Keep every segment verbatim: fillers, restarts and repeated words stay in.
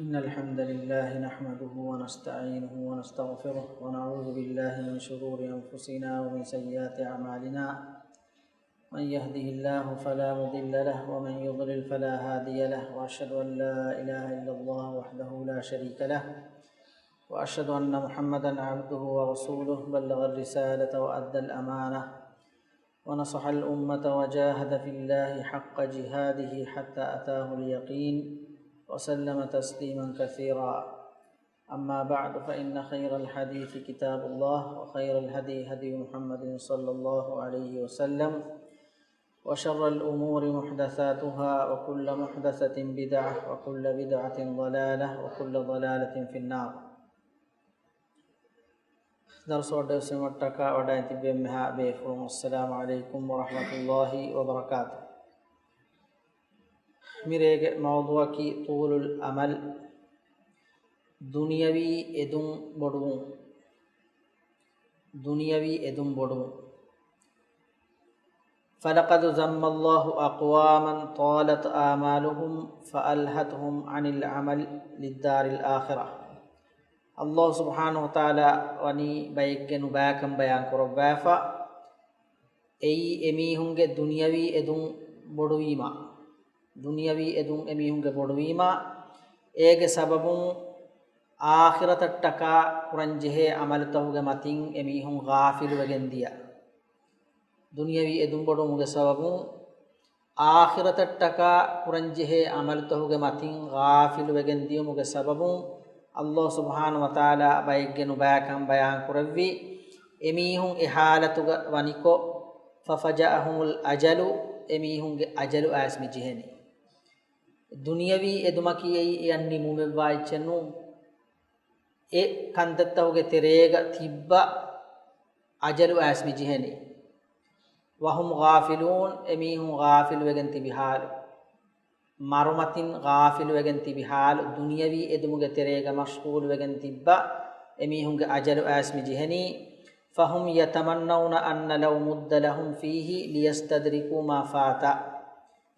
إن الحمد لله نحمده ونستعينه ونستغفره، ونعوذ بالله من شرور أنفسنا ومن سيئات أعمالنا. من يهده الله فلا مضل له، ومن يضلل فلا هادي له، وأشهد أن لا إله إلا الله وحده لا شريك له، وأشهد أن محمدا عبده ورسوله، بلغ الرسالة وأدى الأمانة، ونصح الأمة، وجاهد في الله حق جهاده حتى أتاه اليقين، وسلم تسليما كثيرا. أما بعد، فإن خير الحديث كتاب الله، وخير الهدي هدي محمد صلى الله عليه وسلم، وشر الأمور محدثاتها، وكل محدثة بدعة، وكل بدعة ضلالة، وكل ضلالة في النار. ދަރުސް ވަޑައިގެން އޮތް މަށަށްޓަކާ ވަޑައިގެން ތިއްބެވި އެންމެހާ ބޭފުޅުން، އައްސަލާމު ޢަލައިކުމް ވަރަޙްމަތުﷲި ވަބަރަކާތުހު. މިރޭގެ މައުޟޫޢަކީ ޠޫލުލް އަމަލް، ދުނިޔަވީ އެދުން ބޮޑުވުން. ދުނިޔަވީ އެދުން ބޮޑުވުން. فلقد ذم الله أقواما طالت آمالهم فألهتهم عن العمل للدار الآخرة. ﷲ ސުބްޙާނަހޫ ވަތަޢާލާ ވަނީ ބައެއްގެ ނުބައިކަން ބަޔާން ކުރައްވާފަ. އެއީ އެމީހުންގެ ދުނިޔަވީ އެދުން ބޮޑުވީމާ، ދުނިޔަވީ އެދުން އެމީހުންގެ ބޮޑުވީމާ، އޭގެ ސަބަބުން އާޚިރަތަށްޓަކާ ކުރަންޖެހޭ ޢަމަލުތަކުގެ މަތިން އެމީހުން ޣާފިލުވެގެން ދިޔަ. ދުނިޔަވީ އެދުން ބޮޑުވުމުގެ ސަބަބުން އާޚިރަތަށްޓަކާ ކުރަންޖެހޭ ޢަމަލުތަކުގެ މަތިން ޣާފިލުވެގެން ދިޔުމުގެ ސަބަބުން، ﷲ ސުބްޙާނަހޫ ވަތަޢާލާ ބައެއްގެ ނުބައިކަން ބަޔާން ކުރެއްވި. އެމީހުން އެ ޙާލަތުގަ ވަނިކޮށް، ففجأهم الأجل، އެމީހުންގެ އަޖަލު އައިސް މި ޖެހެނީ. ދުނިޔަވީ އެދުމަކީ އެއީ އެއަށް ނިމުމެއްވާ އެއްޗެއް ނޫން. އެ ކަންތައްތަކުގެ ތެރޭގަ ތިއްބަ އަޖަލު އައިސް މި ޖެހެނީ. وهم غافلون، އެމީހުން ޣާފިލުވެގެން ތިބި ޙާލު. މަރުމަތިން ޣާފިލުވެގެން ތިބި ޙާލު، ދުނިޔަވީ އެދުމުގެ ތެރޭގަ މަޝްޣޫލުވެގެން ތިއްބަ އެމީހުންގެ އަޖަލު އައިސް މި ޖެހެނީ. فهم يتمنون أن لو مد لهم فيه ليستدركوا ما فات.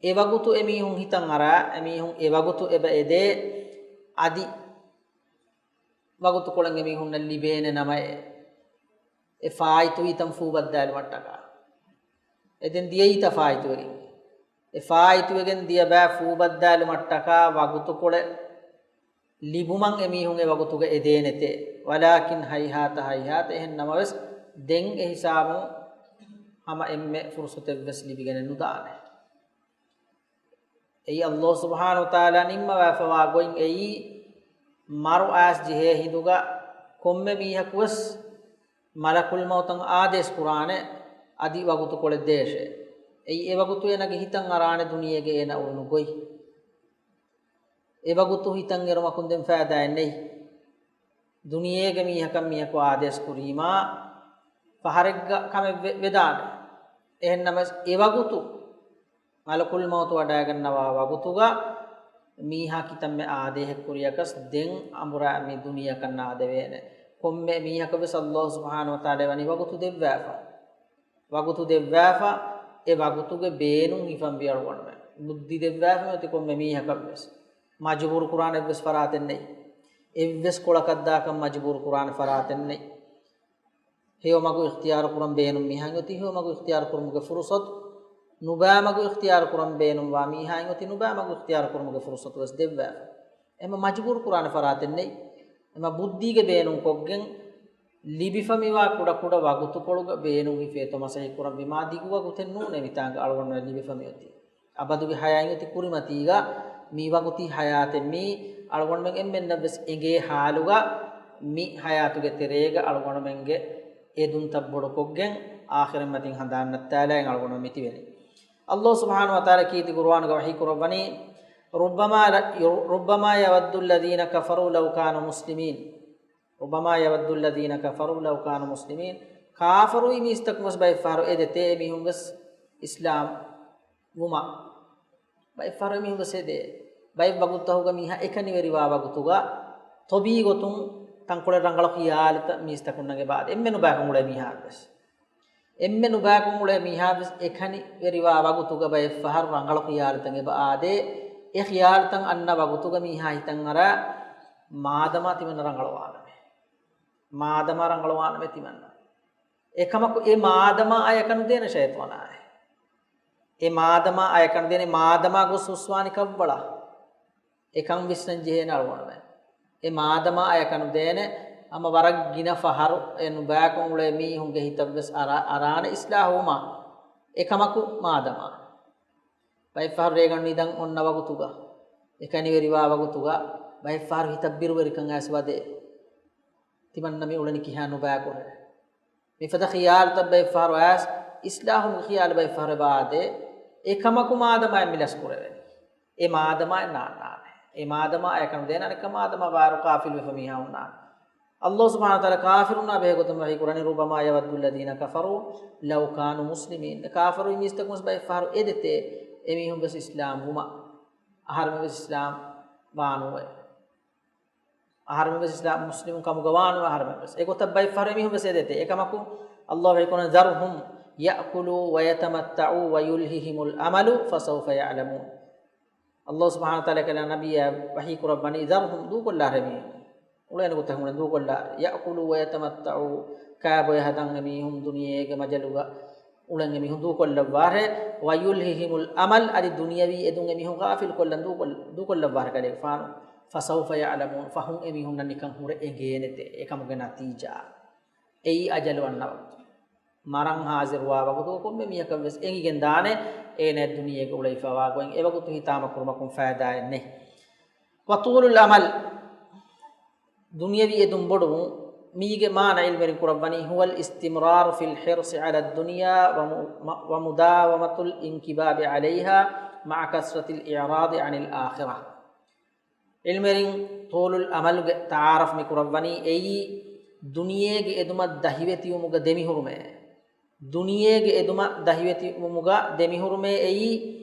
އެވަގުތު އެމީހުން ހިތަށް އަރާ، އެމީހުން އެވަގުތު އެބަ އެދޭ، އަދި ވަގުތުކޮޅެއް އެމީހުންނަށް ލިބޭނެ ނަމައޭ، އެ ފާއިތުވީތަން ފޫބައްދާލުމަށްޓަކާ. އެދެން ދިޔައީތަ ފާއިތުވެގެން؟ އެ ފާއިތުވެގެން ދިޔަ ބައި ފޫބައްދާލުމަށްޓަކާ ވަގުތުކޮޅެއް ލިބުމަށް އެމީހުން އެ ވަގުތުގަ އެދޭނެތޭ. ވަލާކިން ހައިހާތަ ހައިހާތަ، އެހެން ނަމަވެސް ދެން އެ ހިސާބުން ހަމަ އެންމެ ފުރުސަތެއްވެސް ލިބިގެނެއް ނުދާނެ. އެއީ ﷲ ސުބްޙާނަހޫ ވަތަޢާލާ ނިންމަވާފަވާ ގޮތް އެއީ، މަރު އައިސް ޖެހޭ ހިނދުގަ ކޮންމެ މީހަކުވެސް މަލަކުލް މައުތަށް އާދޭސް ކުރާނެ، އަދި ވަގުތުކޮޅެއް ދޭށޭ. އެއީ އެ ވަގުތު އޭނަގެ ހިތަށް އަރާނެ ދުނިޔޭގަ އޭނަ އުޅުނު ގޮތް. އެ ވަގުތު ހިތަށް އެރުމަކުން ދެން ފައިދާއެއް ނެތް. ދުނިޔޭގެ މީހަކަށް މީހަކު އާދޭސް ކުރީމާ، ފަހަރެއްގަ ކަމެއް ވެ-، ވެދާނެ. އެހެންނަމަވެސް އެ ވަގުތު، މަލަކުލް މައުތު ވަޑައިގަންނަވާ ވަގުތުގަ، މީހާ ކިތަންމެ އާދޭހެއް ކުރިޔަކަސް ދެން އަނބުރާ މި ދުނިޔެއަކަށް ނާދެވޭނެ. ކޮންމެ މީހަކަށް ވެސް ﷲ ސުބްޙާނަހޫ ވަތަޢާލާ ވަނީ ވަގުތު ދެއްވާފަ. ވަގުތު ދެއްވާފަ، އެ ވަގުތުގެ ބޭނުން ހިފަންވީ އަޅުގަނޑުމެން. ބުއްދި ދެއްވާފަ މިއޮތީ ކޮންމެ މީހަކަށް ވެސް. މަޖުބޫރު ކުރާނެ އެއްވެސް ފަރާތެއް ނެތް. އެއްވެސް ކޮޅަކަށް ދާކަށް މަޖުބޫރު ކުރާނެ ފަރާތެއް ނެތް. ހެޔޮ މަގު އިޚްތިޔާރު ކުރަން ބޭނުން މީހާއިން އޮތީ ހެޔޮ މަގު އިޚްތިޔާރު ކުރުމުގެ ފުރުޞަތު، ނުބައި މަގު އިޚްތިޔާރު ކުރަން ބޭނުންވާ މީހާއިން އޮތީ ނުބައި މަގު އިޚްތިޔާރު ކުރުމުގެ ފުރުޞަތު ވެސް ދެއްވާފަ. އެމަ މަޖުބޫރު ކުރާނެ ފަރާތެއް ނެތް. އެމަ ބުއްދީގެ ބޭނުން ކޮށްގެން ލިބިފަ މިވާ ކުޑަ ކުޑަ ވަގުތުކޮޅުގަ ބޭނުން ހިފޭތޯ މަސައްކަތް ކުރަން ވީމާ ދިގު ވަގުތެއް ނޫނޭ މިތާނގަ އަޅުގަނޑުމެން ލިބިފަ މިއޮތީ. އަބަދުގެ ޙަޔާތް އޮތީ ކުރިމަތީގަ، މި ވަގުތީ ޙަޔާތެއް މީ އަޅުގަނޑުމެން އެންމެންނަށް ވެސް އެނގޭ ޙާލުގަ، މި ޙަޔާތުގެ ތެރޭގަ އަޅުގަނޑުމެންގެ އެދުންތައް ބޮޑުކޮށްގެން އާޚިރަތް މަތިން ހަނދާން ނައްތާލާ އަޅުގަނޑުމެން މިތިބެނީ. ﷲ ސުބްޙާނަހޫ ވަތަޢާލާ ކީރިތި ޤުރުއާނުގަ ވަޙީ ކުރައްވަނީ، ربما، ربما يود الذين كفروا لو كانوا مسلمين. ربما يود الذين كفروا لو كانوا مسلمين. ކާފަރުވި މީސްތަކުން ވެސް ބައެއް ފަހަރު އެދެތޭ އެމީހުން ވެސް އިސްލާމް ވުމަށް. ބައެއް ފަހަރު އެމީހުން ވެސް އެދޭ. ބައެއް ވަގުތުތަކުގަ މީހާ އެކަނިވެރިވާ ވަގުތުގަ ތޮބީ ގޮތުން ތަންކޮޅެއް ރަނގަޅު ޚިޔާލުތައް މީސްތަކުންނަށް އެބަ އާދޭ. އެންމެ ނުބައިކަން އުޅޭ މީހާ ވެސް. އެންމެ ނުބައިކަން އުޅޭ މީހާ ވެސް އެކަނިވެރިވާ ވަގުތުގަ ބައެއް ފަހަރު ރަނގަޅު ޚިޔާލުތައް އެބަ އާދޭ. އެ ޚިޔާލުތައް އަންނަ ވަގުތުގަ މީހާ ހިތަށް އަރާ މާދަމާ ތިމަންނަ ރަނގަޅުވާނަމޭ. މާދަމާ ރަނގަޅުވާނަމޭ ތިމަންނަ. އެކަމަކު އެ މާދަމާ އަޔަކަނުދޭނެ ޝައިޠާނާއޭ. އެ މާދަމާ އަޔަކަނުދޭނެ މާދަމާ ގޮސް ހުސްވާނީ ކަށްވަޅަށް. އެކަން ވިސްނަން ޖެހޭނެ އަޅުގަނޑުމެން. އެ މާދަމާ އަޔަކަނުދޭނެ ހަމަ ވަރަށް ގިނަ ފަހަރު އެ ނުބައިކޮށް އުޅޭ މީހުންގެ ހިތަށްވެސް އަރާ، އަރާނެ އިސްލާހުވުމަށް. އެކަމަކު މާދަމާ. ބައެއްފަހަރު ރޭގަނޑު ނިދަން އޮންނަ ވަގުތުގަ، އެކަނިވެރިވާ ވަގުތުގަ، ބައެއްފަހަރު ހިތަށް ބިރުވެރިކަން އައިސް ވަދޭ. ތިމަންނަ މި އުޅެނީ ކިހާ ނުބައިކޮށް. މިފަދަ ޚިޔާލުތައް ބައެއްފަހަރު އައިސް، އިސްލާހުގެ ޚިޔާލު ބައެއްފަހަރު އެބަ ވަދޭ. އެކަމަކު މާދަމާއެއް މި ލަސްކުރެވެނީ. އެ މާދަމާއެއް ނާންނާނެ. އެ މާދަމާ އެކަން ދޭނަނެ ކަމާ ދަމާ ވާރު ކާފިލް ވެފަ މީހާ ހުންނާނެ. ﷲ ސުބްޙާނަހޫ ވަތަޢާލާ ކާފިރުންނާ ބެހޭ ގޮތުން ވަޙީ ކުރަނީ، "ربما يود الذين كفروا لو كانوا مسلمين." ކާފަރު މީސްތަކުން ބައެއްފަހަރު އެދެތޭ، އެމީހުން ވެސް އިސްލާމް ވުމަށް. އަހަރެމެން ވެސް އިސްލާމް ވާނުވޭ. އަހަރެމެން ވެސް އިސްލާމް މުސްލިމުން ކަމުގަ ވާނުވޭ އަހަރެމެން ވެސް. އެގޮތަށް ބައެއްފަހަރު އެމީހުން ވެސް އެދެތޭ. އެކަމަކު ﷲ ވަޙީ ކުރަނީ، "ذرهم يأكلوا ويتمتعوا ويلههم الأمل فسوف يعلمون." ﷲ ސުބްޙާނަހޫ ވަތަޢާލާ ކަލާ ނަބިއްޔާ ވަޙީ ކުރައްވަނީ، "ذرهم" ދޫކޮށްލާށޭ މީހުން. އުޅޭނެ ގޮތަށް އުޅެން ދޫކޮށްލާށޭ. "يأكلوا ويتمتعوا" ކާބޮއެ ހަދަން އެމީހުން ދުނިޔޭގެ މަޖަލުގަ އުޅެން އެމީހުން ދޫކޮށްލައްވާށޭ. "ويلههم الأمل" އަދި ދުނިޔަވީ އެދުން އެމީހުން ޣާފިލް ކޮށްލަން ދޫކޮށް-، ދޫކޮށްލައްވާށޭ ކަލޭގެފާނު. "فسوف يعلمون" ފަހުން އެމީހުންނަށް ނިކަން ހުރެ އެނގޭނެތޭ. އެކަމުގެ ނަތީޖާ. އެއީ އަޖަލު އަންނަ ވަގުތު. މަރަން ހާޒިރުވާ ވަގުތު ކޮންމެ މީހަކަށް ވެސް އެނގިގެން ދާނެ، އޭނަ ދުނިޔޭގަ އުޅެފަވާ ގޮތް. އެވަގުތު ހިތާމަ ކުރުމަކުން ފައިދާއެއް ނެތް. وطول الأمل، ދުނިޔަވީ އެދުން ބޮޑުވުން، މީގެ މާނަ ޢިލްމުވެރިން ކުރައްވަނީ، هو الاستمرار في الحرص على الدنيا وم-، ومداومة الانكباب عليها مع كثرة الإعراض عن الآخرة. ޢިލްމުވެރިން ޠޫލުލް އަމަލުގެ ތަޢާރަފް މި ކުރައްވަނީ އެއީ، ދުނިޔޭގެ އެދުމަށް ދަހިވެތިވުމުގަ ދެމިހުރުމޭ. ދުނިޔޭގެ އެދުމަށް ދަހިވެތިވުމުގަ ދެމިހުރުމޭ އެއީ،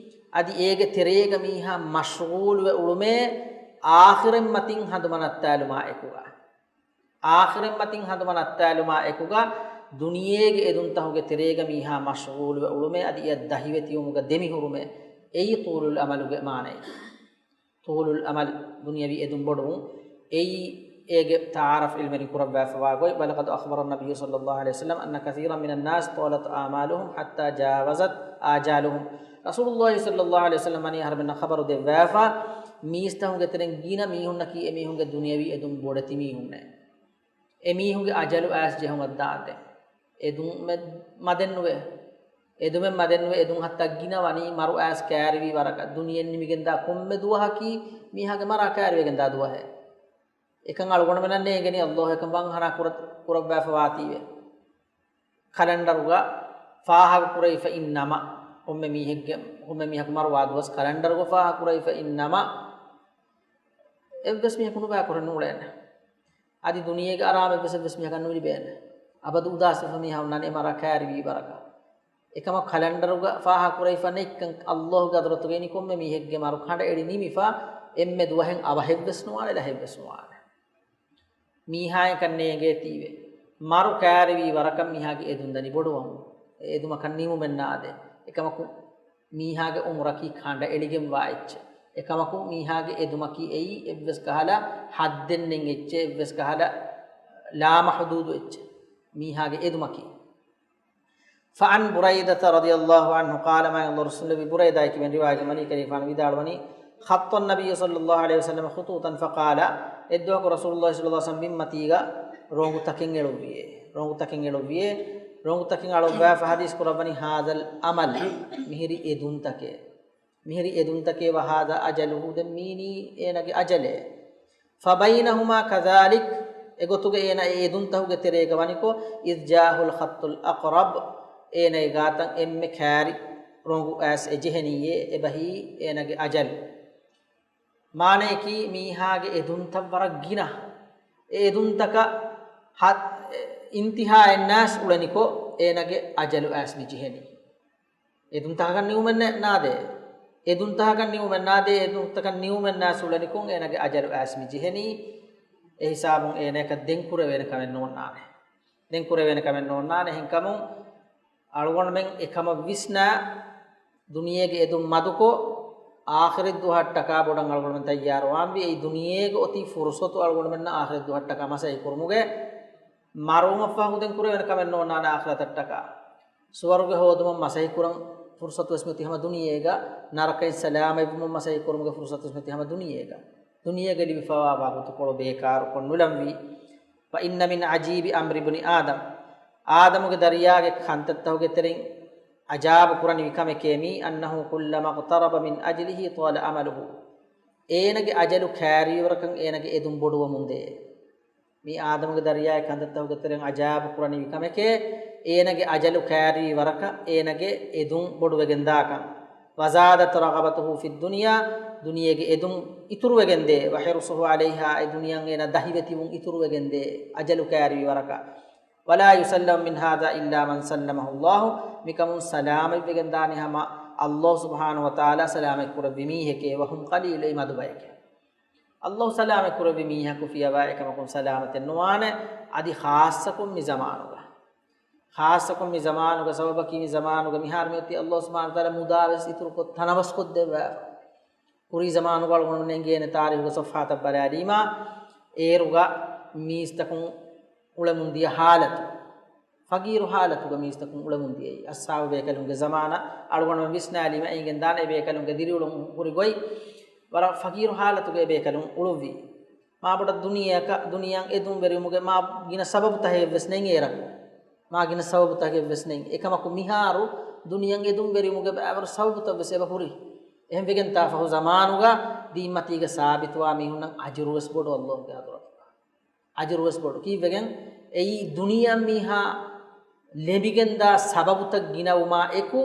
އަދި އޭގެ ތެރޭގަ މީހާ މަޝްޣޫލުވެ އުޅުމޭ، އާޚިރަތް މަތިން ހަނދުމަ ނައްތާލުމާ އެކުގަ. އާޚިރަތް މަތިން ހަނދުމަ ނައްތާލުމާ އެކުގަ، ދުނިޔޭގެ އެދުންތަހުގެ ތެރޭގަ މީހާ މަޝްޣޫލުވެ އުޅުމޭ، އަދި އެއަށް ދަހިވެތިވުމުގަ ދެމިހުރުމޭ. އެއީ ޠޫލުލް އަމަލުގެ މާނައެއް. ޠޫލުލް އަމަލް، ދުނިޔަވީ އެދުން ބޮޑުވުން. އެއީ އޭގެ ތަޢާރަފް ޢިލްމުވެރިން ކުރައްވާފަވާ ގޮތް. ولقد أخبر النبي صلى الله عليه وسلم أن كثيرا من الناس طالت آمالهم حتى جاوزت آجالهم. ރަސޫލުﷲ ޞައްލަﷲ ޢަލައިހި ވަސައްލަމް ވަނީ އަހަރުމެންނަށް ޚަބަރު ދެއްވާފަ، މީސްތަހުންގެ ތެރެއިން ގިނަ މީހުންނަކީ އެމީހުންގެ ދުނިޔަވީ އެދުން ބޮޑެތި މީހުންނޭ. އެމީހުންގެ އަޖަލު އައިސް ޖެހުމަށްދާނދެ. އެދުމެއް މަދެއްނުވޭ. އެދުމެއް މަދެއްނުވޭ. އެދުން ހައްތާ ގިނަ ވަނީ މަރު އައިސް ކައިރިވި ވަރަކަށް. ދުނިޔެއިން ނިމިގެންދާ ކޮންމެ ދުވަހަކީ މީހާގެ މަރާ ކައިރިވެގެންދާ ދުވަހެއް. އެކަން އަޅުގަނޑުމެންނަށް ނޭނގެނީ ﷲ އެކަން ވަންހަނާ ކުރަ-، ކުރައްވާފަ ވާތީވެ. ކަލަންޑަރުގަ ފާހަގަކުރެވިފައިން ނަމަ، ކޮންމެ މީހެއްގެ، ކޮންމެ މީހަކު މަރުވާ ދުވަސް ކަލަންޑަރުގަ ފާހަގަކުރެވިފައިން ނަމަ، އެއްވެސް މީހަކު ނުބައިކުރެއް ނޫޅޭނެ. އަދި ދުނިޔޭގެ އަރާމެއްވެސް އެއްވެސް މީހަކަށް ނުލިބޭނެ. އަބަދު އުދާސްވެފަ މީހާ އޮންނާނެ އެ މަރާ ކައިރިވީ ވަރަކަށް. އެކަމަކު ކަލަންޑަރުގަ ފާހަގަކުރެވިފަ ނެތްކަން ﷲގެ ޙަޟްރަތުގައި ކޮންމެ މީހެއްގެ މަރު ކަނޑައެޅި ނިމިފަ އެންމެ ދުވަހެއް އަވަހެއްވެސް ނުވާނެ، ލަހެއްވެސް ނުވާނެ. މީހާއަށް އެކަން ނޭނގޭތީވެ. މަރު ކައިރިވީ ވަރަކަށް މީހާގެ އެދުން ދަނީ ބޮޑުވަމުން. އެ އެދުމަކަށް ނިމުމެއް ނާދޭ. އެކަމަކު މީހާގެ އުމުރަކީ ކަނޑައެޅިގެންވާ އެއްޗެއް. އެކަމަކު މީހާގެ އެދުމަކީ އެއީ އެއްވެސް ކަހަލަ ޙައްދެއް ނެތް އެއްޗެއް، އެއްވެސް ކަހަލަ ލާމަޙްދޫދު އެއްޗެއް މީހާގެ އެދުމަކީ. فعن بريدة رضي الله عنه قال، މާތް ރަސޫލު ބުރައިދާ ކިބެން ރިވާޔަތް މަނީ ކަލޭގެފާނު ވިދާޅުވަނީ، خط النبي صلى الله عليه وسلم خطوطا فقال، އެއްދުވަހަކު ރަސޫލުﷲ ޞައްލަﷲ ޢަލައިހި ވަސައްލަމަ ބިންމަތީގަ ރޮނގުތަކެއް އެޅުއްވިއޭ. ރޮނގުތަކެއް އެޅުއްވިއޭ. ރޮނގުތަކެއް އަޅުއްވާފަ ޙަދީޘް ކުރައްވަނީ، هذا الأمل، މިހިރީ އެދުންތަކޭ. މިހިރީ އެދުންތަކޭ، وهذا أجله، ދެން މީނީ އޭނަގެ އަޖަލޭ. فبينهما كذلك، އެގޮތުގަ އޭނަ އެ އެދުންތަކުގެ ތެރޭގަ ވަނިކޮށް، إذ جاءه الخط الأقرب، އޭނަގެ ގާތަށް އެންމެ ކައިރި ރޮނގު އައިސް އެ ޖެހެނީއޭ، އެބަހީ އޭނަގެ އަޖަލު. މާނަޔަކީ މީހާގެ އެދުންތައް ވަރަށް ގިނަ. އެ އެދުންތަކަށް ހަ-، އިންތިހާއެއް ނާސް އުޅެނިކޮށް، އޭނަގެ އަޖަލު އައިސް މި ޖެހެނީ. އެދުންތަކަކަށް ނިމުމެއް ނެ-، ނާދޭ. އެދުންތަކަކަށް ނިމުމެއް ނާދޭ. އެދުންތަކަށް ނިމުމެއް ނާސް އުޅެނިކޮށް، އޭނަގެ އަޖަލު އައިސް މި ޖެހެނީ. އެ ހިސާބުން އޭނަޔަކަށް ދެން ކުރެވޭނެ ކަމެއް ނޯންނާނެ. ދެން ކުރެވޭނެ ކަމެއް ނޯންނާނެ. އެހެންކަމުން އަޅުގަނޑުމެން އެކަމަށް ވިސްނާ، ދުނިޔޭގެ އެދުން މަދުކޮށް، އާޚިރަތް ދުވަހަށްޓަކާ ބޮޑަށް އަޅުގަނޑުމެން ތައްޔާރުވާންވީ. އެއީ ދުނިޔޭގަ އޮތީ ފުރުސަތު އަޅުގަނޑުމެންނަށް އާޚިރަތް ދުވަހަށްޓަކާ މަސައްކަތް ކުރުމުގެ. މަރުވުމަށްފަހު ދެން ކުރެވޭނެ ކަމެއް ނޯންނާނެ އާޚިރަތަށްޓަކާ. ސުވަރުގެ ހޯދުމަށް މަސައްކަތް ކުރަން ފުރުސަތު ވެސް މިއޮތީ ހަމަ ދުނިޔޭގަ، ނަރަކައިން ސަލާމަތްވުމަށް މަސައްކަތް ކުރުމުގެ ފުރުސަތު ވެސް މިއޮތީ ހަމަ ދުނިޔޭގަ. ދުނިޔޭގަ ލިބިފަވާ ވަގުތުކޮޅު ބޭކާރުކޮށް ނުލަންވީ. وإن من عجيب أمر ابن آدم، އާދަމުގެ ދަރިޔާގެ ކަންތައްތަކުގެ ތެރެއިން އަޖާބު ކުރަނިވި ކަމެކޭ މީ، أنه كلما اقترب من أجله طال أمله. އޭނަގެ އަޖަލު ކައިރިވިވަރަކަށް އޭނަގެ އެދުން ބޮޑުވަމުންދޭ. މީ އާދަމުގެ ދަރިޔާގެ ކަންތައްތަކުގެ ތެރެއިން އަޖާބު ކުރަނިވި ކަމެކޭ، އޭނަގެ އަޖަލު ކައިރިވި ވަރަކަށް އޭނަގެ އެދުން ބޮޑުވެގެންދާކަން. وزادت رغبته في الدنيا، ދުނިޔޭގެ އެދުން އިތުރުވެގެންދޭ، وحرصه عليها، އެ ދުނިޔަށް އޭނަ ދަހިވެތިވުން އިތުރުވެގެންދޭ، އަޖަލު ކައިރިވި ވަރަކަށް. ولا يسلم من هذا إلا من سلمه الله، މިކަމުން ސަލާމަތްވެގެންދާނީ ހަމަ ﷲ ސުބްޙާނަހޫ ވަތަޢާލާ ސަލާމަތްކުރެއްވި މީހެކޭ، وهم قليل، އެއީ މަދު ބަޔެކޭ. ﷲ ސަލާމަތްކުރެއްވި މީހަކު ފިޔަވާ އެކަމަކުން ސަލާމަތެއް ނުވާނެ، އަދި ޚާއްޞަކޮށް މި ޒަމާނުގަ. ޚާއްޞަކޮށް މި ޒަމާނުގަ، ސަބަބަކީ މި ޒަމާނުގަ މިހާރު މިއޮތީ ﷲ ސުބްޙާނަހޫ ވަތަޢާލާ މުދާވެސް އިތުރުކޮށް ތަނަވަސްކޮށްދެއްވާފަ. ކުރީ ޒަމާނުގަ އަޅުގަނޑުމެން އެނގޭނެ ތާރީޚުގެ ސޮފްޙާތައް ބަލާލީމާ، އޭރުގަ މީސްތަކުން އުޅެމުންދިޔަ ހާލަތު. ފަގީރު ހާލަތުގަ މީސްތަކުން އުޅެމުންދިޔައީ. އަޞްޙާބު ބޭކަލުންގެ ޒަމާނަށް އަޅުގަނޑުމެން ވިސްނާލީމަ، އެނގެންދާނެ އެބޭކަލުންގެ ދިރިއުޅުން ހުރި ގޮތް. ވަރަށް ފަގީރު ހާލަތުގަ އެބޭކަލުން އުޅުއްވީ. މާބޮޑަށް ދުނިޔެއަކަށް، ދުނިޔެއަށް އެދުންވެރިވުމުގެ މާ ގިނަ ސަބަބުތަކެއްވެސް ނެތް އޭރަކު. މާ ގިނަ ސަބަބުތަކެއްވެސް ނެތް. އެކަމަކު މިހާރު ދުނިޔެއަށް އެދުންވެރިވުމުގެ ބައިވަރު ސަބަބުތައްވެސް އެބަ ހުރި. އެހެންވެގެންތާ ފަހު ޒަމާނުގަ ދީންމަތީގަ ސާބިތުވާ މީހުންނަށް އަޖުރުވެސް ބޮޑު ﷲގެ ޙަޟްރަތުގަ. އަޖުރުވެސް ބޮޑު. ކީއްވެގެން؟ އެއީ ދުނިޔެއަށް މީހާ ލެބިގެންދާ ސަބަބުތައް ގިނަވުމާ އެކު،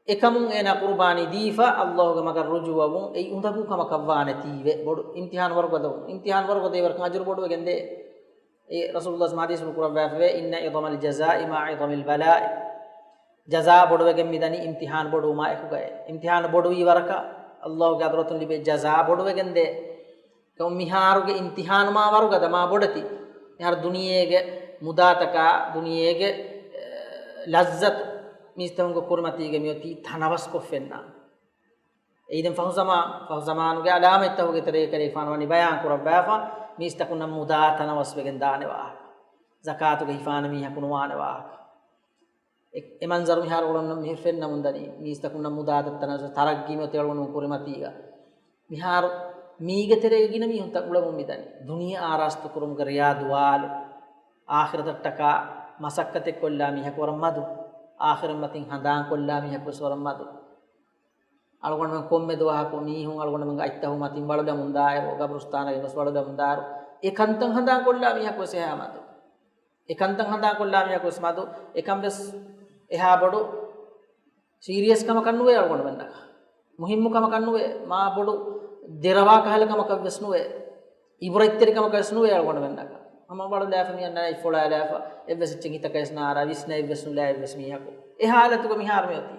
އެކަމުން އޭނާ ޤުރުބާނީ ދީފަ، ﷲގެ މަގަށް ރުޖޫޢަވުން، އެއީ އުނދަގޫ ކަމަކަށްވާނެތީވެ. ބޮޑު އިމްތިޙާން ވަރުގަދަވުން. އިމްތިޙާން ވަރުގަދަވިވަރަކަށް އަޖުރު ބޮޑުވެގެންދޭ. އެ ރަސޫލުﷲ ޙަދީޘްފުޅު ކުރައްވާފަވޭ، إن عظم الجزاء مع عظم البلاء. ޖަޒާ ބޮޑުވެގެން މިދަނީ އިމްތިޙާން ބޮޑުވުމާ އެކުގައި. އިމްތިޙާން ބޮޑުވީ ވަރަކަށް ﷲގެ ޙަޟްރަތުން ލިބޭ ޖަޒާ ބޮޑުވެގެންދޭ. ކަމު މިހާރުގެ އިމްތިޙާނު މާ ވަރުގަދަ، މާ ބޮޑެތި. މިހާރު ދުނިޔޭގެ މުދާތަކާ، ދުނިޔޭގެ، އެ، ލައްޒަތު މީސްތަކުންގެ ކުރިމަތީގަ މިއޮތީ ތަނަވަސްކޮށް ފެންނާނެ. އެއީ ދެން ފަހު ޒަމާ-، ފަހު ޒަމާނުގެ ޢަލާމަތްތަކުގެ ތެރޭގައި ކަލޭގެފާނު ވަނީ ބަޔާން ކުރައްވާފަ، މީސްތަކުންނަށް މުދާ ތަނަވަސްވެގެން ދާނެ ވާހަކަ. ޒަކާތުގަ ހިފާނެ މީހަކު ނުވާނެ ވާހަކަ. އެ، އެ މަންޒަރު މިހާރު އަޅުގަނޑު މިހިރު ފެންނަމުން ދަނީ. މީސްތަކުންނަށް މުދާތައް ތަނަވަސް، ތަރައްގީ މިއޮތީ އަޅުގަނޑު ކުރިމަތީގަ. މިހާރު މީގެ ތެރޭގަ ގިނަ މީހުންތައް އުޅެމުން މިދަނީ. ދުނިޔެ އާރާސްތު ކުރުމުގެ ރިޔާ ދުވާލު. އާޚިރަތަށްޓަކާ މަސައްކަތެއް ކޮށްލާ މީހަކު ވަރަށް މަދު. އާޚިރަތް މަތިން ހަނދާން ކޮށްލާ މީހަކު ވެސް ވަރަށް މަދު. އަޅުގަނޑުމެން ކޮންމެ ދުވަހަކު މީހުން އަޅުގަނޑުމެންގެ އަތްތަހު މަތިން ވަޅުލަމުން ދާއިރު، ގަބުރުސްތާނަށް ގޮސް ވަޅުލަމުން ދާއިރު، އެ ކަންތައް ހަނދާން ކޮށްލާ މީހަކު ވެސް އެހާ މަދު. އެ ކަންތައް ހަނދާން ކޮށްލާ މީހަކު ވެސް މަދު. އެކަން ވެސް އެހާ ބޮޑު ސީރިއަސް ކަމަކަށް ނުވޭ އަޅުގަނޑުމެންނަކަށް. މުހިއްމު ކަމަކަށް ނުވޭ. މާ ބޮޑު ދެރަވާ ކަހަލަ ކަމަކަށް ވެސް ނުވޭ. އިބުރަތްތެރި ކަމަކަށް ވެސް ނުވޭ އަޅުގަނޑުމެންނަކަށް. ހަމަ ވަޅުލާފަ މި އަންނަ އެއް ފޮޅާލާފަ، އެއްވެސް އެއްޗެއް ހިތަކަށް ވެސް ނާރާ، ވިސްނަ އެއްވެސް ނުލާ އެއްވެސް މީހަކު. އެ ހާލަތުގަ މިހާރު މި އޮތީ.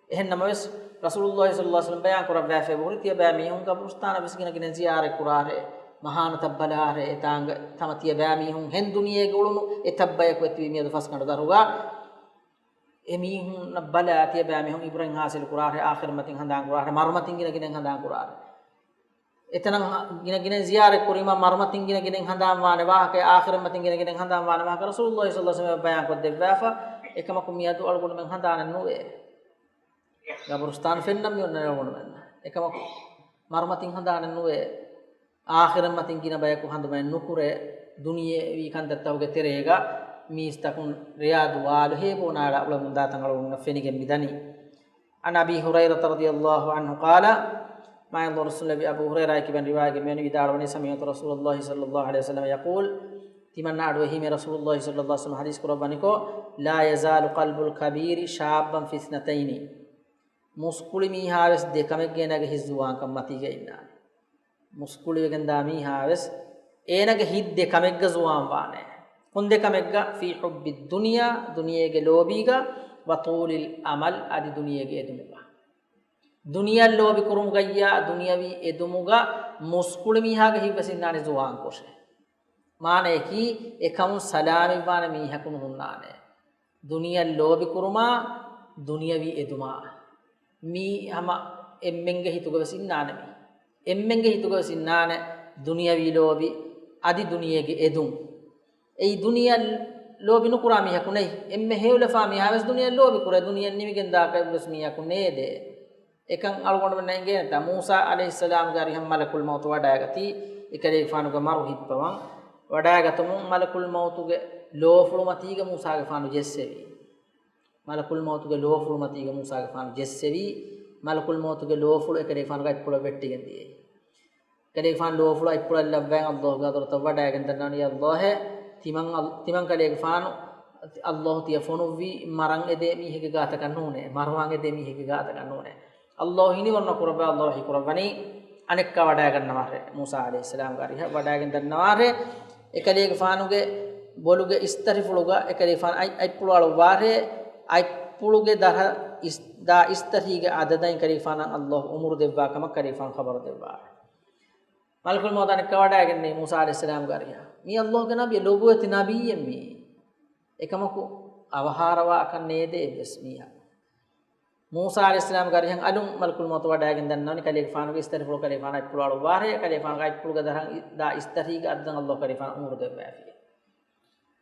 އެހެން ނަމަވެސް، ރަސޫލުﷲ ޞައްލަﷲ ޢަލައިހި ވަސައްލަމަ ބަޔާން ކުރައްވާފައި ވަނީ ތިޔަބައިމީހުން ގަބުރުސްތާނަށް ވެސް ގިނަ ގިނަ ޒިޔާރަތް ކުރާހޭ، މަހާނަތައް ބަލާހޭ، އެތާނގަ ތަމަ ތިޔަބައިމީހުން ހެން ދުނިޔޭގަ އުޅުނު އެ ތައްބަޔަކު އެތިބީ މިއަދު ފަސްގަނޑު ދަށުގަ. އެމީހުންނަށް ބަލާ ތިޔަބައިމީހުން އިބުރަތް ޙާޞިލު ކުރާހޭ، އާޚިރަތް މަތިން ހަނދާން ކުރާހޭ، މަރުމަތިން ގިނަ ގިނައިން ހަނދާން ކުރާހޭ. އެތަނަށް ހަ-، ގިނަ ގިނައިން ޒިޔާރަތް ކުރީމަ، މަރުމަތިން ގިނަ ގިނައިން ހަނދާން ވާނެ ވާހަކަ، އާޚިރަތް މަތިން ގިނަ ގިނައިން ހަނދާން ވާނެ ވާހަކަ، ރަސޫލުﷲ ޞައްލަﷲ ޢަލައިހި ވަސައްލަމަ ބަޔާން ކޮށްދެއްވާފަ. އެކަމަކު މިއަދު އަޅުގަނޑުމެން ހަނދާނެއް ނުވޭ. ގަބުރުސްތާނު ފެންނަން މި އޮންނަނީ އަޅުގަނޑުމެންނަށް. އެކަމަކު މަރުމަތިން ހަނދާނެއް ނުވޭ. އާޚިރަތް މަތިން ގިނަ ބަޔަކު ހަނދުމައެއް ނުކުރޭ. ދުނިޔެވީ ކަންތައްތަކުގެ ތެރޭގަ މީސްތަކުން ރެޔާ ދުވާލު ހޭބޯނާޅާ އުޅެމުންދާތަން އަޅުގަނޑުމެންނަށް ފެނިގެން މިދަނީ. عن أبي هريرة رضي الله عنه قال، މާތް ރަސޫލު އަބޫ ހުރައިރާ ކިބައިން ރިވާޔަތް މިވަނީ ވިދާޅުވަނީ، سمعت رسول الله صلى الله عليه وسلم يقول، ތިމަންނަ އަޑުއެހީމޭ ރަސޫލުﷲ ޞައްލަﷲ ޢަލައިހި ވަސައްލަމަ ޙަދީޘް ކުރައްވަނިކޮށް، لا يزال قلب الكبير شابا في اثنتين، މުސްކުޅި މީހާވެސް ދެ ކަމެއްގަ އޭނާގެ ހިތް ޒުވާންކަން މަތީގަ އިންނާނެ. މުސްކުޅިވެގެންދާ މީހާވެސް އޭނާގެ ހިތް ދެ ކަމެއްގަ ޒުވާން ވާނެ. ކޮން ދެ ކަމެއްގަ؟ في حب الدنيا، ދުނިޔޭގެ ލޯބީގަ، وطول الأمل، އަދި ދުނިޔޭގެ އެދުމުގަ. ދުނިޔެއަށް ލޯބި ކުރުމުގައްޔާ ދުނިޔަވީ އެދުމުގަ މުސްކުޅި މީހާގެ ހިތްވެސް އިންނާނެ ޒުވާންކޮށެ. މާނަޔަކީ، އެކަމުން ސަލާމަތްވާނެ މީހަކު ނުހުންނާނެ. ދުނިޔަ ލޯބި ކުރުމާ، ދުނިޔަވީ އެދުމާ. މީ ހަމަ އެންމެންގެ ހިތުގަ ވެސް އިންނާނެ މީ. އެންމެންގެ ހިތުގަ ވެސް އިންނާނެ ދުނިޔަވީ ލޯބި، އަދި ދުނިޔޭގެ އެދުން. އެއީ ދުނިޔެ ލޯބި ނުކުރާ މީހަކު ނެތް. އެންމެ ހެޔޮލަފާ މީހާ ވެސް ދުނިޔެ ލޯބި ކުރޭ، ދުނިޔެ ނިމިގެން ދާކަށް ވެސް މީހަކު ނޭދޭ. އެކަން އަޅުގަނޑުމެންނަށް އެނގޭނެތާ؟ މޫސާ ޢަލައިހިއްސަލާމްގެ އަރިހަށް މަލަކުލް މައުތު ވަޑައިގަތީ، އެކަލޭގެފާނުގެ މަރު ހިއްޕަވަން. ވަޑައިގަތުމުން މަލަކުލް މައުތުގެ ލޯފުޅުމަތީގަ މޫސާގެފާނު ޖެއްސެވީ. މަލަކުލް މައުތުގެ ލޯފުޅުމަތީގަ މޫސާގެފާނު ޖެއްސެވީ. މަލަކުލް މައުތުގެ ލޯފުޅު އެކަލޭގެފާނުގެ އަތްޕުޅަށް ވެއްޓިގެން ދިޔައީ. ކަލޭގެފާނު ލޯފުޅު އަތްޕުޅަށް ލައްވައި ﷲ ގެ ޙަޟްރަތަށް ވަޑައިގެން ދަންނަވަނީ، ﷲ އޭ، ތިމަން އަލް-، ތިމަން ކަލޭގެފާނު ﷲ ތިޔަ ފޮނުއްވީ މަރަން އެދޭ މީހެއްގެ ގާތަކަށް ނޫނޭ، މަރުވާން އެދޭ މީހެއްގެ ގާތަކަށް ނޫނޭ. ﷲ ހިނިވަރުނަ ކުރައްވާ، ﷲ ވަޙީ ކުރައްވަނީ އަނެއްކާ ވަޑައިގަންނަވާށޭ. މޫސާ ޢަލައިހިއްސަލާމްގެ އަރިހަށް ވަޑައިގެން ދަންނަވާށޭ. އެކަލޭގެފާނުގެ ބޮލުގެ އިސްތަށިފުޅުގަ އެކަލޭގެފާނު އަތް-، އަތްޕުޅު އަޅުއްވާށޭ. އަތްޕުޅުގެ ދަރަ އިސް-، ދާ އިސްތަށީގެ އަދަދަށް އެކަލޭގެފާނަށް ﷲ އުމުރު ދެއްވާ ކަމަށް ކަލޭގެފާނު ޚަބަރު ދެއްވާށޭ. މަލަކުލް މައުތު އަނެއްކާ ވަޑައިގެންނެވި މޫސާ ޢަލައިހިއްސަލާމްގެ އަރިހަށް. މީ ﷲ ގެ ނަބިއެއް، ނުބުއްވަތީ ނަބިއްޔެއް މީ. އެކަމަކު އަވަހާރަވާކަށް ނޭދޭ އެއްވެސް މީހަކު. މޫސާ ޢަލައިހިއްސަލާމްގެ އަރިހަށް އަލުން މަލަކުލް މައުތު ވަޑައިގެން ދަންނަވަނީ ކަލޭގެފާނުގެ އިސްތަށިފުޅު ކަލޭގެފާނަށް އަތްޕުޅު އަޅުއްވާށޭ، ކަލޭގެފާނުގެ އަތްޕުޅުގެ ދަރަ ދާ އިސްތަށީގެ އަދަދަށް ﷲ ކަލޭގެފާނަށް އުމުރު ދެއްވައިފިއޭ.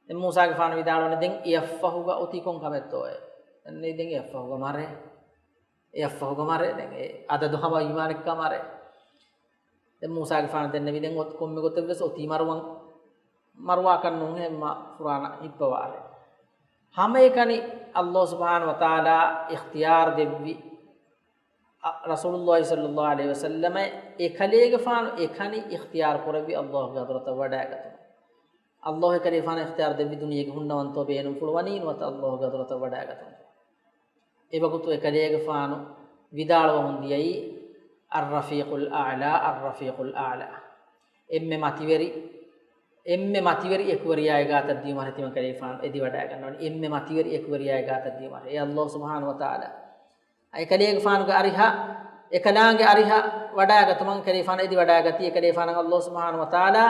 ދެން މޫސާގެފާނު ވިދާޅުވަނީ، ދެން އެއަށްފަހުގަ އޮތީ ކޮން ކަމެއްތޯއޭ؟ ދެން ދެން އެއަށްފަހުގަ މަރޭ. އެއަށްފަހުގަ މަރޭ. ދެން އެ އަދަދު ހަމަވީމާ އަނެއްކާ މަރޭ. ދެން މޫސާގެފާނު ދެންނެވި، ދެން އޮތް ކޮންމެ ގޮތެއްވެސް އޮތީ މަރުވަން، މަރުވާކަށް ނޫންހޭ، މަ ފުރާނަ ހިއްޕަވާށޭ. ހަމައެކަނި ﷲ ސުބްޙާނަހޫ ވަތަޢާލާ އިޚްތިޔާރު ދެއްވި، އަ، ރަސޫލުﷲ ޞައްލަﷲ ޢަލައިހި ވަސައްލަމަށް އެކަލޭގެފާނު އެކަނި އިޚްތިޔާރު ކުރެއްވި ﷲ ގެ ޙަޟްރަތަށް ވަޑައިގަތުމަށް. ﷲ އެކަލޭގެފާނަށް އިޚްތިޔާރު ދެއްވި ދުނިޔޭގެ ހުންނަވަންތޯ ބޭނުންފުޅުވަނީ ނުވަތަ ﷲ ގެ ޙަޟްރަތަށް ވަޑައިގަތުމަށް. އެވަގުތު އެކަލޭގެފާނު ވިދާޅުވަމުން ދިޔައީ، الرفيق الأعلى، الرفيق الأعلى. އެންމެ މަތިވެރި، އެންމެ މަތިވެރި އެކުވެރިޔާގެ ގާތަށް ދިޔުމަށް ތިމަން ކަލޭގެފާނު އެދިވަޑައިގަންނަވަނީ. އެންމެ މަތިވެރި އެކުވެރިޔާގެ ގާތަށް ދިޔުމަށް. އެ ﷲ ސުބްޙާނަހޫ ވަތަޢާލާ އެކަލޭގެފާނުގެ އަރިހަށް، އެކަލާނގެ އަރިހަށް ވަޑައިގަތުމަށް ކަލޭގެފާނު އެދިވަޑައިގަތީ. އެކަލޭގެފާނަށް ﷲ ސުބްޙާނަހޫ ވަތަޢާލާ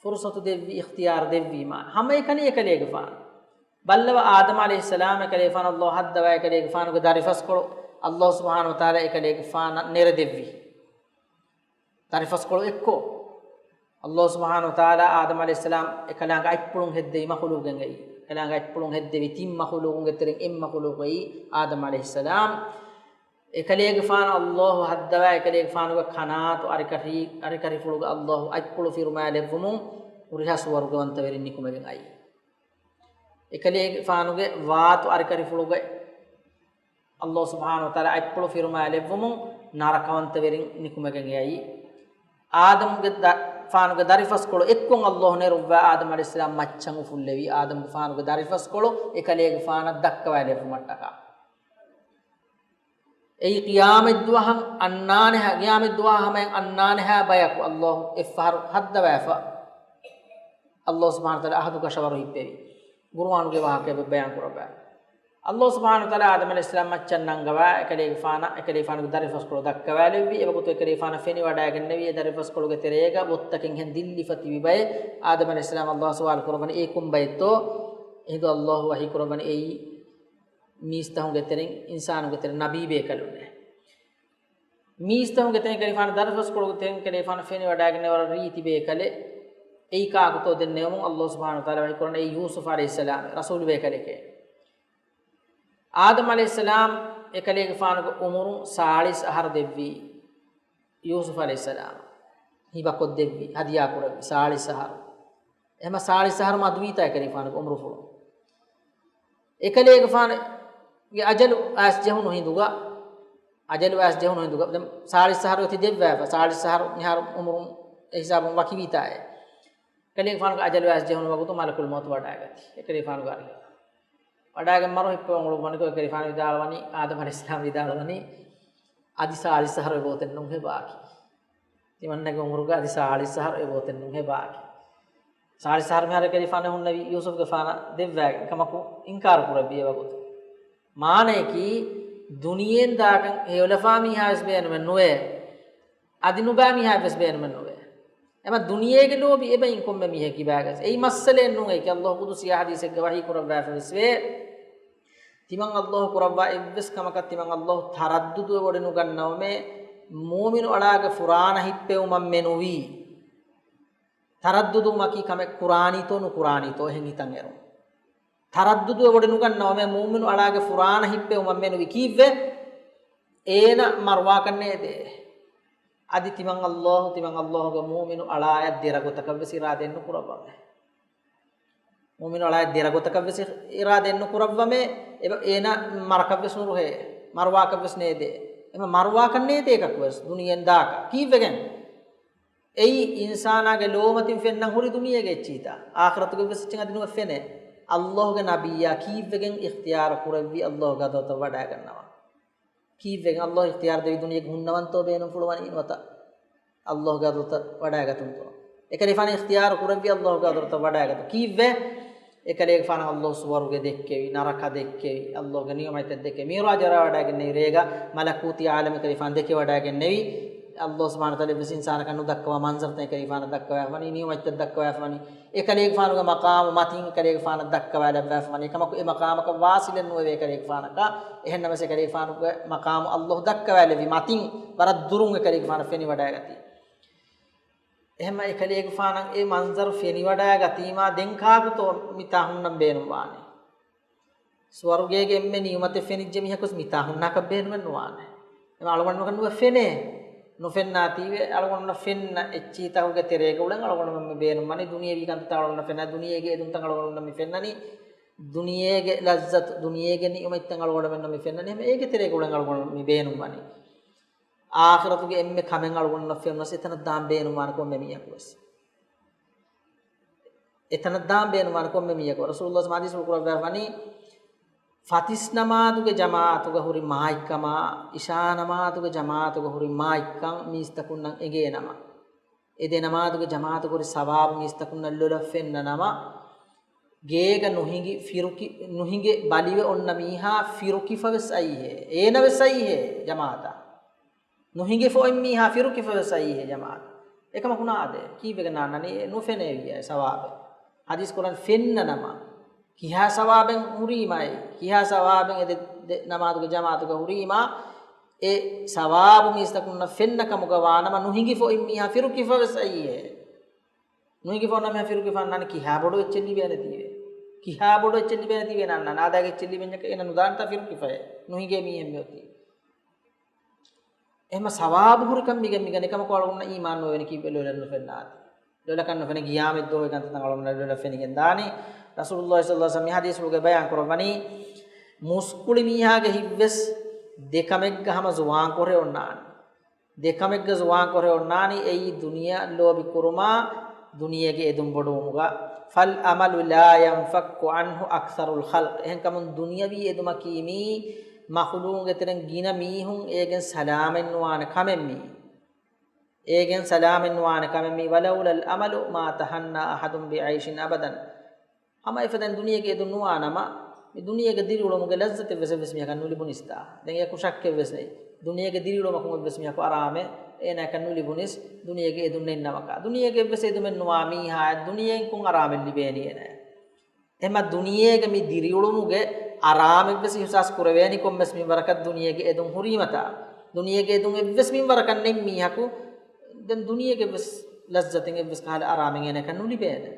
ފުރުޞަތު ދެއްވި، އިޚްތިޔާރު ދެއްވީމާ. ހަމައެކަނި އެކަލޭގެފާނު. ބައްލަވަ، އާދަމް ޢަލައިހިއްސަލާމް އެކަލޭގެފާނު ﷲ ހައްދަވާ، އެކަލޭގެފާނުގެ ދަރިފަސްކޮޅު ﷲ ސުބްޙާނަހޫ ވަތަޢާލާ އެކަލޭގެފާނަށް ނެރެދެއްވި. ދަރިފަސްކޮޅު އެއްކޮށް، ﷲ ސުބްޙާނަހޫ ވަތަޢާލާ އާދަމް ޢަލައިހިއްސަލާމް އެކަލާނގެ އަތްޕުޅުން ހެއްދެވި މަޚުލޫގެއް އެއީ. އެކަލާނގެ އަތްޕުޅުން ހެއްދެވި ތިން މަޚުލޫގުންގެ ތެރެއިން އެއް މަޚުލޫގު އެއީ އާދަމް ޢަލައިހިއްސަލާމް. އެކަލޭގެފާނު ﷲ ހައްދަވާ، އެކަލޭގެފާނުގެ ކަނާތު އަރިކަށި، އަރިކަށިފުޅުގަ ﷲ އަތްޕުޅު ފިރުމާލެއްވުމުން ހުރިހާ ސުވަރުގަވަންތަވެރިން ނިކުމެގެން އައީ. އެކަލޭގެފާނުގެ ވާތު އަރިކަށިފުޅުގަ ﷲ ސުބްޙާނަހޫ ވަތަޢާލާ އަތްޕުޅު ފިރުމާލެއްވުމުން ނަރަކަވަންތަވެރިން ނިކުމެގެން އެ އައީ. އާދަމްގެ ދަ-، ފާނުގެ ދަރިފަސްކޮޅު އެއްކޮށް ﷲ ނެރުއްވާ އާދަމް ޢަލައިހިއްސަލާމް މައްޗަށް އުފުއްލެވި. އާދަމްގެ ފާނުގެ ދަރިފަސްކޮޅު އެކަލޭގެފާނަށް ދައްކަވާލެއްވުމަށްޓަކާ. އެއީ ޤިޔާމަތްދުވަހަށް އަންނާނެހާ، ޤިޔާމަތްދުވަހާ ހަމަޔަށް އަންނާނެހާ ބަޔަކު ﷲ އެއްފަހަރު ހައްދަވާފަ. ﷲ ސުބްޙާނަހޫ ވަތަޢާލާ އަހަދު ކަށަވަރު ހިއްޕެވި. ޤުރުއާނުގެ ވާހަކައެއް ބަޔާން ކުރައްވާ. ﷲ ސުބްޙާނަހޫ ވަތަޢާލާ އާދަމް ޢަލައިހިއްސަލާމް މައްޗަށް ނަންގަވާ، އެކަލޭގެފާނަށް، އެކަލޭގެފާނުގެ ދަރިފަސްކޮޅު ދައްކަވާލެއްވި. އެވަގުތު އެކަލޭގެފާނަށް ފެނިވަޑައިގެންނެވި އެ ދަރިފަސްކޮޅުގެ ތެރޭގަ ބޮއްތަކެއްހެން ދިއްލިފަ ތިބި ބައެއް. އާދަމް ޢަލައިހިއްސަލާމް ﷲ ސުވާލު ކުރައްވަނީ، އެއީ ކޮން ބައެއްތޯ؟ އެހިނދު ﷲ ވަޙީ ކުރައްވަނީ، އެއީ މީސްތަހުންގެ ތެރެއިން އިންސާނުންގެ ތެރެ ނަބީ ބޭކަލުންނޭ. މީސްތަހުންގެ ތެރެއިން ކަލޭގެފާނު ދަރިފަސްކޮޅުގެ ތެރެއިން ކަލޭގެފާނު ފެނިވަޑައިގެންނެވި ވަރަށް ރީތި ބޭކަލެއް. އެއީ ކާކުތޯ ދެންނެވުމުން ﷲ ސުބްޙާނަހޫ ވަތަޢާލާ ވަޙީ ކުރަނީ އެއީ ޔޫސުފް ޢަލައިހިއްސަލާމް، ރަސޫލު ބޭކަލެކޭ. އާދަމް ޢަލައިހިއްސަލާމް އެކަލޭގެފާނުގެ އުމުރުން ސާޅީސް އަހަރު ދެއްވީ. ޔޫސުފް ޢަލައިހިއްސަލާމް ހިބަކޮށްދެއްވި، ހަދިޔާ ކުރެއްވި ސާޅީސް އަހަރު. އެހެމަ ސާޅީސް އަހަރު މަދުވީތާ އެކަލޭގެފާނުގެ އުމުރުފުޅު. އެކަލޭގެފާނުގެ އަޖަލު އައިސް ޖެހުނު ހިނދުގަ، އަޖަލު އައިސް ޖެހުނު ހިނދުގަ، ދެން ސާޅީސް އަހަރު އޮތީ ދެއްވާފަ، ސާޅީސް އަހަރު މިހާރު އުމުރުން އެ ހިސާބުން ވަކިވީތާއޭ. އެކަލޭގެފާނުގެ އަޖަލު އައިސް ޖެހުނު ވަގުތު މަލަކުލް މައުތު ވަޑައިގަތީ. އެކަލޭގެފާނުގެ އަރިހަށް ވަޑައިގެން މަރު ހިއްޕަވަން އުޅުއްވަނިކޮށް، އެކަލޭގެފާނު ވިދާޅުވަނީ، އާދަމް ޢަލައިހިއްސަލާމް ވިދާޅުވަނީ، އަދި ސާޅީސް އަހަރު އެބައޮތެއް ނޫންހޭ ބާކީ. ތިމަންނަގެ އުމުރުގަ އަދި ސާޅީސް އަހަރު އެބައޮތެއް ނޫންހޭ ބާކީ. ސާޅީސް އަހަރު މިހާރު އެކަލޭގެފާނަށް ހުންނެވި ޔޫސުފްގެފާނަށް ދެއްވާ ކަމަކު އިންކާރު ކުރެއްވި އެވަގުތު. މާނަޔަކީ، ދުނިޔެއިން ދާކަން ހެޔޮލަފާ މީހާވެސް ބޭނުމެއް ނުވޭ. އަދި ނުބާ މީހާވެސް ބޭނުމެއް ނުވޭ. އެމަ ދުނިޔޭގެ ލޯބި އެބައިން ކޮންމެ މީހެއް ކިބާގަސް. އެއީ މައްސަލައެއް ނޫން. އެއީ ﷲ ޤުދުސީ ޙަދީޘެއްގަ ވަޙީ ކުރައްވާފަ ވެސް ވޭ. ތިމަން އައްލާހު ކުރައްވާ އެއްވެސް ކަމަކަށް ތިމަން އައްލާހު ތަރައްދުދުވެވޮޑިނުގަންނަވަމޭ، މުއުމިނު އަޅާގެ ފުރާނަ ހިއްޕެވުމަށްމެނުވީ. ތަރައްދުދުވުމަކީ ކަމެއް ކުރާނީތޯ ނުކުރާނީތޯ އެހެން ހިތަށް އެރުން. ތަރައްދުދުވެވޮޑިނުގަންނަވަމޭ، މުއުމިނު އަޅާގެ ފުރާނަ ހިއްޕެވުމަށްމެނުވީ. ކީއްވެ؟ އޭނަ މަރުވާކަށް ނޭދޭ. އަދި ތިމަން އައްލާހު، ތިމަން އައްލާހުގެ މުއުމިނު އަޅާއަށް ދެރަ ގޮތަކަށްވެސް އިރާދައެއް ނުކުރައްވަމޭ. މުއުމިނު އަޅާއަށް ދެރަ ގޮތަކަށްވެސް އިރާދައެއް ނުކުރައްވަމޭ، އެބަ-، އޭނަ މަރަކަށްވެސް ނުރުހޭ، މަރުވާކަށްވެސް ނޭދޭ. އެމަ މަރުވާކަށް ނޭދޭކަކުވެސް ދުނިޔެއިން ދާކަށް. ކީއްވެގެން؟ އެއީ އިންސާނާގެ ލޯމަތިން ފެންނަން ހުރި ދުނިޔޭގެ އެއްޗިހިތާ. އާޚިރަތުގެ ވެސް އެއްޗެއް އަދި ނުވެ ފެނޭ. އައްލާހުގެ ނަބިއްޔާ ކީއްވެގެން އިޚްތިޔާރު ކުރެއްވީ އައްލާހުގެ ހަޟްރަތަށް ވަޑައިގަންނަވާ؟ ކީއްވެގެން އައްލާހު އިޚްތިޔާރު ދެވި ދުނިޔޭގެ ހުންނަވަންތޯ ބޭނުންފުޅުވަނީ ނުވަތަ އައްލާހުގެ ހަޟްރަތަށް ވަޑައިގަތުންތޯ؟ އެކަލޭގެފާނަށް އިޚްތިޔާރު ކުރެއްވީ އައްލާހުގެ ހަޟްރަތަށް ވަޑައިގަތުން. ކީއްވެ؟ އެކަލޭގެފާނަށް އައްލާހު ސުވަރުގެ ދެއްކެވި، ނަރަކަ ދެއްކެވި، އައްލާހުގެ ނިޢުމަތްތައް ދެއްކެވި. މިޢުރާޖަށް އަރާވަޑައިގެންނެވި ރޭގަ މަލަކޫތީ ޢާލަމް އެކަލޭގެފާނަށް ދެކެވަޑައިގެންނެވި. އައްލާހު ސުބްޙާނަހޫ ވަތަޢާލާ އެއްވެސް އިންސާނަކަށް ނުދައްކަވާ މަންޒަރުތައް އެކަލޭގެފާނަށް ދައްކަވައިފަވަނީ، ނިޢުމަތްތައް ދައްކަވައިފަވަނީ. އެކަލޭގެފާނުގެ މަޤާމު މަތިން އެކަލޭގެފާނަށް ދައްކަވާލައްވައިފަވަނީ. އެކަމަކު އެ މަޤާމަކަށް ވާޞިލެއް ނުވެވޭ އެކަލޭގެފާނަކަށް. އެހެންނަމަވެސް އެކަލޭގެފާނުގެ މަޤާމު އައްލާހު ދައްކަވާލެއްވި މަތިން، ވަރަށް ދުރުން އެކަލޭގެފާނަށް ފެނިވަޑައިގަތީ. އެހެންމަ އެކަލޭގެފާނަށް އެ މަންޒަރު ފެނިވަޑައިގަތީމާ ދެން ކާކުތޯ މިތާ ހުންނަން ބޭނުންވާނީ؟ ސުވަރުގޭގެ އެންމެ ނިޢުމަތެއް ފެނިއްޖެ މީހަކުވެސް މިތާ ހުންނާކަށް ބޭނުމެއް ނުވާނެ. އެމަ އަޅުގަނޑުމަކަށް ނުވެ ފެނޭ. ނުފެންނާތީވެ އަޅުގަނޑުމެންނަށް ފެންނަ އެއްޗިހިތަކުގެ ތެރޭގަ އުޅެން އަޅުގަނޑުމެން މި ބޭނުންވަނީ ދުނިޔެވީ ކަންތައްތައް އަޅުގަނޑުމެންނަށް ފެންނަ، ދުނިޔޭގެ އެދުންތައް އަޅުގަނޑުމެންނަށް މި ފެންނަނީ، ދުނިޔޭގެ ލައްޒަތު، ދުނިޔޭގެ ނިޢުމަތްތައް އަޅުގަނޑުމެންނަށް މި ފެންނަނީ. އެހެން އޭގެ ތެރޭގަ އުޅެން އަޅުގަނޑު މި ބޭނުންވަނީ. އާޚިރަތުގެ އެންމެ ކަމެއް އަޅުގަނޑުމެންނަށް ފެނުނަސް އެތަނަށް ދާން ބޭނުންވާނެ ކޮންމެ މީހަކުވެސް. އެތަނަށް ދާން ބޭނުންވާނެ ކޮންމެ މީހަކު. ރަސޫލުﷲ ޙަދީޘްފުޅު ކުރައްވާފަނީ، ފަތިސް ނަމާދުގެ ޖަމާޢަތުގަ ހުރި މާތްކަމާ، އިޝާ ނަމާދުގެ ޖަމާޢަތުގަ ހުރި މާތްކަން މީސްތަކުންނަށް އެނގޭނަމަ، އެ ދެ ނަމާދުގެ ޖަމާޢަތުގަ ހުރި ސަވާބު މީސްތަކުންނަށް ލޮލަށް ފެންނަ ނަމަ، ގޭގަ ނުހިނގި ފިރުކި-، ނުހިނގެ ބަލިވެ އޮންނަ މީހާ ފިރުކިފަވެސް އައީހޭ، އޭނަވެސް އައީހޭ ޖަމާޢަތަށް. ނުހިނގިފަ އޮތް މީހާ ފިރުކިފަވެސް އައީހޭ ޖަމާޢަތަށް. އެކަމަކު ނާދޭ. ކީއްވެގެން ނާންނަނީ؟ ނުފެނޭވިއްޔާ ސަވާބެއް. ޙަދީޘް ކުރަން ފެންނަ ނަމަ، ކިހާ ސަވާބެއް ހުރީމާއި، ކިހާ ސަވާބެއް އެ ދެ، ދެ ނަމާދުގެ ޖަމާޢަތުގަ ހުރީމާ، އެ ސަވާބު މީސްތަކުންނަށް ފެންނަ ކަމުގަ ވާނަމަ، ނުހިނގިފަ އޮތް މީހާ ފިރުކިފަވެސް އައީހޭ. ނުހިނގިފަ އޮންނަ މީހާ ފިރުކިފަ ނާންނަނީ ކިހާ ބޮޑު އެއްޗެއް ލިބޭނެތީވެ. ކިހާ ބޮޑު އެއްޗެއް ލިބޭނެތީވެ ނާންނަނީ. އާދައިގެ އެއްޗެއް ލިބެންޏަކަށް އޭނަ ނުދާނެތާ ފިރުކިފައެއް. ނުހިނގޭ މީހެއް މިއޮތީ. އެހެންމަ ސަވާބު ހުރިކަން މިގެން މިގަނެ ކަމަކު އަޅުގަނޑަށް އީމާން ނުވެވެނީ ކީއްވެ ލޮލަށް ނުފެންނާތީ. ލޮލަކަށް ނުފެނޭ ގިޔާމަތްދުވަހު އެކަންތައް އަޅުގަނޑަށް ލޮލަށް ފެނިގެން ދާނީ. ރަސޫލުﷲ ޞައްލަﷲ ޢަލައިހި ވަސައްލަމް މި ޙަދީޘްފުޅުގައި ބަޔާން ކުރައްވަނީ، މުސްކުޅި މީހާގެ ހިތްވެސް ދެ ކަމެއްގަ ހަމަ ޒުވާން ކޮށް އޮންނާނެ. ދެ ކަމެއްގަ ޒުވާން ކޮށް އޮންނާނީ. އެއީ ދުނިޔެއަށް ލޯބި ކުރުމާ، ދުނިޔޭގެ އެދުން ބޮޑުވުމުގަ. فالأمل لا ينفك عنه أكثر الخلق. އެހެންކަމުން ދުނިޔަވީ އެދުމަކީ މީ މަޚުލޫޤުގެ ތެރެއިން ގިނަ މީހުން އޭގެން ސަލާމަތް ނުވާނެ ކަމެއް މީ. އޭގެން ސަލާމަތް ނުވާނެ ކަމެއް މީ. ولولا الأمل ما تهنى أحد بعيش أبدا. ހަމަ އެފަދައިން ދުނިޔޭގެ އެދުން ނުވާނަމަ، މި ދުނިޔޭގެ ދިރިއުޅުމުގެ ލައްޒަތެއްވެސް އެއްވެސް މީހަކަށް ނުލިބުނީސްތާ. ދެން އެއަކު ޝައްކެއްވެސް ނެތް. ދުނިޔޭގެ ދިރިއުޅުމަކުން އެއްވެސް މީހަކު އަރާމެއް އޭނާއަކަށް ނުލިބުނީސް، ދުނިޔޭގެ އެދުން ނެތްނަމަކާ. ދުނިޔޭގެ އެއްވެސް އެދުމެއް ނުވާ މީހާއަށް ދުނިޔެއިން ކޮން އަރާމެއް ލިބޭނީ އޭނާއަށް؟ އެހެންމަ ދުނިޔޭގެ މި ދިރިއުޅުމުގެ އަރާމެއްވެސް އިޙްސާސް ކުރެވޭނީ ކޮންމެސް މިންވަރަކަށް ދުނިޔޭގެ އެދުން ހުރީމަތާ. ދުނިޔޭގެ އެދުން އެއްވެސް މިންވަރަކަށް ނެތް މީހަކު، ދެން ދުނިޔޭގެ އެއްވެސް ލައްޒަތެއް އެއްވެސް ކަހަލަ އަރާމެއް އޭނާއަކަށް ނުލިބޭނެ.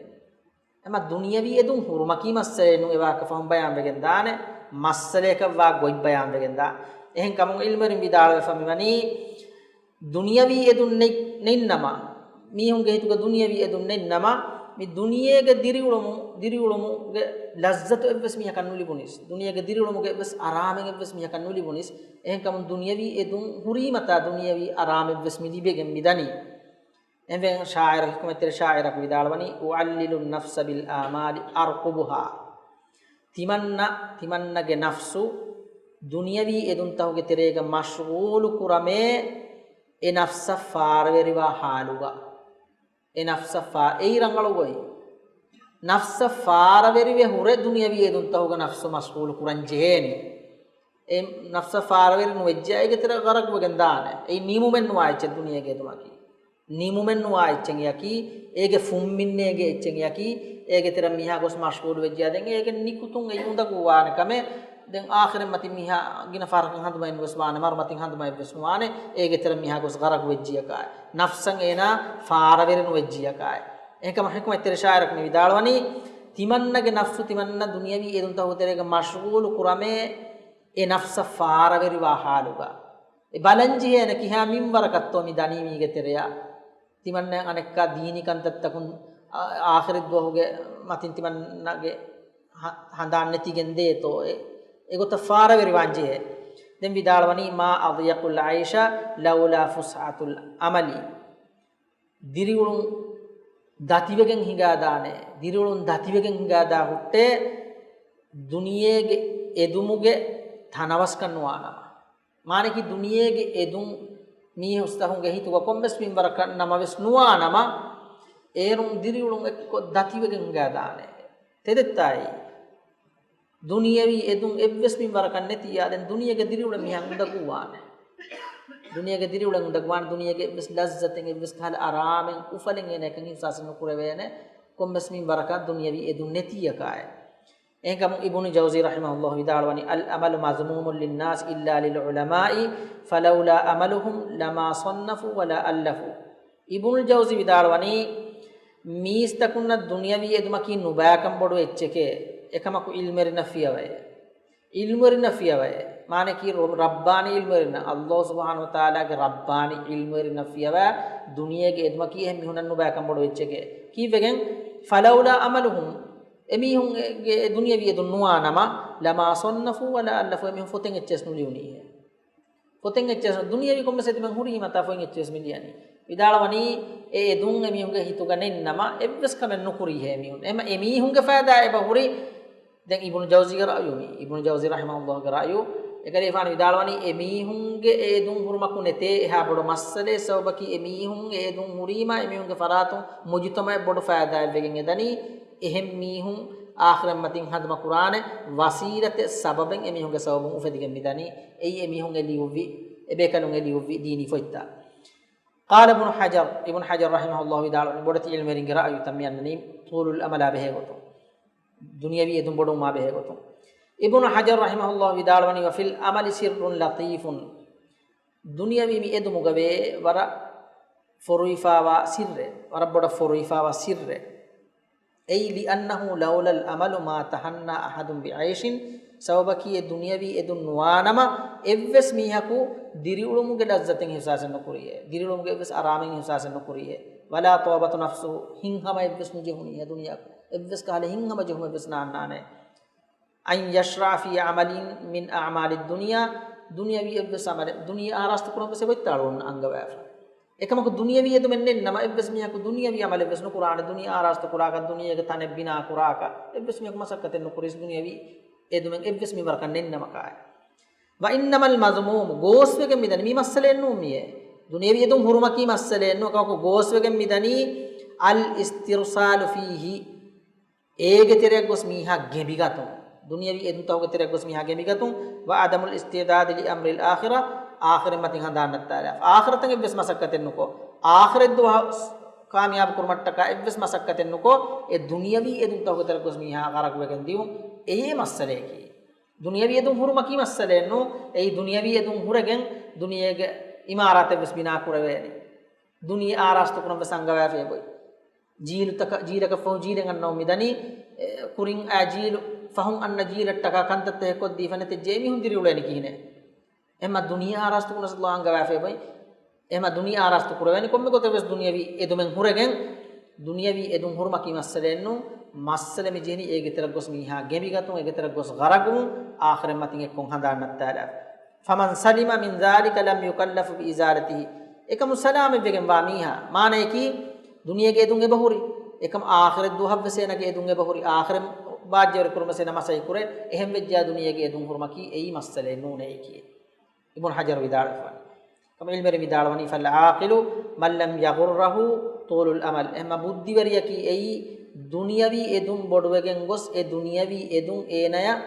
އެމަ ދުނިޔަވީ އެދުން ހުރުމަކީ މައްސަލައެއް ނޫން، އެ ވާހަކަ ފަހުން ބަޔާންވެގެން ދާނެ. މައްސަލައަކަށް ވާ ގޮތް ބަޔާންވެގެން ދާ. އެހެން ކަމުން ޢިލްމުވެރިން ވިދާޅުވެފަ މިވަނީ، ދުނިޔަވީ އެދުން ނެތް، ނެތްނަމަ، މީހުންގެ ހިތުގަ ދުނިޔަވީ އެދުން ނެތްނަމަ، މި ދުނިޔޭގެ ދިރިއުޅުމު، ދިރިއުޅުމުގެ ލައްޒަތު އެއްވެސް މީހަކަށް ނުލިބުނީސް، ދުނިޔޭގެ ދިރިއުޅުމުގެ އެއްވެސް އަރާމެއް އެއްވެސް މީހަކަށް ނުލިބުނީސް، އެހެންކަމުން ދުނިޔަވީ އެދުން ހުރީމަތާ ދުނިޔަވީ އަރާމެއްވެސް މި ލިބިގެން މިދަނީ. އެހެންވެ ޝާޢިރު، ޙިކުމަތްތެރި ޝާޢިރަކު ވިދާޅުވަނީ، أعلل النفس بالآمال أرقبها. ތިމަންނަ، ތިމަންނަގެ ނަފްސު ދުނިޔަވީ އެދުންތަކުގެ ތެރޭގަ މަޝްޣޫލު ކުރަމޭ، އެ ނަފްސަށް ފާރަވެރިވާ ޙާލުގަ. އެ ނަފްސަށް ފާ-، އެއީ ރަނގަޅު ގޮތް. ނަފްސަށް ފާރަވެރިވެ ހުރެ ދުނިޔަވީ އެދުންތަކުގަ ނަފްސު މަޝްޣޫލު ކުރަން ޖެހޭނީ. އެ ނަފްސަށް ފާރަވެރި ނުވެއްޖެ އޭގެ ތެރެ ޣަރަޤުވެގެން ދާނެ. އެއީ ނިމުމެއް ނުވާ އެއްޗެއް ދުނިޔޭގެ އެދުމަކީ. ނިމުމެއް ނުވާ އެއްޗެއް އެއަކީ، އޭގެ ފުންމިންނޭގެ އެއްޗެއް އެއަކީ، އޭގެ ތެރެ މީހާ ގޮސް މަޝްޣޫލު ވެއްޖެޔާ ދެން އޭގެ ނިކުތުން އެއީ އުނދަގޫވާނެ ކަމެއް. ދެން އާޚިރަތް މަތިން މީހާ ގިނަ ފަހަރަކަށް ހަނދުމައެއް ވެސް ވާނެ، މަރު މަތިން ހަނދުމައެއް ވެސް ނުވާނެ، އޭގެ ތެރެ މީހާ ގޮސް ޣަރަގު ވެއްޖިޔަކާ، ނަފްސަށް އޭނާ ފާރަވެރި ނުވެއްޖިޔަކާ. އެހެންކަމުން ޙިކުމަތްތެރި ޝާއިރަކު މި ވިދާޅުވަނީ، ތިމަންނަގެ ނަފްސު ތިމަންނަ ދުނިޔަވީ އެދުންތަކުގެ ތެރޭގަ މަޝްޣޫލު ކުރަމޭ، އެ ނަފްސަށް ފާރަވެރިވާ ޙާލުގަ. އެ ބަލަންޖެހޭނެ ކިހާ މިންވަރަކަށްތޯ މި ދަނީ މީގެ ތެރެއަށް. ތިމަންނަ އަނެއްކާ ދީނީ ކަންތައްތަކުން އާ-، އާޚިރަތްދުވަހުގެ މަތިން ތިމަންނަގެ ހަ-، ހަނދާން ނެތިގެން ދޭތޯ އެ، އެގޮތަށް ފާރަވެރިވާން ޖެހޭ. ދެން ވިދާޅުވަނީ، "ما أضيق العيش لولا فسعة الأمل." ދިރިއުޅުން ދަތިވެގެން ހިނގާދާނެ، ދިރިއުޅުން ދަތިވެގެން ހިނގާދާ ހުއްޓޭ، ދުނިޔޭގެ އެދުމުގެ ތަނަވަސްކަން ނުވާނަމަ. މާނައަކީ ދުނިޔޭގެ އެދުން މީހުސްތަކުންގެ ހިތުގަ ކޮންމެސް މިންވަރަކަށް ނަމަވެސް ނުވާނަމަ، އޭރުން ދިރިއުޅުން އެއްކޮށް ދަތިވެގެން ހިނގާދާނެ. ތެދެއްތާއީ. ދުނިޔަވީ އެދުން އެއްވެސް މިންވަރަކަށް ނެތިއްޔާ، ދެން ދުނިޔޭގެ ދިރިއުޅެން މީހާ އުނދަގޫވާނެ. ދުނިޔޭގެ ދިރިއުޅެން އުނދަގޫވާނެ، ދުނިޔޭގެ އެއްވެސް ލައްޒަތެއް، އެއްވެސް ކަހަލަ އަރާމެއް އުފަލެއް އޭނައަކަށް އިޙްސާސެއް ނުކުރެވޭނެ، ކޮންމެސް މިންވަރަކަށް ދުނިޔަވީ އެދުން ނެތިއްޔަކާއެ. އެހެންކަމުން އިބުނު ޖައުޒީ ރަޙިމަހުﷲ ވިދާޅުވަނީ، "الأمل مذموم للناس إلا للعلماء، فلولا أملهم لما صنفوا ولا ألفوا." އިބުނުލް ޖައުޒީ ވިދާޅުވަނީ، މީސްތަކުންނަށް ދުނިޔަވީ އެދުމަކީ ނުބައިކަން ބޮޑު އެއްޗެކޭ، އެކަމަކު ޢިލްމުވެރިންނަށް ފިޔަވައޭ. ޢިލްމުވެރިންނަށް ފިޔަވައޭ. މާނައަކީ ރަ-، ރައްބާނީ ޢިލްމުވެރިންނަށް، ﷲ ސުބްޙާނަހޫ ވަތަޢާލާގެ ރައްބާނީ ޢިލްމުވެރިންނަށް ފިޔަވާ، ދުނިޔޭގެ އެދުމަކީ އެހެން މީހުންނަށް ނުބައިކަން ބޮޑު އެއްޗެކޭ. ކީއްވެގެން؟ "فلولا أملهم." އެމީހުންގެ އެ ދުނިޔަވީ އެދުން ނުވާނަމަ، "لما صنفوا ولا ألفوا." އެމީހުން ފޮތެއް އެއްޗެސް ނުލިޔުނީހޭ. ފޮތެއް އެއްޗެއް ދުނިޔެވީ ކޮންމެސް އެދުމެއް ހުރީމަތާ ފޮތް އެއްޗެއް ވެސް މި ލިޔަނީ. ވިދާޅުވަނީ، އެ އެދުން އެމީހުންގެ ހިތުގަ ނެތްނަމަ، އެއްވެސް ކަމެއް ނުކުރީހޭ އެމީހުން. އެމަ އެމީހުންގެ ފައިދާ އެބަ ހުރި. ދެން އިބްނު ޖައުޒީގެ ރައުޔު މީ. އިބްނު ޖައުޒީ ރަޙިމަހުﷲގެ ރައުޔު. އެކަލޭފާނު ވިދާޅުވަނީ، އެމީހުންގެ އެ އެދުން ހުރުމަކު ނެތޭ އެހާ ބޮޑު މައްސަލައެއް. ސަބަބަކީ އެމީހުން އެ އެދުން ހުރީމާ، އެމީހުންގެ ފަރާތުން މުޖުތަމަޢަށް ބޮޑު ފައިދާއެއް ވެގެން އެދަނީ. އެހެން މީހުން އާޚިރަތް މަތިން ހަނދުމަ ކުރާނެ ވަސީލަތެއް ސަބަބެއް އެމީހުންގެ ސަބަބުން އުފެދިގެން މިދަނީ. އެއީ އެމީހުން އެ ލިޔުއްވި، އެބޭކަލުން އެ ލިޔުއްވި ދީނީ ފޮތްތައް. قال ابن حجر، އިބްނު ޙަޖަރު ރަޙިމަހުﷲ ވިދާޅުވަނީ، ބޮޑެތި ޢިލްމުވެރިންގެ ރައުޔުތައް މި އަންނަނީ ޠޫލުލް އަމަލާ ބެހޭގޮތުން، ދުނިޔަވީ އެދުން ބޮޑުވުމާ ބެހޭގޮތުން. އިބްނު ޙަޖަރު ރަޙިމަހުﷲ ވިދާޅުވަނީ، وفي الأمل سر لطيف، ދުނިޔަވީ މި އެދުމުގަވޭ ވަރަށް ފޮރުވިފާވާ ސިއްރެއް، ވަރަށް ބޮޑަށް ފޮރުވިފާވާ ސިއްރެއް. އެއީ، لأنه لولا الأمل ما تهنى أحد بعيش، ސަބަބަކީ އެ ދުނިޔަވީ އެދުން ނުވާނަމަ، އެއްވެސް މީހަކު ދިރިއުޅުމުގެ ލައްޒަތެއް އިޙްސާސެއް ނުކުރީހޭ، ދިރިއުޅުމުގެ އެއްވެސް އަރާމެއް އިޙްސާސެއް ނުކުރީހޭ. ولا طابت نفسه، ހިތްހަމައެއްވެސް ނުޖެހުނީހޭ ދުނިޔެއަކު، އެއްވެސް ކަހަލަ ހިތްހަމަ ޖެހުމެއްވެސް ނާންނާނެ. أن يشرع في عمل من أعمال الدنيا، ދުނިޔަވީ އެއްވެސް ޢަމަލެއް، ދުނިޔެ އާރާސްތު ކުރުން ވެސް އެބައޮތްތާޅު އޮންނަ އަންގަވާފަ. އެކަމަކު ދުނިޔަވީ އެދުމެއް ނެތްނަމަ، އެއްވެސް މީހަކު ދުނިޔަވީ ޢަމަލެއްވެސް ނުކުރާނެ، ދުނިޔެ އާރާސްތު ކުރާކަށް، ދުނިޔޭގެ ތަނެއް ބިނާ ކުރާކަށް، އެއްވެސް މީހަކު މަސައްކަތެއް ނުކުރިސް، ދުނިޔަވީ އެދުމެއް އެއްވެސް މިންވަރަކަށް ނެތްނަމަކާއެ. وإنما المذموم، ގޯސްވެގެން މިދަނީ، މި މައްސަލައެއް ނޫން މިއޭ. ދުނިޔަވީ އެދުން ހުރުމަކީ މައްސަލައެއް ނޫން، އެކަމަކު ގޯސްވެގެން މިދަނީ، الاسترسال فيه، އޭގެ ތެރެއަށް ގޮސް މީހާ ގެނބިގަތުން، ދުނިޔަވީ އެދުންތަކުގެ ތެރެއަށް ގޮސް މީހާ ގެނބިގަތުން، وعدم الاستعداد لأمر الآخرة، އާޚިރަތް މަތިން ހަނދާން ނައްތާލާފަ. އާޚިރަތަށް އެއްވެސް މަސައްކަތެއް ނުކޮށް، އާޚިރަތް ދުވަހު ކާމިޔާބު ކުރުމަށްޓަކާ އެއްވެސް މަސައްކަތެއް ނުކޮށް، އެ ދުނިޔަވީ އެދުންތަކުގެ ތެރެއަށް ގޮސް މީހާ ޣަރަގުވެގެން ދިޔުން، އެއީ މައްސަލަޔަކީ. ދުނިޔަވީ އެދުން ހުރުމަކީ މައްސަލައެއް ނޫން، އެއީ ދުނިޔަވީ އެދުން ހުރެގެން ދުނިޔޭގެ އިމާރާތެއްވެސް ބިނާ ކުރެވޭނެ. ދުނިޔެ އާރާސްތު ކުރަން ވެސް އަންގަވާފަ އެބޮތް. ޖީލުތަކަށް، ޖީލަކަށް ފަހު ޖީލެއް އަންނަވަން މިދަނީ، އެ، ކުރިން އައި ޖީލު، ފަހުން އަންނަ ޖީލަށްޓަކާ ކަންތައްތައް ހެއްކޮށްދީފަ ނެތިއްޖެ އެމީހުން ދިރިއުޅޭނީ ކިހިނެއް؟ އެހެންމަ ދުނިޔެ އާރާސްތު ކުރަން ވެސް އަންގަވާފަ އެބޮތް. އެހެންމަ ދުނިޔެ އާރާސްތު ކުރެވޭނީ ކޮންމެ ގޮތެއް ވެސް ދުނިޔަވީ އެދުމެއް ހުރެގެން، ދުނިޔަވީ އެދުން ހުރުމަކީ މައްސަލައެއް ނޫން. މައްސަލަ މި ޖެހެނީ އޭގެ ތެރެއަށް ގޮސް މީހާ ގެނބިގަތުން، އޭގެ ތެރެއަށް ގޮސް ޣަރަގުވުން، އާޚިރަތް މަތިން އެއްކޮށް ހަނދާން ނައްތާލާ. فمن سلم من ذلك لم يكلف بإزالته. އެކަމުން ސަލާމަތްވެގެންވާ މީހާ، މާނައަކީ، ދުނިޔޭގެ އެދުން އެބަހުރި، އެކަމަ އާޚިރަތް ދުވަހަށްވެސް އޭނަގެ އެދުން އެބަހުރި، އާޚިރަތް ބާއްޖަވެރި ކުރުމަށް އޭނަ މަސައްކަތް ކުރޭ، އެހެން ވެއްޖާ ދުނިޔޭގެ އެދުން ހުރުމަކީ އެއީ މައްސަލައެއް ނޫނޭ ކިޔޭ. އިބްނު ޙަޖަރު ވިދާޅުވެފަ. ކަމަށް ޢިލްމުވެރިން ވިދާޅުވަނީ، فالعاقل من لم يغره طول الأمل. އެހެންމަ ބުއްދިވެރިޔަކީ އެއީ، ދުނިޔަވީ އެދުން ބޮޑުވެގެން ގޮސް، އެ ދުނިޔަވީ އެދުން އޭނަޔަށް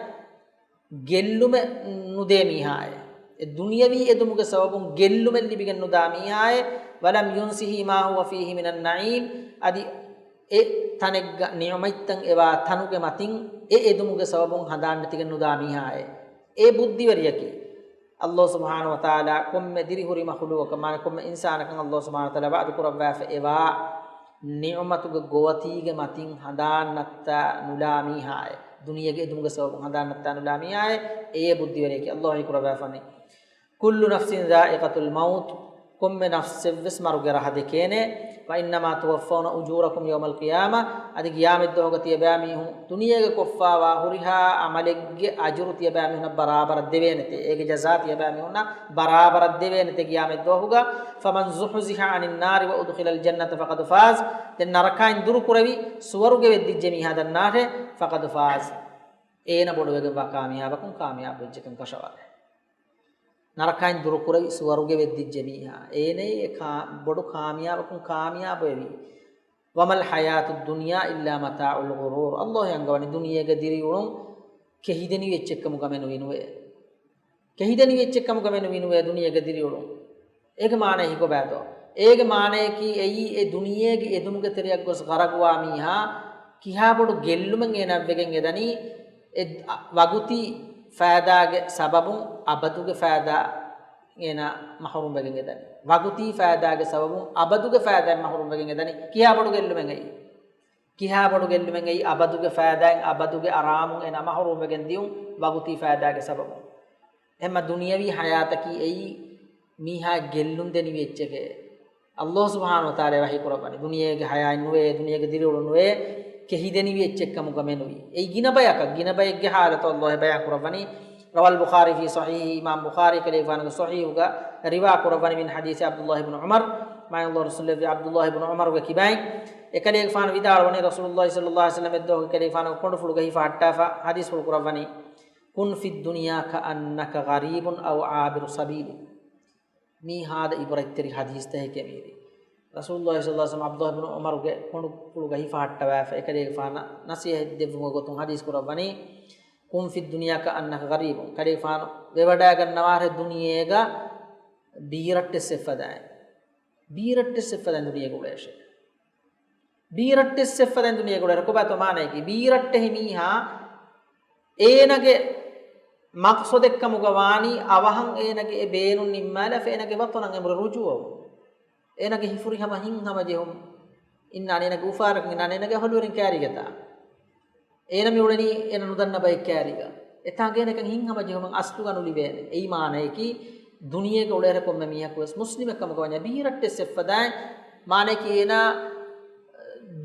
ގެއްލުމެއް ނުދޭ މީހާއޭ. އެ ދުނިޔަވީ އެދުމުގެ ސަބަބުން ގެއްލުމެއް ލިބިގެން ނުދާ މީހާއޭ. ولم ينسه ما هو فيه من النعيم. އަދި އެ ތަނެއްގަ ނިޢުމަތްތައް އެވާ ތަނުގެ މަތިން އެ އެދުމުގެ ސަބަބުން ހަނދާން ނެތިގެން ނުދާ މީހާއޭ. އެ ބުއްދިވެރިޔަކީ، ﷲ ސުބްޙާނަހޫ ވަތަޢާލާ ކޮންމެ ދިރިހުރި މަޚުލޫޤަކަށް، މާނަ ކޮންމެ އިންސާނަކަށް ﷲ ސުބްޙާނަހޫ ވަތަޢާލާ ވަޢުދު ކުރައްވާފަ އެވާ ނިޢުމަތުގެ ގޮވަތީގެ މަތިން ހަނދާން ނައްތާ ނުލާ މީހާއޭ، ދުނިޔޭގެ އެދުމުގެ ސަބަބުން ހަނދާން ނައްތާ ނުލާ މީހާއޭ، އެ ބުއްދިވެރިޔަކީ. ﷲ ވަޙީ ކުރައްވާފަނީ، كل نفس ذائقة الموت، ކޮންމެ ނަފްސެއްވެސް މަރުގެ ރަހަ ދެކޭނެ. وإنما توفون أجوركم يوم القيامة، އަދި ގިޔާމަތްދުވަހުގަ ތިޔަބައިމީހުން ދުނިޔޭގަ ކޮށްފާވާ ހުރިހާ ޢަމަލެއްގެ އަޖުރު ތިޔަބައިމީހުންނަށް ބަރާބަރަށް ދެވޭނެތޭ. އޭގެ ޖަޒާ ތިޔަބައިމީހުންނަށް ބަރާބަރަށް ދެވޭނެތޭ ގިޔާމަތްދުވަހުގަ. فمن زحزح عن النار وأدخل الجنة فقد فاز، ދެން ނަރަކައިން ދުރުކުރެވި، ސުވަރުގެ ވެއްދިއްޖެ މީހާ ދަންނާށޭ، فقد فاز، އޭނަ ބޮޑުވެގެންވާ ކާމިޔާބަކުން ކާމިޔާބު ވެއްޖެކަން ކަށަވަރޭ. ނަރަކައިން ދުރުކުރެވި ސުވަރުގެ ވެއްދިއްޖެ މީހާ، އޭނައޭ ކާ-، ބޮޑު ކާމިޔާބަކުން ކާމިޔާބުވެވީ. وما الحياة الدنيا إلا متاع الغرور، ﷲ އަންގަވަނީ ދުނިޔޭގެ ދިރިއުޅުން ކެހިދެނިވި އެއްޗެއްކަމުގަ މެނުވީނުވޭ. ކެހިދެނިވި އެއްޗެއްކަމުގަ މެނުވީނުވޭ ދުނިޔޭގެ ދިރިއުޅުން. އޭގެ މާނައީ ކޮބާތޯ؟ އޭގެ މާނަޔަކީ އެއީ އެ ދުނިޔޭގެ އެދުމުގެ ތެރެއަށް ގޮސް ޣަރަގުވާ މީހާ ކިހާ ބޮޑު ގެއްލުމެއް އޭނާއަށް ވެގެން އެދަނީ، އެ ވަގުތީ ފައިދާގެ ސަބަބުން އަބަދުގެ ފައިދާ އޭނާ މަޙްރޫމް ވެގެން އެދަނީ. ވަގުތީ ފައިދާގެ ސަބަބުން އަބަދުގެ ފައިދާއިން މަޙްރޫމް ވެގެން އެދަނީ. ކިހާ ބޮޑު ގެއްލުމެއް އެއީ؟ ކިހާ ބޮޑު ގެއްލުމެއް އެއީ؟ އަބަދުގެ ފައިދާއިން އަބަދުގެ އަރާމުން އޭނާ މަޙްރޫމް ވެގެން ދިޔުން ވަގުތީ ފައިދާގެ ސަބަބުން. އެހެންމަ ދުނިޔަވީ ޙަޔާތަކީ އެއީ މީހާ ގެއްލުން ދެނިވި އެއްޗެކޭ. ﷲ ސުބްޙާނަހޫ ވަތަޢާލާ ވަޙީ ކުރައްވަނީ ދުނިޔޭގެ ޙަޔާތް ނުވޭ، ދުނިޔޭގެ ދިރިއުޅުން ނުވޭ، ކެހިދެނިވި އެއްޗެއްކަމުގަ މެނުވީ. އެއީ ގިނަ ބަޔަކަށް، ގިނަ ބައެއްގެ ޙާލަތު ﷲ ބަޔާން ކުރައްވަނީ. رواه البخاري في صحيحه، އިމާމް ބުޚާރީ ކަލޭގެފާނުގެ ޞަޙީޙުގަ ރިވާ ކުރައްވަނީ من حديث عبد الله بن عمر، މާތް ﷲ ރަސޫލު ލެއްވި ޢަބްދުﷲ ބިން ޢުމަރުގެ ކިބައިން. އެކަލޭގެފާނު ވިދާޅުވަނީ ރަސޫލުﷲ ޞައްލަﷲ ޢަލައިހި ވަސައްލަމް އެއްދުވަހު އެކަލޭގެފާނުގެ ކޮނޑުފުޅުގަ ހިފަހައްޓާފަ ޙަދީޘްފުޅު ކުރައްވަނީ، كن في الدنيا كأنك غريب أو عابر سبيل. މީ ހާދަ ޢިބްރަތްތެރި ޙަދީޘްތަކެކޭ މީރީ. ރަސޫލުﷲ ޞައްލަﷲ ޢަލައިހި ވަސައްލަމް ޢަބްދުﷲ ބިން ޢުމަރުގެ ކޮނޑުފުޅުގަ ހިފަހައްޓަވާފަ، އެކަލޭގެފާނަށް ނަޞޭޙަތް ދެއްވުމުގެ ގޮތުން ޙަދީޘް ކުރައްވަނީ، كن في الدنيا كأنك غريب، ކަލޭގެފާނު ވެވަޑައިގަންނަވާށޭ ދުނިޔޭގަ ބީރައްޓެއްސެއް ފަދައިން. ބީރައްޓެއްސެއް ފަދައިން ދުނިޔޭގަ އުޅޭށޭ. ބީރައްޓެއްސެއް ފަދައިން ދުނިޔޭގަ އުޅޭށޭ. ކޮބާތޯ މާނައަކީ؟ ބީރައްޓެހި މީހާ އޭނަގެ މަޤްޞަދެއްކަމުގަ ވާނީ އަވަހަށް އޭނަގެ އެ ބޭނުން ނިންމާލާފަ އޭނަގެ ވަޠަނަށް އެނބުރި ރުޖޫޢަވުން. އޭނަގެ ހިފުރިހަމަ ހިތްހަމަޖެހުން އިންނާނެ، އޭނަގެ އުފާވެރިކަން އިންނާނެ، އޭނަގެ އަހުލުވެރިން ކައިރީގަތާ. އޭނަ މި އުޅެނީ އޭނަ ނުދަންނަ ބައެއް ކައިރީގަ. އެތާނގަ އޭނަކަށް ހިތްހަމަޖެހުމަށް އަސްލުގަ ނުލިބޭނެ. އެއީ މާނައަކީ ދުނިޔޭގަ އުޅޭށޭ ކޮންމެ މީހަކުވެސް މުސްލިމެއްކަމުގަ ވަންޏާ ބީރައްޓެއްސެއް ފަދައިން. މާނައަކީ އޭނާ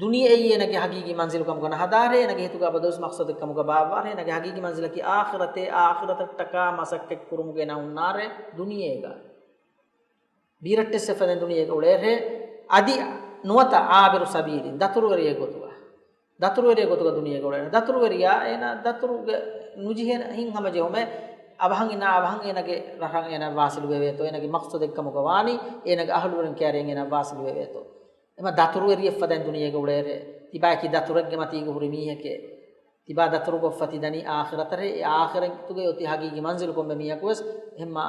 ދުނިޔެ އެއީ އޭނަގެ ޙަޤީޤީ މަންޒިލު ކަމުގަ ނަހަދާށޭ، އޭނަގެ ހިތުގަ އަބަދުވެސް މަޤްޞަދެއްކަމުގަ ބާއްވާށޭ، އޭނަގެ ޙަޤީޤީ މަންޒިލަކީ އާޚިރަތޭ، އާޚިރަތަށްޓަކާ މަސައްކަތް ކުރުމުގަ އޭނާ ހުންނާށޭ ދުނިޔޭގަ. ބީރައްޓެއްސެއް ފަދައިން ދުނިޔޭގަ އުޅޭށޭ، އަދި ނުވަތަ ޢާބިރު ސަބީލިން، ދަތުރުވެރިއެއް ގޮތުގަ. ދަތުރުވެރިއެއް ގޮތުގަ ދުނިޔޭގަ އުޅޭ. ދަތުރުވެރިޔާ އޭނާ ދަތުރުގެ ނުޖެހޭ ހިތްހަމަޖެހުމެއް އަވަހަށް އިންނާ އަވަހަށް އޭނަގެ ރަށަށް އޭނާ ވާސިލު ވެވޭތޯ، އޭނަގެ މަޤްޞަދެއްކަމުގަ ވާނީ، އޭނަގެ އަހުލުވެރިން ކައިރިއަށް އޭނާ ވާސިލު ވެވޭތޯ. އެމަ ދަތުރުވެރިއެއް ފަދައިން ދުނިޔޭގަ އުޅޭށޭ. ތިބާއަކީ ދަތުރެއްގެ މަތީގަ ހުރި މީހެކޭ. ތިބާ ދަތުރުކޮށްފަ ތިދަނީ އާޚިރަތަށޭ. އެ އާޚިރަތުގެ އޮތީ ޙަޤީޤީ މަންޒިލު ކޮންމެ މީހަކުވެސް އެހެންމާ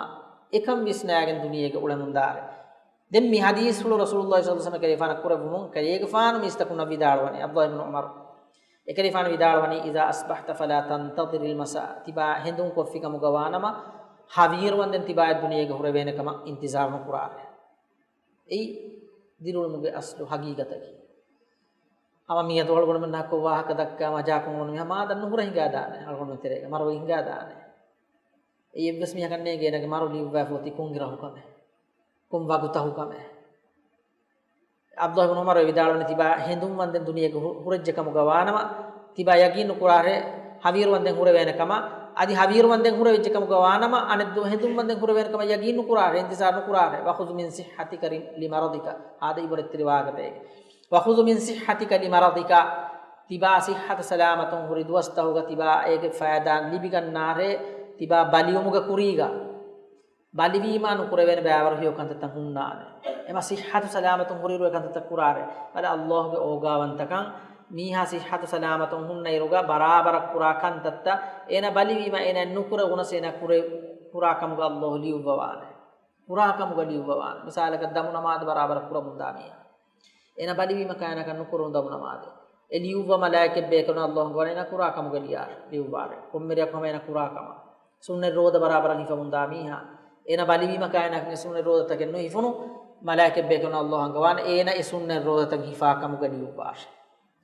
އެކަން ވިސްނާގެން ދުނިޔޭގަ އުޅެމުންދާށޭ. ދެން މި ޙަދީޘްފުޅު ރަސޫލުﷲ ޞައްލަﷲ ޢަލައިހި ވަސައްލަމަ ކަލޭގެފާނަށް ކުރެއްވުމުން ކަލޭގެފާނު މީސްތަކުންނަށް ވިދާޅުވަނީ، ޢަބްދުﷲ ބިން ޢުމަރު، އެކަލޭގެފާނު ވިދާޅުވަނީ، إذا أصبحت فلا تنتظر المساء، ތިބާ ހެނދުން ކޮށްފިކަމުގަ ވާނަމަ، ހަވީރުވަންދެން ތިބާއަށް ދުނިޔޭގަ ހުރެވޭނެ ކަމަށް އިންތިޒާރު ނުކުރާށޭ. އެއީ ދިރިއުޅުމުގެ އަސްލު ޙަޤީޤަތަކީ. ހަމަ މިއަދު އަޅުގަނޑުމެންނާ ކޮށް ވާހަކަ ދައްކާ މަޖާކޮށް އުޅުނު މީހާ މާދަން ނުހުރެ ހިނގާދާނެ، އަޅުގަނޑުމެން ތެރޭގަ މަރުވެ ހިނގާދާނެ. އެއީ އެއްވެސް މީހަކަށް ނޭނގޭ އޭނަގެ މަރު ލިޔުއްވާފަ އޮތީ ކޮން އިރަކު ކަމެއް، ކޮން ވަގުތަކު ކަމެއް. ޢަބްދުﷲ ބިން ޢުމަރު ވިދާޅުވަނީ، ތިބާ ހެނދުން ވަންދެން ދުނިޔޭގަ ހު-، ހުރެއްޖެ ކަމުގަ ވާނަމަ، ތިބާ ޔަގީން ނުކުރާށޭ ހަވީރު ވަންދެން ހުރެވޭނެ ކަމަށް. އަދި ހަވީރު ވަންދެން ހުރެވިއްޖެ ކަމުގަ ވާނަމަ، އަނެއް ދުވަހު ހެނދުން ވަންދެން ހުރެވޭނެ ކަމަށް ޔަގީން ނުކުރާށޭ، އިންތިޒާރު ނުކުރާށޭ. وخذ من صحتك لمرضك. ހާދަ ޢިބްރަތްތެރި ވާހަކަތަކެއް. وخذ من صحتك لمرضك. ތިބާ ޞިއްޙަތު ސަލާމަތުން ހުރި ދުވަސްތަކުގަ ތިބާ އޭގެ ފައިދާ ލިބިގަންނާށޭ، ތިބާ ބަލިވުމުގެ ކުރީގަ. ބަލިވީމާ ނުކުރެވޭނެ ބައިވަރު ހެޔޮ ކަންތައްތައް ހުންނާނެ. އެމަ ޞިއްޙަތު ސަލާމަތުން ހުރިއިރު އެ ކަންތައްތައް ކުރާށޭ. ބަލަ، ﷲ ގެ އޯގާވަންތަކަން، މީހާ ޞިއްޙަތު ސަލާމަތުން ހުންނައިރުގަ ބަރާބަރަށް ކުރާ ކަންތައްތައް އޭނަ ބަލިވީމަ އޭނަ ނުކުރެވުނަސް އޭނަ ކުރެ-، ކުރާ ކަމުގަ ﷲ ލިޔުއްވަވާނެ. ކުރާ ކަމުގަ ލިޔުއްވަވާނެ. މިސާލަކަށް ދަމު ނަމާދު ބަރާބަރަށް ކުރަމުންދާ މީހާ. އޭނަ ބަލިވީމަ ކާނަކަށް ނުކުރުނު ދަމު ނަމާދެއް. އެ ލިޔުއްވަ މަލާއިކަތް ބޭކަލުން ﷲ ގޮވަނީ އޭނަ ކުރާ ކަމުގަ ލިޔާ، ލިޔުއްވާރެ. ކޮންމެ ރެއަކު ހަމަ އޭނަ ކުރާ ކަމަށް. ސުންނަތް ރޯދަ ބަރާބަރަށް ހިފަމުންދާ މީހާ، އޭނަ ބަލިވީމަކާ އޭނާގެ ސުންނަތް ރޯދަތަކެއް ނުހިފުނު، މަލާއިކަތް ބޭކަލުން ﷲ އަންގަވާނެ އޭނަ އެ ސުންނަތް ރޯދަތައް ހިފާ ކަމުގަ ލިޔުއްވާށޭ.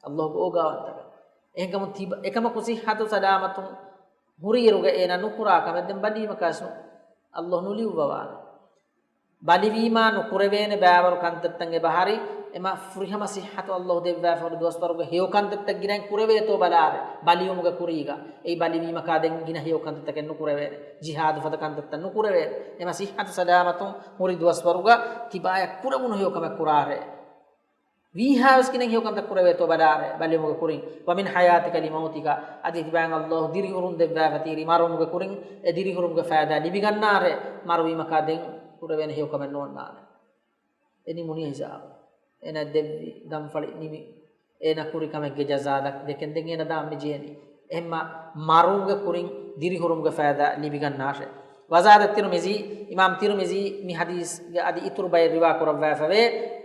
ﷲ ގޯ ގާވަންތަކަން. އެހެންކަމުން ތިބަ-، އެކަމަކު ޞިއްޙަތު ސަލާމަތުން ހުރިއިރުގަ އޭނާ ނުކުރާ ކަމެއް ދެން ބަލީމަކާސް ﷲ ނުލިޔުއްވަވާނެ. ބަލިވީމާ ނުކުރެވޭނެ ބައިވަރު ކަންތައްތައް އެބަހަރި، އެމަ ފުރިހަމަ ޞިއްޙަތު ﷲ ދެއްވާފަ ހުރި ދުވަސްވަރުގެ ހެޔޮ ކަންތައްތައް ގިނައިން ކުރެވޭތޯ ބަލާރެ. ބަލިވުމުގެ ކުރީގަ އެއީ ބަލިވީމަކާ ދެން ގިނަ ހެޔޮ ކަންތައްތަކެއް ނުކުރެވޭނެ. ޖިހާދު ފަދަ ކަންތައްތައް ނުކުރެވޭނެ. އެމަ ޞިއްޙަތު ސަލާމަތުން ހުރި ދުވަސްވަރުގަ ތިބާޔަށް ކުރެވުނު ހެޔޮ ކަމެއް ކުރާރެ. ވީހާވެސް ގިނަ ހެޔޮ ކަންތައް ކުރެވޭތޯ ބަލާރެ ބަލިވުމުގެ ކުރިން. ومن حياتك لموتك، އަދި ތިބާއަށް ﷲ ދިރިހުރުން ދެއްވާފަ ތިރި މަރުވުމުގެ ކުރިން އެ ދިރިހުރުމުގެ ފައިދާ ލިބިގަންނާރެ. މަރުވީމަކާ ދެން ކުރެވޭނެ ހެޔޮ ކަމެއް ނޯންނާނެ. އެ ނިމުނީ ހިސާބު. އޭނަ ދެއްވި ދަންފަޅި ނިމި އޭނަ ކުރި ކަމެއްގެ ޖަޒާ ދެކެން ދެން އޭނަ ދާން މި ޖޭނީ. އެހެންމަ މަރުވުމުގެ ކުރިން ދިރިހުރުމުގެ ފައިދާ ލިބިގަންނާށެ. وزاد الترمذي، އިމާމް ތިރުމިޒީ މި ޙަދީޘްގެ އަދި އިތުރު ބައެއް ރިވާ ކުރައްވާފަވޭ.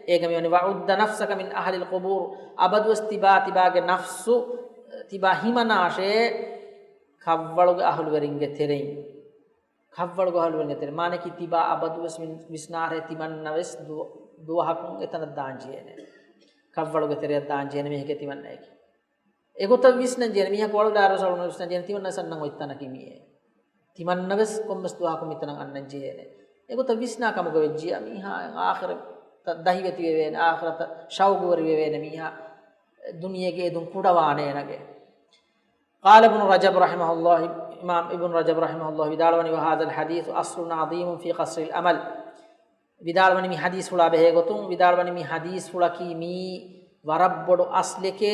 އޭގަ މިވަނީ، وعد نفسك من أهل القبور، އަބަދުވެސް ތިބާ ތިބާގެ ނަފްސު ތިބާ ހިމަނާށޭ ކަށްވަޅުގެ އަހުލުވެރިންގެ ތެރެއިން. ކަށްވަޅުގެ އަހުލުވެރިންގެ ތެރެއިން. މާނައަކީ ތިބާ އަބަދުވެސް ވިސްނާށޭ ތިމަންނަވެސް ދު-، ދުވަހަކުން އެތަނަށް ދާން ޖެހޭނެ. ކަށްވަޅުގެ ތެރެއަށް ދާން ޖެހޭނެ މީހެކޭ ތިމަންނައަކީ. އެގޮތަށް ވިސްނަން ޖެހޭނެ މީހަކު ވަޅުލާރު ސަޅުނު ވިސްނަން ޖެހޭނެ ތިމަންނަ ސަންނަން އޮތް ތަނަކީ މިއޭ. ތިމަންނަވެސް ކޮންމެސް ދުވަހަކު މިތަނަށް އަންނަން ޖެހޭނެ. އެގޮތަށް ވިސްނާ ކަމުގަ ވެއްޖިއްޔާ މީހާ އާޚިރަތަށް ދަހިވެތިވެވޭނެ، އާޚިރަތަށް ޝައުގުވެރިވެވޭނެ މީހާ ދުނިޔޭގެ އެދުން ކުޑަވާނޭ އޭނަގެ. قال ابن رجب رحمه الله، އިމާމް އިބްނު ރަޖަބް ރަޙިމަހުﷲ ވިދާޅުވަނީ، وهذا الحديث أصل عظيم في قصر الآمال. ވިދާޅުވަނީ މި ޙަދީޘްފުޅާ ބެހޭގޮތުން، ވިދާޅުވަނީ މި ޙަދީޘްފުޅަކީ މީ ވަރަށް ބޮޑު އަސްލެކޭ،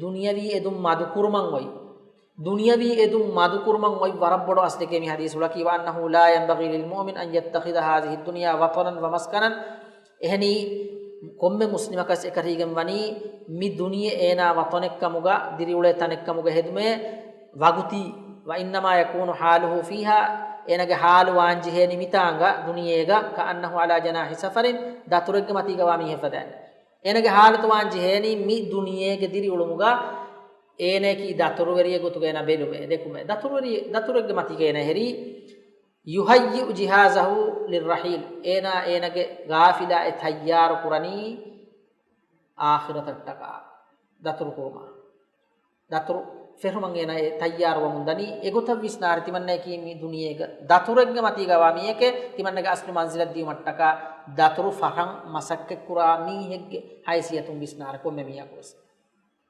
ދުނިޔަވީ އެދުން މަދުކުރުމަށް އޮތް. ދުނިޔަވީ އެދުން މަދުކުރުމަށް އޮތް ވަރަށް ބޮޑު އަސްލެކޭ މި ޙަދީޘްފުޅަކީ، وأنه لا ينبغي للمؤمن أن يتخذ هذه الدنيا وطنا ومسكنا. އެހެނީ، ކޮންމެ މުސްލިމަކަސް އެކަށީގެން ވަނީ، މި ދުނިޔެ އޭނާ ވަޠަނެއްކަމުގަ، ދިރިއުޅޭ ތަނެއްކަމުގަ ހެދުމޭ ވަގުތީ، وإنما يكون حاله فيها، އޭނާގެ ޙާލު ވާންޖެހޭނީ މިތާނގަ، ދުނިޔޭގަ، كأنه على جناح سفر، ދަތުރެއްގެ މަތީގަ ވާ މީހެއް ފަދައިން. އޭނާގެ ޙާލަތު ވާންޖެހޭނީ މި ދުނިޔޭގެ ދިރިއުޅުމުގަ، އޭނައަކީ ދަތުރުވެރިއެއް ގޮތުގަ އޭނާ ބެލުމޭ، ދެކުމޭ. ދަތުރުވެރި-، ދަތުރެއްގެ މަތީގަ އޭނާ ހެރީ، يهيئ جهازه للرحيل، އޭނާ އޭނާގެ ގާފިލާ އެ ތައްޔާރު ކުރަނީ އާޚިރަތަށްޓަކާ، ދަތުރު ކުރުމަށް. ދަތުރު ފެށުމަށް އޭނާ އެ ތައްޔާރުވަމުން ދަނީ. އެގޮތަށް ވިސްނާހަރި ތިމަންނައަކީ މި ދުނިޔޭގަ ދަތުރެއްގެ މަތީގަ ވާ މީހެކޭ، ތިމަންނަގެ އަސްލު މަންޒިލަށް ދިޔުމަށްޓަކާ ދަތުރު ފަށަން މަސައްކަތްކުރާ މީހެއްގެ ހައިސިއްޔަތުން ވިސްނާހަރި ކޮންމެ މީހަކުވެސް.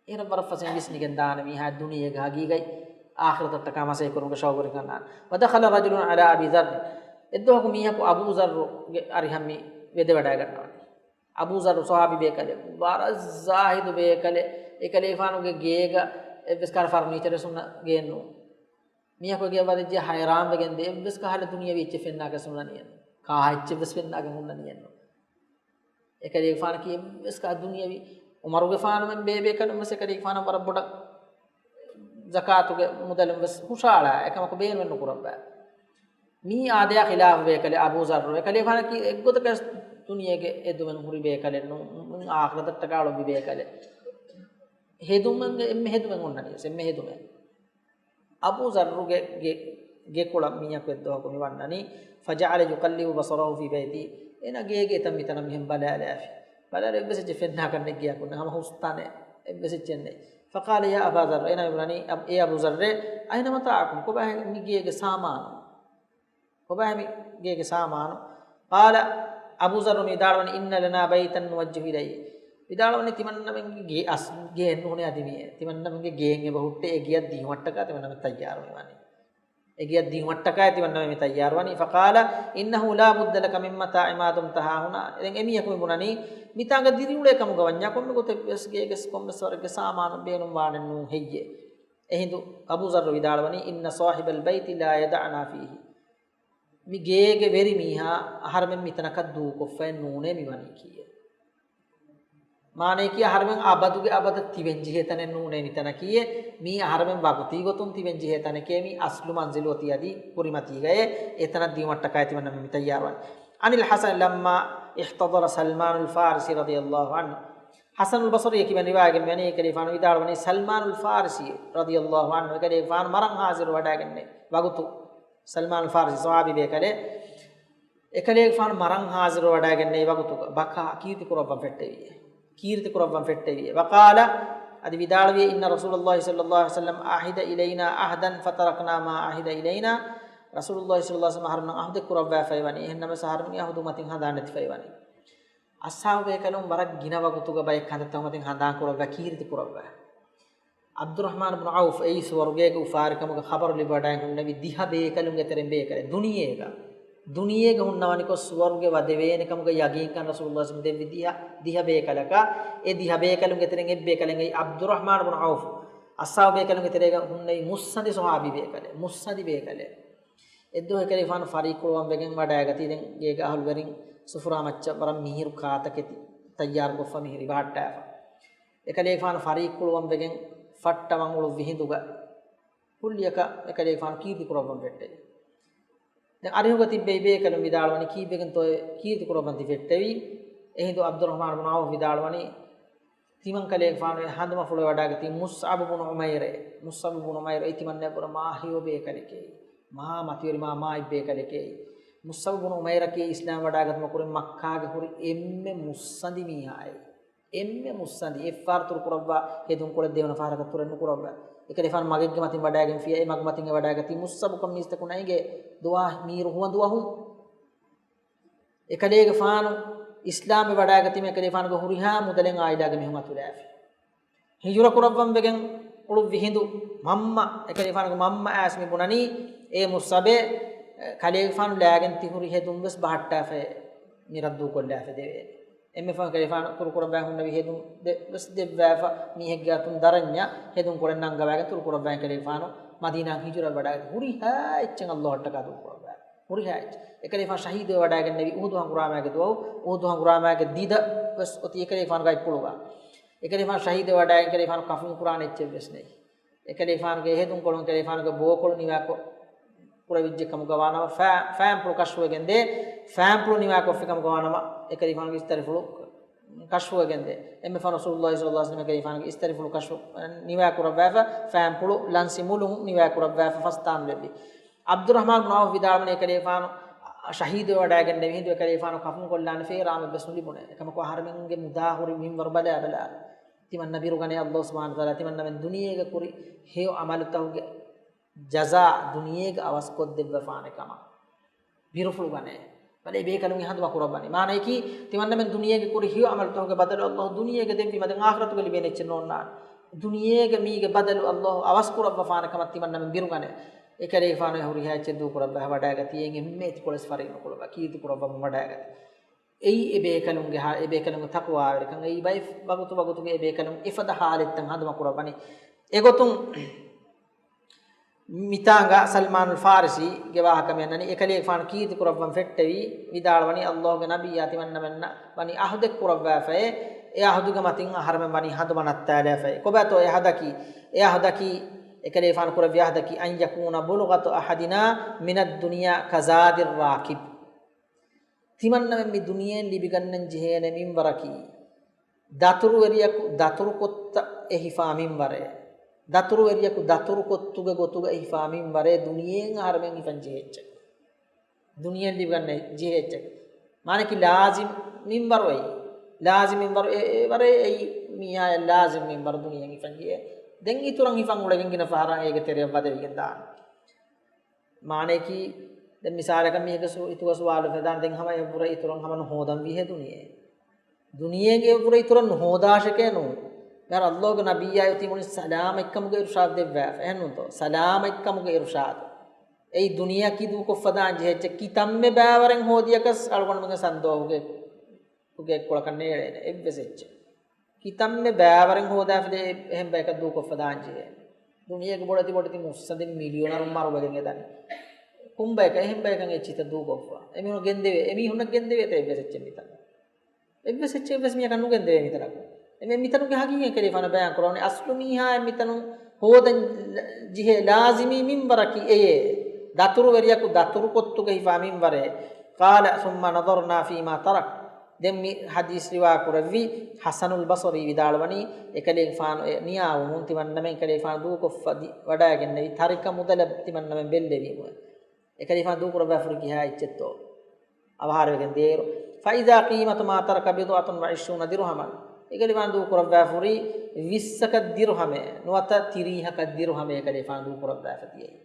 އޭރަށް ވަރަށް ފަސޭހައިން ވިސްނިގެން ދާނެ މީހާ ދުނިޔޭގެ ހަގީގަތް އާޚިރަތަށްޓަކާ މަސައްކަތްކުރުމުގެ ޝައުގުވެރިކަން ދާނެ. ودخل رجل على أبي ذر. އެއްދުވަހަކު މީހަކު އަބޫ ޛައްރުގެ އަރިހަށް މި ވެދެވަޑައިގަންނަވަނީ. އަބޫ ޛައްރު ޞަޙާބީ ބޭކަލެއް، ވަރަށް ޒާހިދު ބޭކަލެއް. އެކަލޭގެފާނުގެ ގޭގަ އެއްވެސް ކަހަލަ ފަރުނީޗަރެއް ހުންނަ ގެއެއް ނޫން. މީހަކު އެގެއަށް ވަދެއްޖެ ހައިރާންވެގެން ދޭ، އެއްވެސް ކަހަލަ ދުނިޔަވީ އެއްޗެއް ފެންނާކަށް ހުންނަނީއެއް ނޫން. ކާ އެއްޗެއްވެސް ފެންނާކަށް ހުންނަނީއެއް ނޫން. އެކަލޭގެފާނަކީ އެއްވެސް ކާ ދުނިޔަވީ، ޢުމަރުގެފާނުމެން ބޭބޭކަލުން ވެސް އެކަލޭގެފާނަށް ވަރަށް ބޮޑަށް ޒަކާތުގެ މުދަލުން ވެސް ހުށައަޅާ، އެކަމަކު ބޭނުމެއް ނުކުރައްވާ. މީ އާދަޔާ ޚިލާފު ބޭކަލެއް އަބޫ ޒައްރު. އެކަލޭގެފާނަކީ އެއްގޮތަކަށް ދުނިޔޭގެ އެދުމެއް ހުރި ބޭކަލެއް ނޫން، އާޚިރަތަށްޓަކާ އުޅުއްވި ބޭކަލެއް. ހެދުމެއް، އެންމެ ހެދުމެއް އޮންނަނީ ވެސް، އެންމެ ހެދުމެއް. އަބޫ ޒައްރުގެ ގެ-، ގެކޮޅަށް މީހަކު އެއްދުވަހަކު މި ވަންނަނީ، فجعل يقلب بصره في بيته. އޭނާ ގޭގެ އެތަން މިތަނަށް މިހެން ބަލާލާފި. ބަލާލާ އެއްވެސް އެއްޗެއް ފެންނާކަށް ނެތް ގެއަކުން ހަމަ ހުސްތަނެއް އެއްވެސް އެއްޗެއް ނެތް. فقال يا أبا ذر، އޭނާ މި ބުނަނީ، އަބް-، އޭ އަބޫ ޒައްރޭ، أين متاعكم؟ ކޮބާ މި ގޭގެ ސާމާނު؟ ކޮބާ މި ގޭގެ ސާމާނު؟ قال، އަބޫ ޒައްރު ވިދާޅުވަނީ، إن لنا بيتا نوجه إليه. ވިދާޅުވަނީ ތިމަންނަމެންގެ ގެ އަސް-، ގެއެއް ނޫނޭ އަދި މިއޭ. ތިމަންނަމެންގެ ގެއެއް އެބަ ހުއްޓޭ، އެ ގެއަށް ދިޔުމަށްޓަކާ ތިމަންނަމެން ތައްޔާރުވެވަނީ. އެ ގެއަށް ދިޔުމަށްޓަކާ ތިމަންނަމެން މި ތައްޔާރުވަނީ. فقال، إنه لا بد لك من متاع ما دمت هاهنا. ދެން އެމީހަކު މި ބުނަނީ، މިތާނގަ ދިރިއުޅޭ ކަމުގަ ވަންޏާ ކޮންމެ ގޮތެއް ވެސް ގޭގެ ކޮންމެސް ވަރެއްގެ ސާމާނު ބޭނުން ވާނެއް ނޫން ހެއްޔޭ؟ އެހިނދު އަބޫ ޒައްރު ވިދާޅުވަނީ، إن صاحب البيت لا يدعنا فيه. މި ގޭގެ ވެރި މީހާ އަހަރެމެން މިތަނަކަށް ދޫކޮށްފައެއް ނޫނޭ މިވަނީކީއެއް. މާނަޔަކީ އަހަރެމެން އަބަދުގެ އަބަދަށް ތިބެން ޖެހޭ ތަނެއް ނޫނޭ މިތަނަކީއެއް. މީ އަހަރެމެން ވަގުތީ ގޮތުން ތިބެން ޖެހޭ ތަނެކޭ. މީ އަސްލު މަންޒިލު އޮތީ އަދި ކުރިމަތީގައޭ. އެތަނަށް ދިޔުމަށްޓަކާ ތިމަންނަމެން މި ތައްޔާރުވަނީ. عن الحسن لما احتضر سلمان الفارسي رضي الله عنه. ޙަސަނުލް ބަޞްރީ ކިބަން ރިވާޔަތް ވަނީ، އެކަލޭގެފާނު ވިދާޅުވަނީ، ސަލްމާނުލް ފާރިސީ ރަޟިޔަﷲ ޢަންހު، އެކަލޭގެފާނު މަރަން ހާޒިރު ވަޑައިގެންނެވި ވަގުތު، ސަލްމާން ފާރިސީ ޞަޙާބީ ބޭކަލެއް، އެކަލޭގެފާނު މަރަން ހާޒިރުވެވަޑައިގެންނެވި ވަގުތުގަ ބަކާ ކީރިތި ކުރައްވަން ފެއްޓެވިއޭ. ކީރިތި ކުރައްވަން ފެއްޓެވިއޭ. ވަޤާލަ، އަދި ވިދާޅުވި، إن رسول الله صلى الله عليه وسلم عهد إلينا عهدا فتركنا ما عهد إلينا. ރަސޫލުﷲ ޞައްލަﷲ ޢަލައިހި ވަސައްލަމަ އަހަރުންނަށް ޢަހުދެއް ކުރައްވާފައި ވަނީ. އެހެން ނަމަވެސް އަހަރުން އެ ޢަހުދު މަތިން ހަނދާން ނެތިފައި ވަނީ. އަޞްޙާބު ބޭކަލުން ވަރަށް ގިނަ ވަގުތުގަ ބައެއް ކަންތައްތައް މަތިން ހަނދާން ކުރައްވާ، ކީރިތި ކުރައްވާ. ޢަބްދުއްރަޙްމާން ބުނު ޢައުފް އެއީ ސުވަރުގޭގެ އުފާވެރިކަމުގެ ޚަބަރު ލިބިވަޑައިގެން ހުންނެވި ދިހަ ބޭކަލުންގެ ތެރެއިން ބޭކަލެއް ދުނިޔޭގަ. ދުނިޔޭގަ ހުންނަވަނިކޮށް ސުވަރުގެ ވަދެވޭނެ ކަމުގެ ޔަގީންކަން ރަސޫލުﷲ ދެއްވި ދިހަ، ދިހަ ބޭކަލަކަށް. އެ ދިހަ ބޭކަލުންގެ ތެރެއިން އެއް ބޭކަލެއް އެއީ ޢަބްދުއްރަޙްމާން ބުނު ޢައުފް. އަޞްޙާބު ބޭކަލުންގެ ތެރޭގަ ހުންނެވި މުއްސަނދި ޞަޙާބީ ބޭކަލެއް. މުއްސަނދި ބޭކަލެއް. އެއްދުވަހު އެކަލޭގެފާނު ފަރީއްކުޅުވަން ވެގެން ވަޑައިގަތީ. ދެން ގޭގެ އަހުލުވެރިން ސުފުރާ މައްޗަށް ވަރަށް މިހިރު ކާތަކެތި ތައްޔާރުކޮށްފަ މިހިރި ބަހައްޓާފަ. އެކަލޭގެފާނު ފަރީއްކުޅުވަން ވެގެން ފައްޓަވަން އުޅުއްވި ހިނދުގަ ކުއްލިއަކަށް އެކަލޭގެފާނު ކީރިތި ކުރައްވަން ފެއްޓެވި. ދެން އަރިހުގަ ތިއްބެވި ބޭކަލުން ވިދާޅުވަނީ، ކީއްވެގެންތޯ ކީރިތި ކުރައްވަން ތި ފެއްޓެވީ؟ އެހިނދު ޢަބްދުއްރަޙްމާން ބުނު ޢައުފް ވިދާޅުވަނީ، ތިމަން ކަލޭގެފާނު އެ ހަނދުމަފުޅު ވަޑައިގަތީ މުޞްޢަބު ބުނު ޢުމައިރޭ. މުޞްޢަބު ބުނު ޢުމައިރު އެއީ ތިމަންނަ ބުރަ މާ ހެޔޮ ބޭކަލެކޭ. މާ މަތިވެރި މާ މާތް ބޭކަލެކޭ. މުޞްޢަބު ބުނު ޢުމައިރަކީ އިސްލާމް ވަޑައިގަތުމަށް ކުރިން މައްކާގެ ހުރި އެންމެ މުއްސަނދި މީހާއޭ. އެންމެ މުއްސަނދި. އެއްފަހަރު ތުރުކުރައްވާ ހެދުންކޮޅެއް ދެވަނަ ފަހަރަކަށް ތުރެއް ނުކުރައްވާ. އެކަލޭގެފާނު މަގެއްގެ މަތިން ވަޑައިގެންފިއްޔާ، އެ މަގުމަތިން އެ ވަޑައިގަތީ މުއްސަބުކަން މީސްތަކުން އައިގެ ދުވާ މީރު ހުވަނދު ވަހުން. އެކަލޭގެފާނު އިސްލާމްވެ ވަޑައިގަތީމަ އެކަލޭގެފާނުގެ ހުރިހާ މުދަލެއް އާއިލާގެ މީހުން އަތުލާފި. ހިޖުރަ ކުރައްވަން ވެގެން އުޅުއްވި ހިނދު މަންމަ، އެކަލޭގެފާނުގެ މަންމަ އައިސް މި ބުނަނީ، އޭ މުއްސަބޭ، ކަލޭގެފާނު ލާގެން ތި ހުރި ހެދުން ވެސް ބަހައްޓާފައޭ، މި ރައްދުކޮށްލާފަ ދެވޭނެ. އެންމެ ފަހުން ކަލޭގެފާނު ތުރުކުރައްވާ ހުންނެވި ހެދުން ދެ-، ވެސް ދެއްވާފަ، މީހެއްގެ އަތުން ދަރަންޏަށް ހެދުން ކޮޅެއް ނަންގަވާގެން ތުރުކުރައްވާ ކަލޭގެފާނު މަދީނާ ހިޖުރަ ވަޑައިގަތީ. ހުރިހާ އެއްޗެއް ﷲ އަށްޓަކާ ދޫކުރައްވާ. ހުރިހާ އެއްޗެއް. އެކަލޭގެފާނު ޝަހީދުވެ ވަޑައިގެންނެވި އުހުދު ހަނގުރާމާގެ ދުވަހު، އުހުދު ހަނގުރާމާގެ ދިދަ ވެސް އޮތީ އެކަލޭގެފާނު ގަތްޕުޅުގަ. އެކަލޭގެފާނު ޝަހީދުވެ ވަޑައިގެން ކަލޭގެފާނު ކަފުން ކުރާނެ އެއްޗެއް ވެސް ނެތް. އެކަލޭގެފާނުގެ އެހެދުން ކޮޅުން އެކަލޭގެފާނުގެ ބޯކޮޅު ނިވާކޮށް ކުރެވިއްޖެ ކަމުގަ ވާނަމަ، ފާ-، ފާންޕުޅު ކަޝްފުވެގެން ދޭ، ފާންޕުޅު ނިވާކޮށްފި ކަމުގަ ވާނަމަ، އެކަލޭގެފާނުގެ އިސްތަށިފުޅު ކަޝްފުވެގެން ދޭ. އެންމެ ފަހުން ރަސޫލުﷲ ޞައްލަﷲ ޢަލައިހި ވަސައްލަމަ އެކަލޭގެފާނުގެ އިސްތަށިފުޅު ކަޝްފު، ނިވާކުރައްވާފަ، ފާންޕުޅު ލަންސި މުލުން ނިވާކުރައްވާފަ ފަސް ތާނު ލެއްވި. ޢަބްދުއްރަޙްމާން ބުނު ޢައުފް ވިދާޅުވަނީ އެކަލޭގެފާނު ޝަހީދުވެ ވަޑައިގެންނެވި ހިނދު އެކަލޭގެފާނު ކަފުން ކޮށްލާނެ ފޭރާމެއް ވެސް ނުލިބުނޭ. އެކަމަކު އަހަރެމެންގެ މުދާ ހުރި މިންވަރު ބަލާ ބަލާ. ތިމަންނަ ބިރުގަނޭ ﷲ ސުބްޙާނަހޫ ވަތަޢާލާ ތިމަންނަމެން ދުނިޔޭގަ ކުރި ހެޔޮ ޢަމަލުތަކުގެ ޖަޒާ ދުނިޔޭގަ އަވަސްކޮށްދެއްވަފާނެ ކަމަށް. ބިރުފުޅު ގަނޭ. ބަލޭ ބޭކަލުން އެ ހަނދުމަ ކުރައްވަނީ. މާނަޔަކީ، ތިމަންނަމެން ދުނިޔޭގެ ކުރި ހެޔޮ ޢަމަލުތަކުގެ ބަދަލު ﷲ ދުނިޔޭގަ ދެއްވީމަ ދެން އާޚިރަތުގަ ލިބޭނެ އެއްޗެއް ނޯންނާނެ. ދުނިޔޭގެ މީގެ ބަދަލު ﷲ އަވަސް ކުރައްވަފާނެ ކަމަށް ތިމަންނަމެން ބިރުގަނޭ. އެކަލޭގެފާނު އެ ހުރިހާ އެއްޗެއް ދޫކުރައްވާ ވަޑައިގަތީ އެންމެ އެތިކޮޅެއް ފަރިއް ނުކުޅައްވާ ކީރިތި ކުރައްވަމުން ވަޑައިގަތީ. އެއީ އެ ބޭކަލުންގެ ހާ-، އެ ބޭކަލުންގެ ތަޤްވާވެރިކަން. އެއީ ބައެއް ވަގުތު ވަގުތުގެ އެ ބޭކަލުން އެފަދަ ޙާލެއްތައް ހަނދުމަ ކުރައްވަނީ. އެގޮތުން މިތާނގަ ސަލްމާނުލް ފާރިސީގެ ވާހަކަ މި އަންނަނީ، އެކަލޭގެފާނު ކީރިތި ކުރައްވަން ފެއްޓެވީ، ވިދާޅުވަނީ، ﷲގެ ނަބިއްޔާ ތިމަންނަމެންނަށް ވަނީ އަހުދެއް ކުރައްވާފައޭ، އެ އަހުދުގެ މަތިން އަހަރެމެން ވަނީ ހަނދުމަ ނައްތާލާފައޭ. ކޮބާތޯ އެ އަހަދަކީ؟ އެ އަހަދަކީ، އެކަލޭގެފާނު ކުރެއްވި އަހަދަކީ، أن يكون بلغة أحدنا من الدنيا كزاد الراكب. ތިމަންނަމެން މި ދުނިޔެއިން ލިބިގަންނަން ޖެހޭނެ މިންވަރަކީ، ދަތުރުވެރިޔަކު ދަތުރުކޮށްތައް އެ ހިފާ މިންވަރޭ. ދަތުރުވެރިޔަކު ދަތުރުކޮށްތުގެ ގޮތުގަ ހިފާ މިންވަރޭ ދުނިޔެއިން އަހަރެމެން ހިފަން ޖެހޭ އެއްޗެއް. ދުނިޔެއިން ލިބިގަންނަން ޖެހޭ އެއްޗެއް. މާނައަކީ ލާޒިމް މިންވަރު އެއީ. ލާޒިމް މިންވަރު އެ-، އެވަރޭ އެއީ މީހާޔަށް ލާޒިމް މިންވަރު ދުނިޔެއިން ހިފަން ޖެހޭ. ދެން އިތުރަށް ހިފަން އުޅެގެން ގިނަ ފަހަރަށް އޭގެ ތެރެއަށް ވަދެވިގެން ދާނެ. މާނައަކީ، ދެން މިސާލަކަށް މީހެއްގެ ސު-، ހިތުގަ ސުވާލު އުފެދާނެ، ދެން ހަމަ އެއަށްވުރެ އިތުރަށް ހަމަ ނުހޯދަން ވީހޭ ދުނިޔެ. ދުނިޔޭގެ އެއަށްވުރެ އިތުރަށް ނުހޯދާށެކޭ ނޫން. މިހާރު ﷲގެ ނަބިއްޔާ އޮތީ މުޅިން ސަލާމަތްކަމުގެ އިރުޝާދު ދެއްވާފަ. އެހެންނޫންތޯ؟ ސަލާމަތްކަމުގެ އިރުޝާދު. އެއީ ދުނިޔެއަކީ ދޫކޮށްފަ ދާން ޖެހޭ އެއްޗެއް. ކިތަންމެ ބައިވަރެއް ހޯދިޔަކަސް އަޅުގަނޑުމެންގެ ސަނދޯހުގެ ގެއްކޮޅަކަށް ނޭޅޭނެ އެއްވެސް އެއްޗެއް. ކިތަންމެ ބައިވަރެއް ހޯދާފިލެ އެހެން ބަޔަކަށް ދޫކޮށްފަ ދާން ޖެހޭ. ދުނިޔޭގެ ބޮޑެތި ބޮޑެތި މުއްސަނދިން މިލިޔަނަރުން މަރުވެގެން އެދަނީ. ކޮން ބަޔަކަށް އެހެން ބަޔަކަށް އެއްޗިތައް ދޫކޮށްފަ؟ އެމީހުން ގެންދެވޭ، އެމީހުންނަށް ގެންދެވޭތަ އެއްވެސް އެއްޗެއް މިތަނަށް؟ އެއްވެސް އެއްޗެއް އެއްވެސް މީހަކަށް ނުގެންދެވޭ މިތަނަކު. އެމެ މިތަނުގެ ހަގީގަތް ކަލޭފާނަށް ބަޔާން ކުރަވަނީ، އަސްލު މީހާ މިތަނު ހޯދަން ޖެހޭ ލާޒިމީ މިންވަރަކީ އެޔޭ. ދަތުރުވެރިޔަކު ދަތުރުކޮށްތުގަ ހިފާ މިންވަރޭ. قال ثم نظرنا فيما ترك. ދެން މި ޙަދީޘް ރިވާ ކުރެއްވި ޙަސަނުލް ބަޞްރީ ވިދާޅުވަނީ، އެކަލޭގެފާނު އެ ނިޔާވުމުން ތިމަންނަމެން އެކަލޭގެފާނު ދޫކޮށްފަ ދި-، ވަޑައިގެންނެވި ތަރިކަ މުދަލަށް ތިމަންނަމެން ބެއްލެވީމު. އެކަލޭގެފާނު ދޫކުރައްވާފަ ހުރި ކިހާ އެއްޗެއްތޯ؟ އަވަހާރަވެގެން ދިޔައިރު، فإذا قيمة ما ترك بضعة وعشرون درهما، އެކަލޭގެފާނު ދޫކުރައްވާފަ ހުރީ ވިއްސަކަށް ދިރުހަމެއް، ނުވަތަ ތިރީހަކަށް ދިރުހަމެއް އެކަލޭގެފާނު ދޫކުރައްވާފަ ދިޔައީ.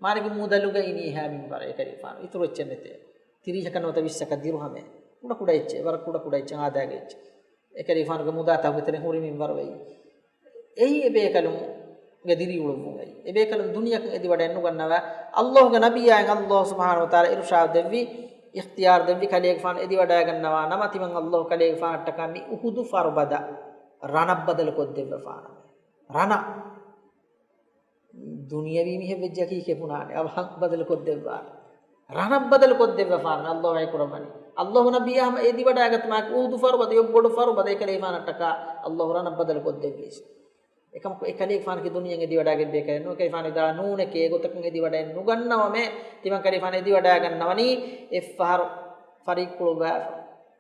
މާނައަކީ މުދަލުގައި މީހާ މިންވަރަށް އެކަލޭގެފާނު އިތުރު އެއްޗެއް ނެތޭ. ތިރީހަކަށް ނުވަތަ ވިއްސަކަށް ދިރުހަމެއް. ކުޑަ ކުޑަ އެއްޗެއް، ވަރަށް ކުޑަ ކުޑަ އެއްޗެއް އާދައިގެ އެއްޗެއް. އެކަލޭގެފާނުގެ މުދާތަކުގެ ތެރެއިން ހުރި މިންވަރު އެއީ. އެއީ އެބޭކަލުންގެ ދިރިއުޅުއްވުމެއް. އެބޭކަލުން ދުނިޔެއަކަށް އެދިވަޑައެއް ނުގަންނަވާ، އައްލާހުގެ ނަބިއްޔާއަށް އައްލާހު ސުބްޙާނަހު ވަތަޢާލާ އިރުޝާދު ދެއްވި، އިޚްތިޔާރު ދެއްވި ކަލޭގެފާނު އެދިވަޑައިގަންނަވާ ނަމަ، ތިމަން އައްލާހު ކަލޭގެފާނަށްޓަކާ މި އުޙުދު ފަރުބަދަ ރަނަށް ބަދަލު ކޮށްދެއްވެފާނަމޭ. ރަނަށް. ދުނިޔަވީ މީހެއް ވެއްޖެއަކީ ކެފުނާނެ، އަވަހަށް ބަދަލު ކޮށްދެއްވާނެ. ރަނަށް ބަދަލު ކޮށްދެއްވެފާނެ އައްލާހު ވަޙީ ކުރައްވަނީ. އައްލާހު ނަބިއްޔާ ހަމަ އެދިވަޑައިގަތުމާއެކު އުޙުދު ފަރުބަދަ އެއްބޮޑު ފަރުބަދަ އެކަލޭގެފާނަށްޓަކާ އައްލާހު ރަނަށް ބަދަލު ކޮށްދެއްވީސް. އެކަމަކު އެކަލޭގެފާނަކީ ދުނިޔެއިން އެދިވަޑައިގެން ބޭކަލެއް ނޫން. އެކަލޭގެފާނު ވިދާޅުވި ނޫނެކޭ، އެގޮތަކުން އެދިވަޑައެއް ނުގަންނަވަމޭ، ތިމަން ކަލޭގެފާނު އެދިވަޑައިގަންނަވަނީ އެއްފަހަރު ފަރިއްކުޅުއްވާފަ.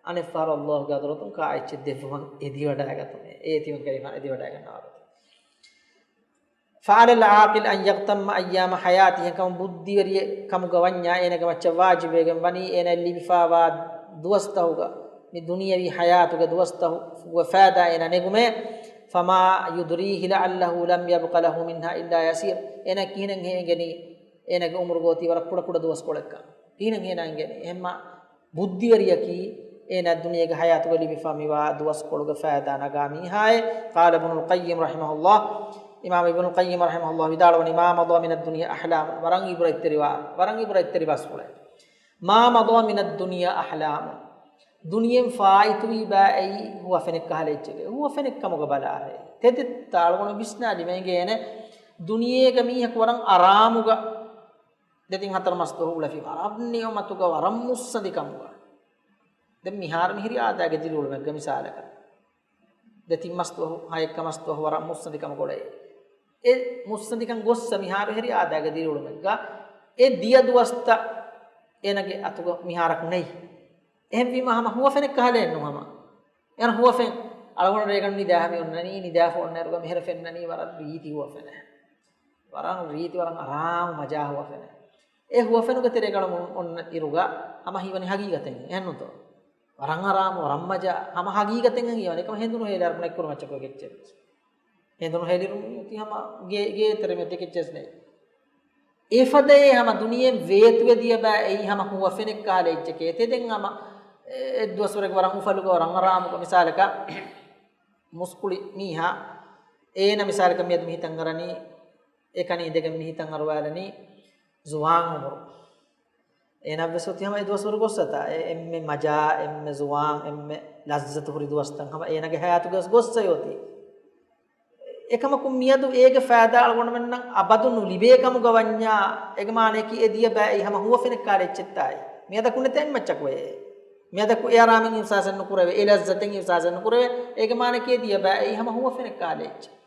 އަނެއްފަހަރު އައްލާހުގެ ޙަޟްރަތުން ކާ އެއްޗެއް ދެއްވުމަށް އެދިވަޑައިގަތުމޭ. އޭ ތިމަން ކަލޭގެފާނު އެދިވަޑައިގަންނަވާ ގޮތަށް. فعلى العاقل أن يغتم أيام حياته، އެކަމު ބުއްދިވެރިއެއް ކަމުގަ ވަންޏާ، އޭނަގެ މައްޗަށް ވާޖިބުވެގެން ވަނީ، އޭނަ ލިބިފާވާ ދުވަސްތަހުގަ، މި ދުނިޔަވީ ޙަޔާތުގެ ދުވަސްތަހުގެ ފައިދާ އޭނަ ނެގުމޭ. فما يدريه لعله لم يبق له منها إلا يسير، އޭނަ ކިހިނެއް އެނގެނީ، އޭނަގެ އުމުރު ގޯތީ ވަރަށް ކުޑަ ކުޑަ ދުވަސްކޮޅެއްކަން. ކިހިނެއް އޭނަ އެނގެނީ؟ އެހެންމަ ބުއްދިވެރިޔަކީ އޭނާ ދުނިޔޭގެ ޙަޔާތުގަ ލިބިފާ މިވާ ދުވަސްކޮޅުގެ ފައިދާ ނަގާ މީހާއޭ. قال ابن القيم رحمه الله، އިމާމު އިބްނުލް ޤައްޔިމް ރަޙިމަހުﷲ ވިދާޅުވަނީ، ما مضى من الدنيا أحلام، ވަރަށް ޢިބްރަތްތެރިވާ، ވަރަށް ޢިބްރަތްތެރި ބަސްފުޅެއް. ما مضى من الدنيا أحلام، ދުނިޔެއިން ފާއިތުވީ ބާއެއީ ހުވަފެނެއްކަހަލަ އެއްޗެކޭ. ހުވަފެނެއްކަމުގަ ބަލާހޭ. ތެދެއްތާ އަޅުގަނޑު ވިސްނާލީމަ އެނގޭނެ، ދުނިޔޭގަ މީހަކު ވަރަށް އަރާމުގަ ދެތިން ހަތަރު މަސް ދުވަހު އުޅެފި ވަރަށް ނިޢުމަތުގަ ވަރަށް މުއްސަނދިކަމުގަ. ދެން މިހާރު މިހިރީ އާދައިގެ ދިރިއުޅުމެއްގަ މިސާލަކަށް، ދެތިން މަސް ދުވަހު، ހައެއްކަ މަސް ދުވަހު ވަރަށް މުއްސަނދިކަމަށް އުޅޭ. އެ މުއްސަނދިކަން ގޮއްސަ މިހާރު މިހިރީ އާދައިގެ ދިރިއުޅުމެއްގަ އެ ދިޔަ ދުވަސްތައް އޭނަގެ އަތުގަ މިހާރަކު ނެތް. އެހެންވީމަ ހަމަ ހުވަފެނެއްކަހަލައެއްނު ހަމަ. އޭނަ ހުވަފެން. އަޅުގަނޑު ރޭގަނޑު ނިދާ ހަމަ އޮންނަނީ، ނިދާފަ އޮންނައިރުގަ މިހިރަ ފެންނަނީ ވަރަށް ރީތި ހުވަފެނެއް. ވަރަށް ރީތި، ވަރަށް އަރާމު މަޖާ ހުވަފެނެއް. އެ ހުވަފެނުގެ ތެރޭގަނޑު އޮންނަ އިރުގަ ހަމަ ހީވަނީ ހަގީގަތެއް، އެހެންނުތޯ؟ ވަރަށް އަރާމު، ވަރަށް މަޖާ، ހަމަ ހަގީގަތެއް ހީވަނީ. އެކަމަ ހެނދުނު ހޭލާރު ނެތްކުރު މައްޗަކު އެއްޗެއް. ހެނދުނު ހޭލިރު ތި ހަމަ ގޭ، ގޭ ތެރެމެ ތެކެއްޗެސް ނެތް. އެފަދައޭ ހަމަ ދުނިޔެއިން ވޭތުވެ ދިޔަބާ އެއީ ހަމަ ހުވަފެނެއްކަހަލަ އެއްޗެކޭ. ތެދެން ހަމަ އެ، އެއްދުވަސްވަރެއްގެ ވަރަށް އުފަލުގަ ވަރަށް އަރާމުގަ މިސާލަކަށް މުސްކުޅި މީހާ، އޭނަ މިސާލަކަށް މިއަދު މިހިތަށް އަރަނީ، އެކަނި އިނދެގެން މިހިތަށް އަރުވާލަނީ ޒުވާން އުމުރު. އޭނަ ވެސް އޮތީ ހަމަ އެ ދުވަސްވަރު ގޮއްސަތާ. އެ އެންމެ މަޖާ، އެންމެ ޒުވާން، އެންމެ ލައްޒަތު ހުރި ދުވަސްތައް ހަމަ އޭނަގެ ހަޔާތުގަ ވެސް ގޮއްސައި އޮތީ. އެކަމަކު މިއަދު އޭގެ ފައިދާ އަޅުގަނޑުމެންނަށް އަބަދު ނުލިބޭ ކަމުގަ ވަންޏާ، އޭގެ މާނަޔަކީ އެ ދިޔަ ބައި ހަމަ ހުވަފެނެއްކާލަ އެއްޗެއްތާއި. މިއަދަކު ނެތޭ މައްޗަކު އެއް. މިއަދަކު އެ އަރާމެއް އިހުސާސެއް ނުކުރެވޭ، އެ ލައްޒަތެއް އިހުސާސެއް ނުކުރެވޭ. އޭގެ މާނަޔަކީ އެ ދިޔަ ބައި ހަމަ ހުވަފެނެއްކާލަ އެއްޗެއް.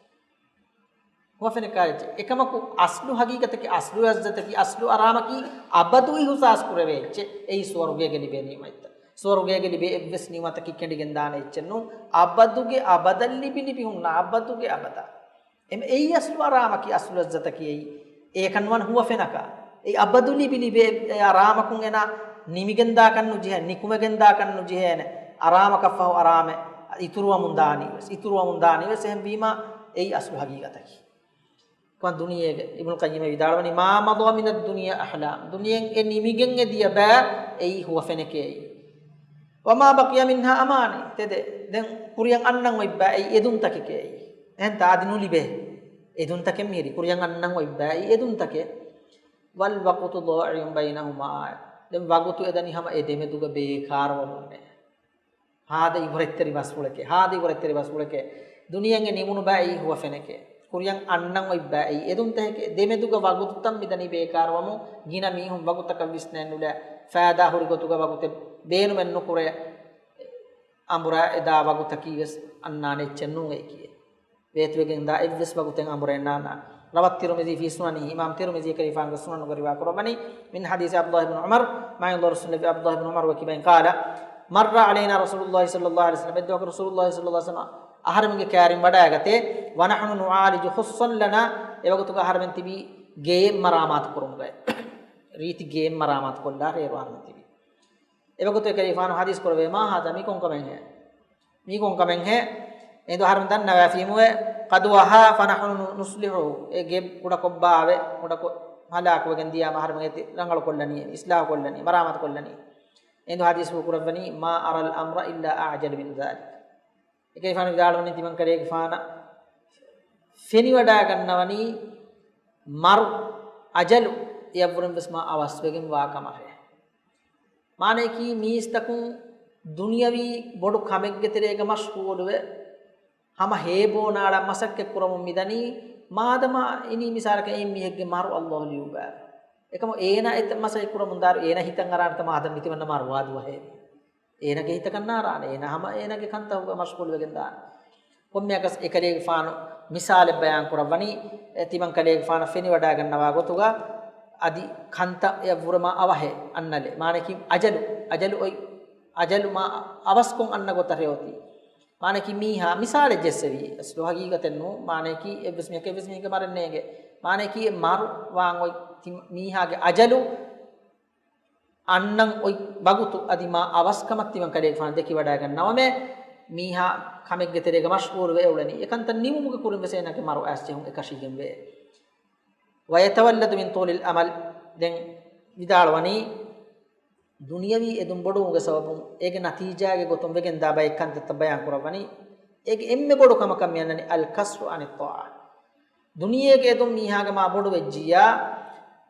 ހުވަފެނެއްކާލަ އެއްޗެއް. އެކަމަކު އަސްލު ހަގީގަތަކީ، އަސްލު ލައްޒަތަކީ، އަސްލު އަރާމަކީ އަބަދު އިހުސާސް ކުރެވޭ އެއްޗެއް. އެއީ ސުވަރުގޭގެ ލިބޭ ނިޢުމަތްތައް. ސުވަރުގޭގެ ލިބޭ އެއްވެސް ނިޢުމަތަކީ ކެނޑިގެން ދާނެ އެއްޗެއް ނޫން. އަބަދުގެ އަބަދަށް ލިބި ލިބި ހުންނަ އަބަދުގެ އަބަދަށް. އެމް، އެއީ އަސްލު އަރާމަކީ، އަސްލު ލައްޒަތަކީ އެއީ. އެކަން ވަން ހުވަފެނަކަށް. އެ އަބަދު ލިބި ލިބޭ އެ އަރާމަކުން އޭނާ ނިމިގެން ދާކަށް ނުޖެހޭ، ނިކުމެގެން ދާކަށް ނުޖެހޭނެ. އަރާމަކަށްފަހު އަރާމެއް އިތުރުވަމުން ދާނީ ވެސް، އިތުރުވަމުން ދާނީ ވެސް. އެހެންވީމާ އެއީ އަސްލު ހަގީގަތަކީ. ކޮން ދުނިޔޭގެ، އިބްނު ޤައްޔިމް ވިދާޅުވަނީ، ما مضى من الدنيا أحلام، ދުނިޔެއިން އެ ނިމިގެން އެ ދިޔަ ބައި އެއީ ހުވަފެނެކޭ. وما بقي منها أماني، ތެދެއް ދެން ކުރިޔަށް އަންނަން އޮތް ބައި އެއީ އެދުންތަކެކޭ. އެހެންތާ އަދި ނުލިބޭ އެދުންތަކެއް މިހިރީ. ކުރިޔަށް އަންނަން އޮތް ބައި އެއީ އެދުންތަކެއް. والوقت ضائع بينهما، ދެން ވަގުތު އެދަނީ ހަމަ އެ ދެމެދުގަ ބޭކާރުވަމުންނޭ. ހާދަ އިބުރަތްތެރި ބަސްފުޅެކޭ، ހާދަ އިބުރަތްތެރި ބަސްފުޅެކޭ. ދުނިޔެއިން އެ ނިމުނު ބައި އެއީ ހުވަފެނެކޭ. ކުރިޔަށް އަންނަން އޮތް ބައި އެއީ އެދުންތަކެކޭ. ދެމެދުގަ ވަގުތުތައް މިދަނީ ބޭކާރުވަމުން. ގިނަ މީހުން ވަގުތަކަށް ވިސްނައެއް ނުލާ، ފައިދާ ހުރި ގޮތުގަ ވަގުތެއް ބޭނުމެއް ނުކުރޭ. އަނބުރާ އެދާ ވަގުތަކީ ވެސް އަންނާނެ އެއްޗެއް ނޫން އެއީކީ. ވޭތުވެގެން ދާ އެއްވެސް ވަގުތެއް އަނބުރެއް ނާންނާނެ. روى الترمذي في سننه، އިމާމް ތިރުމިޒީ ކަލޭގެފާނުގެ ސުނަނުގަ ރިވާ ކުރައްވަނީ، من حديث عبد الله بن عمر، މާތް ރަސޫލު ޢަބްދުﷲ ބިން ޢުމަރުގެ ކިބައިން، قال، مر علينا رسول الله صلى الله عليه وسلم، އެއްދުވަހަކު ރަސޫލުﷲ ޞައްލަﷲ ޢަލައިހި ވަސައްލަމަ އަހަރެމެންގެ ކާރިން ވަޑައިގަތޭ، ونحن نعالج خصا لنا، އެވަގުތުގަ އަހަރެމެން ތިބީ ގެއެއް މަރާމާތު ކުރުމުގައި. ރީތި ގޭން މަރާމާތު ކޮށްލާ ރޭރު އަހަރުމެން ތިބި. އެވަގުތު އެކަލޭގެފާނު ޙަދީޘް ކުރެއްވި، މާ ހާދާ، މީ ކޮންކަމެއްހޭ؟ މީ ކޮންކަމެއްހޭ؟ އެހިނދު އަހަރުމެން ދަންނަވާފީމުވެ، قد وهى فنحن نصلحه، އެ ގެ ކުޑަކޮށްބާވެ، ކުޑަކޮށް ހަލާކުވެގެން ދިޔާމަ އަހަރުމެން އެތި ރަނގަޅުކޮށްލަނީ، އިސްލާހުކޮށްލަނީ، މަރާމާތުކޮށްލަނީ. އެހިނދު ޙަދީޘްފުޅު ކުރައްވަނީ، ما أرى الأمر إلا أعجل من ذلك. އެކަލޭގެފާނު ވިދާޅުވަނީ ތިމަންކަލޭގެފާނަށް ފެނިވަޑާގަންނަވަނީ މަރު އަޖަލު އެއަށްވުރެން ވެސް މާ އަވަސްވެގެން ވާ ކަމަށޭ. މާނަޔަކީ މީސްތަކުން ދުނިޔަވީ ބޮޑު ކަމެއްގެ ތެރޭގަ މަޝްޣޫލުވެ، ހަމަ ހޭބޯ ނާޅާ މަސައްކަތް ކުރަމުން މިދަނީ، މާދަމާ އިނީ މިސާލަކަށް އެއިން މީހެއްގެ މަރު ﷲ ލިޔުއްވާ. އެކަމު އޭނާ އެތައް މަސައްކަތް ކުރަމުން ދާއިރު އޭނާ ހިތަށް އަރާނެތަ މާދަމް މިތިމަންނަ މަރުވާ ދުވަހޭ. އޭނާގެ ހިތަކަށް ނާރާނެ، އޭނާ ހަމަ އޭނާގެ ކަންތައް މަޝްޣޫލުވެގެން ދާނެ. ކޮންމެއަކަސް އެކަލޭގެފާނު މިސާލެއް ބަޔާން ކުރައްވަނީ، އެ ތިމަން ކަލޭގެފާނަށް ފެނިވަޑާގަންނަވާ ގޮތުގަ އަދި ކަންތައް އެއަށްވުރެ މާ އަވަހެއް އަންނަލެއް. މާނައަކީ އަޖަލު، އަޖަލު އޮތް، އަޖަލު މާ އަވަސްކޮށް އަންނަ ގޮތަށް އޮތީ. މާނައަކީ މީހާ މިސާލެއް ޖެއްސެވީ. އަސްލު ހަގީގަތެއް ނޫން. މާނައަކީ އެއްވެސް މީހަކަށް އެއްވެސް މީހެއްގެ މަރެއް ނޭނގެ. މާނައަކީ އެ މަރު ވާން އޮތް ތި-، މީހާގެ އަޖަލު އަންނަން އޮތް ވަގުތު އަދި މާ އަވަސްކަމަށް ތިމަން ކަލޭގެފާނު ދެކިވަޑައިގަންނަވަމޭ، މީހާ ކަމެއްގެ ތެރޭގަ މަޝްޣޫލުވެ އުޅެނީ. އެކަންތައް ނިމުމުގެ ކުރިން ވެސް އޭނާގެ މަރު އައިސްޖެހުން އެކަށީގެންވޭ. ويتولد من طول الأمل، ދެން ވިދާޅުވަނީ، ދުނިޔަވީ އެދުން ބޮޑުވުމުގެ ސަބަބުން އޭގެ ނަތީޖާގެ ގޮތުން ވެގެންދާ ބައެއް ކަންތައްތައް ބަޔާން ކުރައްވަނީ، އޭގެ އެންމެ ބޮޑު ކަމަކަށް މިއަންނަނީ الكسر عن الطاعة. ދުނިޔޭގެ އެދުން މީހާގެ މާ ބޮޑު ވެއްޖިއްޔާ،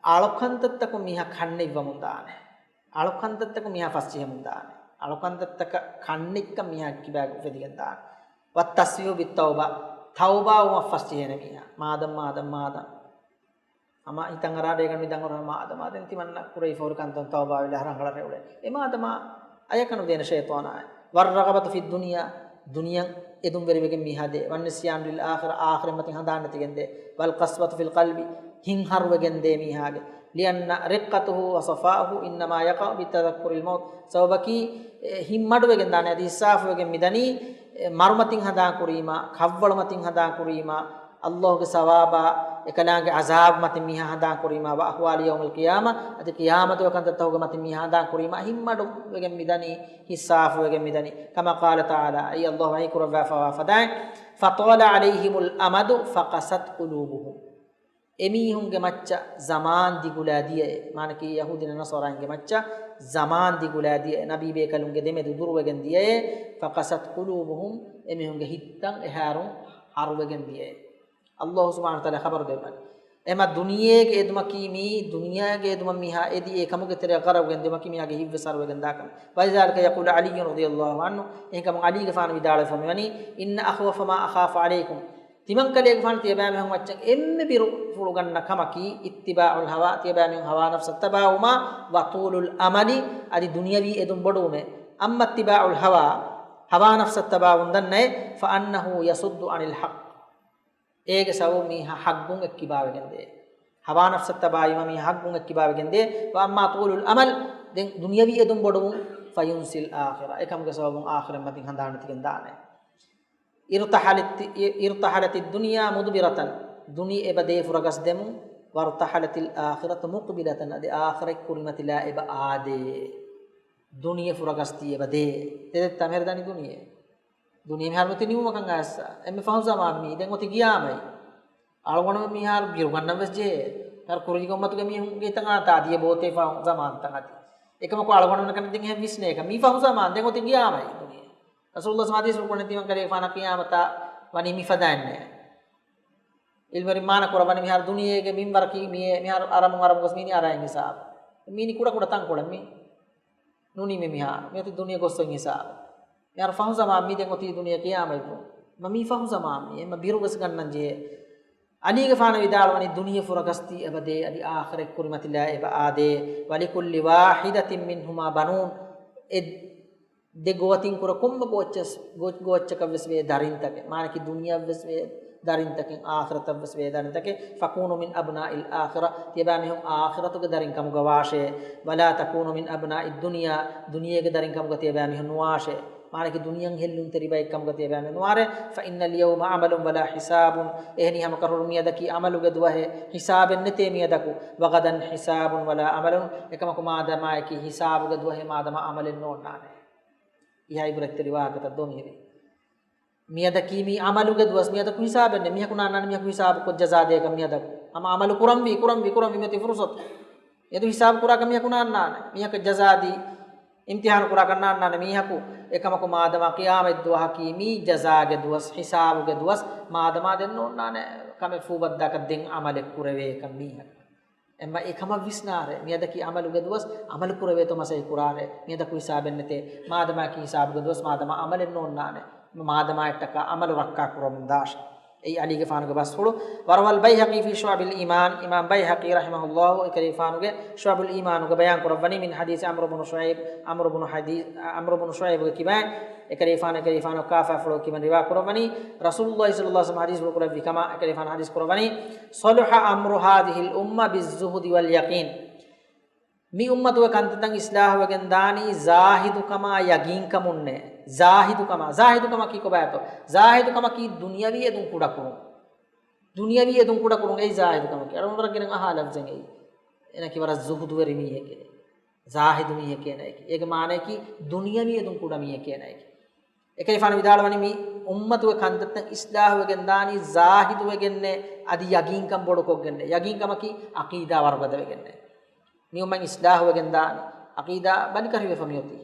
އަޅުކަންތައްތަކުން މީހާ ކަންނެތްވަމުން ދާނެ. އަޅުކަންތައްތަކުން މީހާ ފަސްޖެހެމުން ދާނެ. އަޅުކަންތައްތަކަށް ކަންނެތްކަން މީހާ ކިބާގަ އުފެދިގެން ދާނެ. والتسويف بالتوبة، ތައުބާވުމަށް ފަސްޖެހޭނެ މީހާ. މާދަން، މާދަން، މާދަން. ހަމަ ހިތަށް އަރާ ރޭގަނޑު މި ދަނގުރަ މާދަމާ ދެން ތިމަންނަ ކުރެވިފަހުރި ކަންތައް ތައުބާވެލާ ރަނގަޅަށް ރެއުޅޭ. އެ މާދަމާ އަޔަކަނުދޭނެ ޝައިޠާނާއި. والرغبة في الدنيا، ދުނިޔެއަށް އެދުންވެރިވެގެން މީހާ ދޭ. والنسيان للآخرة، އާޚިރަތްމަތިން ހަނދާން ނެތިގެން ދޭ. والقسوة في القلب، ހިތް ހަރުވެގެން ދޭ މީހާގެ. لأن رقته وصفاؤه إنما يقع بالتذكر الموت، ސަބަބަކީ، އެ، ހިތް މަޑުވެގެން ދާނެ، އަދި ހިއްސާފުވެގެން މިދަނީ، އެ، މަރުމަތިން ހަނދާން ކުރީމާ، ކަށްވަޅުމަތިން ހަނދާން ކުރީމާ، ﷲ ގެ ސަވާބާ، އެކަލާނގެ ޢަޒާބު މަތިން މީހާ ހަނދާން ކުރީމާ، وأهوال يوم القيامة، އަދި ޤިޔާމަތުގެ ކަންތައްތަކުގެ މަތިން މީހާ ހަނދާން ކުރީމާ، ހިތް މަޑުވެގެން މިދަނީ، ހިއްސާފުވެގެން މިދަނީ. كما قال تعالى، އެއީ ﷲ ވަޙީ ކުރައްވާފަވާ ފަދައިން، فطال عليهم الأمد فقست قلوبهم. އެމީހުންގެ މައްޗަށް ޒަމާން ދިގުލާ ދިޔައޭ. މާނައަކީ ޔަހޫދީ ނަޞާރާއިންގެ މައްޗަށް ޒަމާން ދިގުލާ ދިޔައޭ. ނަބީ ބޭކަލުންގެ ދެމެދު ދުރުވެގެން ދިޔައޭ. فقست قلوبهم، އެމީހުންގެ ހިތްތައް އެހާރުން ހަރުވެގެން ދިޔައޭ. ﷲ ސުބްޙާނަހޫ ވަތަޢާލާ ޚަބަރު ދެއްވަނީ. އެމަ ދުނިޔޭގެ އެދުމަކީ މީ، ދުނިޔޭގެ އެދުމަށް މީހާ އެދި އެ ކަމުގެ ތެރެއަށް ޣަރަޤުވެގެން ދިޔުމަކީ މީހާގެ ހިތްވެސް ހަރުވެގެން ދާ ކަމެއް. ولذلك يقول علي رضي الله عنه، އެހެންކަމުން ޢަލީގެފާނު ވިދާޅުވެފަ މިވަނީ، إن أخوف ما أخاف عليكم، ތިމަން ކަލޭގެފާނު ތިޔަބައިމީހުން މައްޗަށް އެންމެ ބިރު ފުޅުގަންނަ ކަމަކީ، اتباع الهوى، ތިޔަބައިމީހުން ހަވާ ނަފްސަށް ތަބާވުމާ، وطول الأمل، އަދި ދުނިޔަވީ އެދުން ބޮޑުވުމޭ. أما اتباع الهوى، ހަވާ ނަފްސަށް ތަބާވުން ދަންނައޭ، فإنه يصد عن الحق، އޭގެ ސަބަބުން މީހާ ޙައްޤުން އެއްކިބާވެގެން ދޭ. ހަވާ ނަފްސަށް ތަބާވީމަ މީހާ ޙައްޤުން އެއްކިބާވެގެން ދޭ. وأما طول الأمل، ދެން ދުނިޔަވީ އެދުން ބޮޑުވުން، فينسي الآخرة، އެކަމުގެ ސަބަބުން އާޚިރަތް މަތިން ހަނދާން ނެތިގެން ދާނެ. ارتحلت، ارتحلت الدنيا مدبرة، ދުނިޔެ އެބަ ދޭ ފުރަގަސްދެމުން، وارتحلت الآخرة مقبلة، އަދި އާޚިރަތް ކުރިމަތިލާ އެބަ އާދޭ. ދުނިޔެ ފުރަގަސްދީ އެބަ ދޭ. ތެދެއްތަ މިހާރު ދަނީ ދުނިޔެ. ދުނިޔެ މިހާރު މަތި ނިމުމަކަށް އައިސް. އެންމެ ފަހު ޒަމާން މީ. ދެން އޮތީ ގިޔާމަތް. އަޅުގަނޑު މިހާރު ބިރުގަންނަން ވެސް ޖެހޭ. މިހާރު ކުރީގެ އުއްމަތުގެ މީހުންގެ ހިތަށް އަންނަ ތާ ދިޔަ ބޯތޭ ފަހު ޒަމާންތައް އަދި. އެކަމަކު އަޅުގަނޑުމެން ކަން ދެން އެހެން ވިސްނޭކަށް. މީ ފަހު ޒަމާން. ދެން އޮތީ ގިޔާމަތް ދުނިޔެ. ރަސޫލުﷲ ޙަދީޘް ކުރަނީ ތިމަން ކަލޭގެފާނަށް ޤިޔާމަތާ ވަނީ މި ފަދައިންނޭ. ޢިލްމުވެރިން މާނަ ކުރައްވަނީ މިހާރު ދުނިޔޭގެ މިންވަރަކީ މިއޭ، މިހާރު އަރަމުން އަރަމުން ގޮސް މީނީ އަރައިން ހިސާބު. މީނީ ކުޑަ ކުޑަ ތަންކޮޅެއް މީ. ނޫނީ މި މިހާރު. މިއޮތީ ދުނިޔެ ގޮއްސަން ހިސާބު. މިހާރު ފަހު ޒަމާން މީ ދެން އޮތީ ދުނިޔެ ޤިޔާމަތް. މަ މީ ފަހު ޒަމާން މީ. އެމަ ބިރު ވެސް ގަންނަން ޖެހޭ. ޢަލީގެފާނަށް ވިދާޅުވަނީ ދުނިޔެ ފުރަގަސްދީ އެބަދޭ، އަދި އާޚިރަތް ކުރިމަތިލާ އެބަ އާދޭ. ولكل واحدة منهما بنون. އެ ދެ ގޮވަތިން ކުރެ ކޮންމެ ގޮވައްޗަސް-، ގޮ-، ގޮވައްޗަކަށް ވެސް ވޭ ދަރިންތަކެއް. މާނައަކީ ދުނިޔެއަށް ވެސް ވޭ ދަރިންތަކެއް، އާޚިރަތަށް ވެސް ވޭ ދަރިންތަކެއް. فكونوا من أبناء الآخرة، ތިޔަބައިމީހުން އާޚިރަތުގެ ދަރިން ކަމުގަ ވާށޭ. ولا تكونوا من أبناء الدنيا، ދުނިޔޭގެ ދަރިން ކަމުގަ ތިޔަބައިމީހުން ނުވާށޭ. މާނައަކީ ދުނިޔެއަށް ހެއްލުންތެރި ބައެއް ކަމުގަ ތިޔަބައިމެ ނުވާރޭ. فإن اليوم عمل ولا حساب. އެހެނީ ހަމަކަށަވަރުން މިއަދަކީ ޢަމަލުގެ ދުވަހޭ، ހިސާބެއް ނެތޭ މިއަދަކު. وغدا حساب ولا عمل. އެކަމަކު މާދަމާއަކީ ހިސާބުގެ ދުވަހޭ މާދަމާ ޢަމަލެއް ނޯންނާނެ. އިހާ އިބްރަތްތެރި ވާހަކަތައް ދޯ މިހިރީ. މިއަދަކީ މީ ޢަމަލުގެ ދުވަސް، މިއަދަކު ހިސާބެއް ނެތް. މީހަކު ނާންނާނެ މީހަކު ހިސާބުކޮށް ޖަޒާ ދޭކަށް މިއަދަކު. ހަމަ ޢަމަލު ކުރަންވީ، ކުރަންވީ، ކުރަންވީ މިއޮތީ ފުރުޞަތު. އެދު ހިސާބު ކުރާކަށް މީހަކު ނާންނާނެ. މީހަކަށް ޖަޒާ ދީ، އިމްތިޙާނު ކުރާކަށް ނާންނާނެ މީހަކު. އެކަމަކު މާދަމާ ޤިޔާމަތް ދުވަހަކީ މީ ޖަޒާގެ ދުވަސް، ހިސާބުގެ ދުވަސް، މާދަމާ ދެން ނޯންނާނެ ކަމެއް ފޫބައްދާކަށް ދެން ޢަމަލެއް ކުރެވޭކަށް މީހަކަށް. އެއްމަ އެކަމަށް ވިސްނާރޭ. މިއަދަކީ ޢަމަލުގެ ދުވަސް، ޢަމަލު ކުރެވޭތޯ މަސައްކަތް ކުރާރޭ. މިއަދަކު ހިސާބެއް ނެތޭ. މާދަމާއަކީ ހިސާބުގެ ދުވަސް، މާދަމާ ޢަމަލެއް ނޯންނާނެ. މާދަމާއަށްޓަކާ ޢަމަލު ރައްކާ ކުރަމުން ދާށޭ. އެއީ ޢަލީގެފާނުގެ ބަސްފުޅު. وروى البيهقي في شعب الإيمان. އިމާމް ބައިހަޤީ ރަޙިމަހުﷲ އެކަލޭގެފާނުގެ ޝުޢަބުލް އީމާނުގަ ބަޔާން ކުރައްވަނީ، من حديث عمرو بن شعيب، ޢަމްރު ބުނު ޙަދީ-، ޢަމްރު ބުނު ޝުޢައިބުގެ ކިބައިން، އެކަލޭގެފާނު، އެކަލޭގެފާނު ކާފާފުޅު ކިބައިން ރިވާ ކުރައްވަނީ، ރަސޫލުﷲ ޞައްލަﷲ ޢަލައިހި ވަސައްލަމަ ޙަދީޘްފުޅު ކުރެއްވި ކަމަށް އެކަލޭގެފާނު ޙަދީޘް ކުރައްވަނީ، صلح أمر هذه الأمة بالزهد واليقين. މި އުއްމަތުގެ ކަންތައްތައް އިޞްލާޙުވެގެން ދާނީ ޒާހިދުކަމާ ޔަގީންކަމުންނޭ. ޒާހިދުކަމާ، ޒާހިދުކަމަކީ ކޮބާތޯ؟ ޒާހިދުކަމަކީ ދުނިޔަވީ އެދުން ކުޑަކުރުން. ދުނިޔަވީ އެދުން ކުޑަކުރުން އެއީ ޒާހިދުކަމަކީ. އަޅުގަނޑު ވަރަށް ގިނަ އަހާ ލަފްޒެއް އެއީ. އޭނައަކީ ވަރަށް ޒުހުދުވެރި މީހެކޭ. ޒާހިދު މީހެކޭ އޭނައަކީ. އޭގެ މާނައަކީ ދުނިޔަވީ އެދުން ކުޑަ މީހެކޭ އޭނައަކީ. އެކަލޭގެފާނު ވިދާޅުވަނީ މި އުއްމަތުގެ ކަންތައްތައް އިޞްލާޙުވެގެން ދާނީ ޒާހިދުވެގެންނޭ، އަދި ޔަގީންކަން ބޮޑުކޮށްގެންނޭ. ޔަގީންކަމަކީ ޢަޤީދާ ވަރުގަދަވެގެންނޭ. މި އުއްމަތް އިޞްލާޙުވެގެން ދާނީ. ޢަޤީދާ ބަލިކަށިވެފަ މިއޮތީ.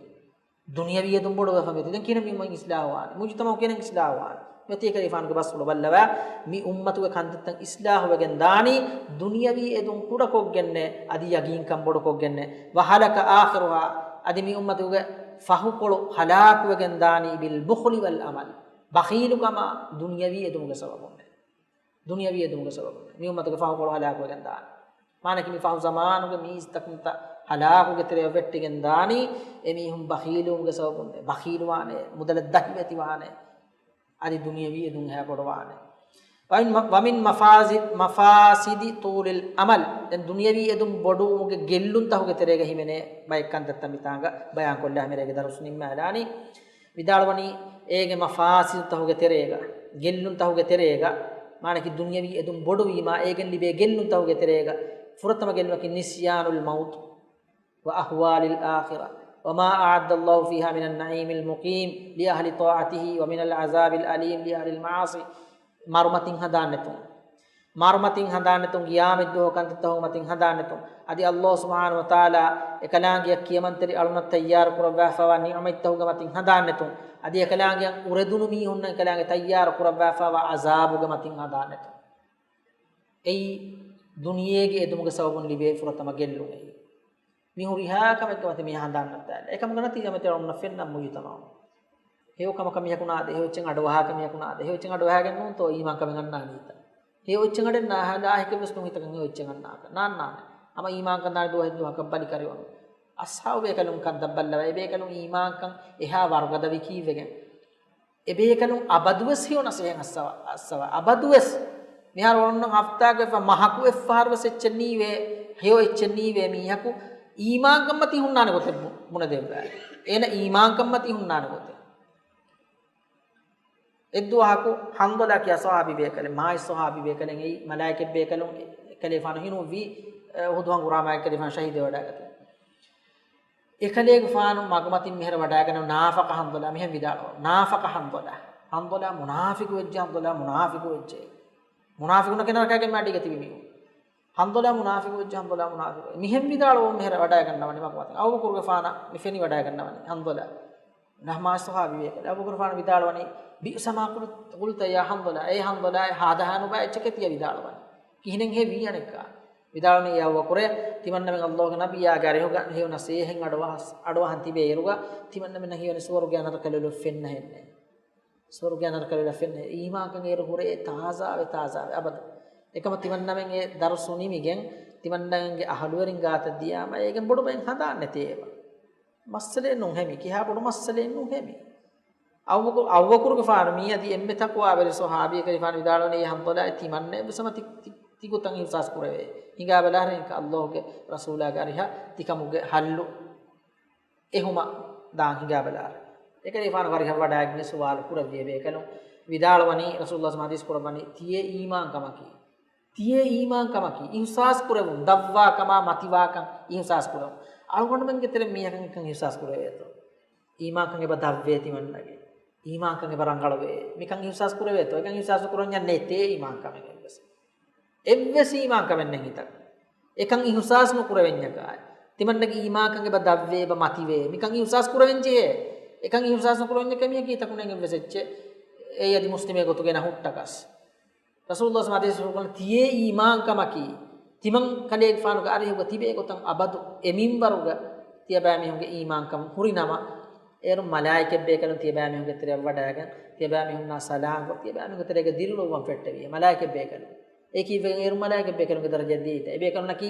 ދުނިޔަވީ އެދުން ބޮޑުވެފަ މިއޮތީ. ދެން ކިހިނެއް މި އުއްމަތް އިޞްލާޙުވާނީ؟ މުޖުތަމަޢު ކިހިނެއް އިޞްލާޙުވާނީ؟ މިއޮތީ އެކަލޭގެފާނުގެ ބަސްފުޅު ބައްލަވާ، މި އުއްމަތުގެ ކަންތައްތައް އިޞްލާޙުވެގެން ދާނީ، ދުނިޔަވީ އެދުން ކުޑަކޮށްގެންނޭ، އަދި ޔަގީންކަން ބޮޑުކޮށްގެންނޭ. وهلك آخرها، އަދި މި އުއްމަތުގެ ފަހުކޮޅު ހަލާކުވެގެން ދާނީ بالبخل والأمل. ބަޚީލުކަމާ ދުނިޔަވީ އެދުމުގެ ސަބަބުންނޭ. ދުނިޔަވީ އެދުމުގެ ސަބަބުން މި އުއްމަތުގެ ފަހުކޮޅު ހަލާކުވެގެން ދާނެ. މާނައަކީ މި ފަހު ޒަމާނުގެ މީސްތަކުންތައް ހަލާކުގެ ތެރެއަށް ވެއްޓިގެން ދާނީ، އެމީހުން ބަޚީލުވުމުގެ ސަބަބުން ބަޚީލުވާނެ، މުދަލަށް ދަހިވެތިވާނެ، އަދި ދުނިޔަވީ އެދުން އެހާ ބޮޑުވާނެ. ومن، ومن مفاسد، مفاسد طول الأمل. ދެން ދުނިޔަވީ އެދުން ބޮޑުވުމުގެ ގެއްލުންތަހުގެ ތެރޭގަ ހިމެނޭ ބައެއް ކަންތައްތައް މިތާނގަ ބަޔާންކޮށްލާ މިރޭގެ ދަރުސް ނިންމާލާނީ. ވިދާޅުވަނީ އޭގެ މަފާސިދުތަހުގެ ތެރޭގަ، ގެއްލުންތަހުގެ ތެރޭގަ، މާނައަކީ ދުނިޔަވީ އެދުން ބޮޑުވީމާ އޭގެން ލިބޭ ގެއްލުންތަހުގެ ތެރޭގަ، ފުރަތަމަ ގެއްލުމަކީ نسيان الموت وأهوال الآخرة وما أعد الله فيها من النعيم المقيم لأهل طاعته ومن العذاب الأليم لأهل المعاصي. މަރުމަތިން ހަނދާންނެތުން. މަރުމަތިން ހަނދާންނެތުން، ގިޔާމަތްދުވަހު ކަންތައްތަހުގެ މަތިން ހަނދާންނެތުން، އަދި ﷲ ސުބްޙާނަހޫ ވަތަޢާލާ އެކަލާނގެއަށް ކިޔަމަންތެރި އަޅުންނަށް ތައްޔާރު ކުރައްވާފައިވާ ނިޢުމަތްތަހުގެ މަތިން ހަނދާންނެތުން، އަދި އެކަލާނގެއަށް އުރެދުނު މީހުންނަށް އެކަލާނގެ ތައްޔާރު ކުރައްވާފައިވާ ޢަޒާބުގެ މަތިން ހަނދާންނެތުން. އެއީ ދުނިޔޭގެ އެދުމުގެ ސަބަބުން ލިބޭ ފުރަތަމަ ގެއްލުން އެއީ. މި ހުރިހާ ކަމެއްގެ މަތިން މީހާ ހަނދާން ނައްތާލާ. އެކަމުގެ ނަތީޖާ މަތިން އަޅުންނަށް ފެންނަ މުޖުތަމަޢު. ހެޔޮ ކަމަކަށް މީހަކު ނާދޭ، ހެޔޮ އެއްޗެއް އަޑުއަހާކަށް މީހަކު ނާދޭ، ހެޔޮ އެއްޗެއް އަޑުއަހާގެން ނޫންތޯ އީމާންކަމެއް އަންނާނީތަ؟ ހެޔޮ އެއްޗެއް އަޑެއް ނާހާ ލާހިކެއް ވެސް ނޫން ހިތަކަށް ހެޔޮ އެއްޗެއް އަންނާކަށް. ނާންނާނެ. ހަމަ އީމާންކަން ދާނެ ދުވަހެއް ދުވަހަކަށް ބަލިކަށިވަމުން. އަޞްޙާބު ބޭކަލުން ކަންތައް ބައްލަވާ، އެ ބޭކަލުން އީމާންކަން އެހާ ވަރުގަދަވި ކީއްވެގެން؟ އެބޭކަލުން އަބަދުވެސް ހެޔޮ ނަސޭހަތް އައްސަވާ، އައްސަވާ. އަބަދުވެސް. މިހާރު އޮންނަ ހަފްތާގެ މަހަކު އެއްފަހަރުވެސް އެއްޗެއް ނީވޭ، ހެޔޮ އެއްޗެއް ނީވޭ މީހަކު އީމާންކަންމަތީ ހުންނާނެ ގޮތެއް ބު-، ބުނެދެއްވާ. އޭނަ އީމާންކަންމަތީ ހުންނާނެ ގޮތެއް. އެއްދުވަހަކު ޙަންޟަލާ ކިޔާ ޞަޙާބީ ބޭކަލެއް، މާތް ޞަޙާބީ ބޭކަލެއް އެއީ، މަލާއިކަތް ބޭކަލުން އެ-، އެކަލޭގެފާނު ހިނުއްވީ، އެ، އުޙުދު ހަނގުރާމާއެކަލޭގެފާނު ޝަހީދުވެވަޑައިގަތީ. އެކަލޭގެފާނު މަގުމަތިން މިހެރަ ވަޑައިގަންނަވަނީ ނާފަޤަ ޙަންޟަލާ މިހެން ވިދާޅުވާ. ނާފަޤަ ޙަންޟަލާ. ޙަންޟަލާ މުނާފިޤު ވެއްޖެ، ޙަންޟަލާ މުނާފިޤު ވެއްޖެ. މުނާފިޤުންނަށް ކެނޑިގެން މަޑީގަ ތިބި މީހުން. ޙަންޟަލާ މުނާފިޤު ވެއްޖެ، ޙަންޟަލާ މުނާފިޤު. މިހެން ވިދާޅުވާ މިހެރަ ވަޑައިގަންނަވަނީ މަގުމަތިން. އަބޫބަކުރުގެފާނަށް މި ފެނިވަޑައިގަންނަވަނީ ޙަންޟަލާ. ނަހްމާ ޞަޙާބީ ބޭކަލެއް. އަބޫބަކުރުގެފާނު ވިދާޅުވަނީ، بئس ما قلت، قلت يا حنظلة، އޭ ޙަންޟަލާ، ހާދަހާ ނުބައި އެއްޗެކޭ ތިޔަ ވިދާޅުވަނީ. ކިހިނެއްހޭ ވީ އަނެއްކާ؟ ވިދާޅުވަނީ އެއަށް ވަކުރެ، ތިމަންނަމެން ﷲގެ ނަބިއްޔާގެ އަރިހުގަ ހެޔޮ ނަސޭހަތް އަޑުއަހަސް-، އަޑުއަހަން ތިބޭއިރުގަ، ތިމަންނަމެންނަށް ހެޔޮ ނިސްވަރުގެ ނަރަކަ ލޮލު ފެންނަހެއްނެއް. ސުވަރުގެ ނަރަކަ ލޮލު ފެންނަހެއް. އީމާންކަން އޭރު ހުރޭ ތާޒާވެ، ތާޒާވެ އަބަދު. އެކަމަ ތިމަންނަމެން އެ ދަރުސު ނިމިގެން، ތިމަންނަމެންގެ އަހުލުވެރިން ގާތަށް ދިޔާމަ، އޭގެން ބޮޑު ބައެއް ހަނދާން ނެތޭ އެބަ. މައްސަލައެއް ނޫން ހެމި. ކިހާ ބޮޑު މައްސަލައެއް ނޫން ހެމި. އަބޫ-، އަބޫބަކުރުގެފާނު މީ އަދި އެންމެ ތަޤްވާވެރި ޞަޙާބީ އެކަލޭގެފާނު ވިދާޅުވަނީ، އޭ ޙަންޟަލާ، ތިމަންނަ އެއްވެސް ހަމަ ތި-، ތި-، ތިގޮތަށް އިޙްސާސް ކުރެވޭ. ހިނގާބަލާށޭ، އެކަ ﷲގެ ރަސޫލާގެ އަރިހަށް ތިކަމުގެ ޙައްލު އެހުމަށް ދާން ހިނގާބަލާށޭ. އެކަލޭގެފާނު ވަރިހަށް ވަޑައިގެން ސުވާލު ކުރެއްވި ބޭކަލުން ވިދާޅުވަނީ، ރަސޫލުﷲ ޙަދީޘް ކުރައްވަނީ، ތިޔޭ އީމާންކަމަކީ، ތިޔޭ އީމާންކަމަކީ، އިޙްސާސް ކުރެވުން، ދަށްވާކަމާ މަތިވާކަން އިޙްސާސް ކުރެވުން. އަޅުގަނޑުމެންގެ ތެރެއަށް މީހަކަށް އެކަން އިޙްސާސް ކުރެވޭތޯ؟ އީމާންކަން އެބަ ދަށްވޭ ތިމަންނަގެ. އީމާންކަން އެބަ ރަނގަޅުވޭ. މިކަން އިޙްސާސް ކުރެވޭތޯ؟ އެކަން އިޙްސާސް ނުކުރަންޏާ ނެތޭ އީމާންކަމެއް އެއްވެސް. އެއްވެސް އީމާންކަމެއް ނެތް ހިތަށް. އެކަން އިޙްސާސް ނުކުރެވެންޏަކާ. ތިމަންނަގެ އީމާންކަން އެބަ ދަށްވޭ، އެބަ މަތިވޭ. މިކަން އިޙްސާސް ކުރެވެން ޖެހޭ. އެކަން އިޙްސާސް ނުކުރެވެންޏަކަށް މީހަކީ ހިތަކު ނެތް އެއްވެސް އެއްޗެއް. އެއީ އަދި މުސްލިމެއް ގޮތުގައި ނަހުއްޓަކަސް. ރަސޫލުﷲ ޙަދީޘްފުޅު ކުރައްވަނީ ތިޔޭ އީމާންކަމަކީ، ތިމަން ކަލޭގެފާނުގެ އަރިހުގަ ތިބޭ ގޮތަށް އަބަދު އެ މިންވަރުގަ ތިޔަބައިމީހުންގެ އީމާންކަން ހުރި ނަމަ، އޭރުން މަލާއިކަތް ބޭކަލުން ތިޔަބައިމީހުންގެ ތެރެއަށް ވަޑައިގެން، ތިޔަބައިމީހުންނާ ސަލާމްކޮށް، ތިޔަބައިމީހުންގެ ތެރޭގަ ދިރިއުޅުއްވަން ފެއްޓެވި. މަލާއިކަތް ބޭކަލުން. އެކީ އޭރުން މަލާއިކަތް ބޭކަލުންގެ ދަރަޖަ ދީތަ. އެ ބޭކަލުންނަކީ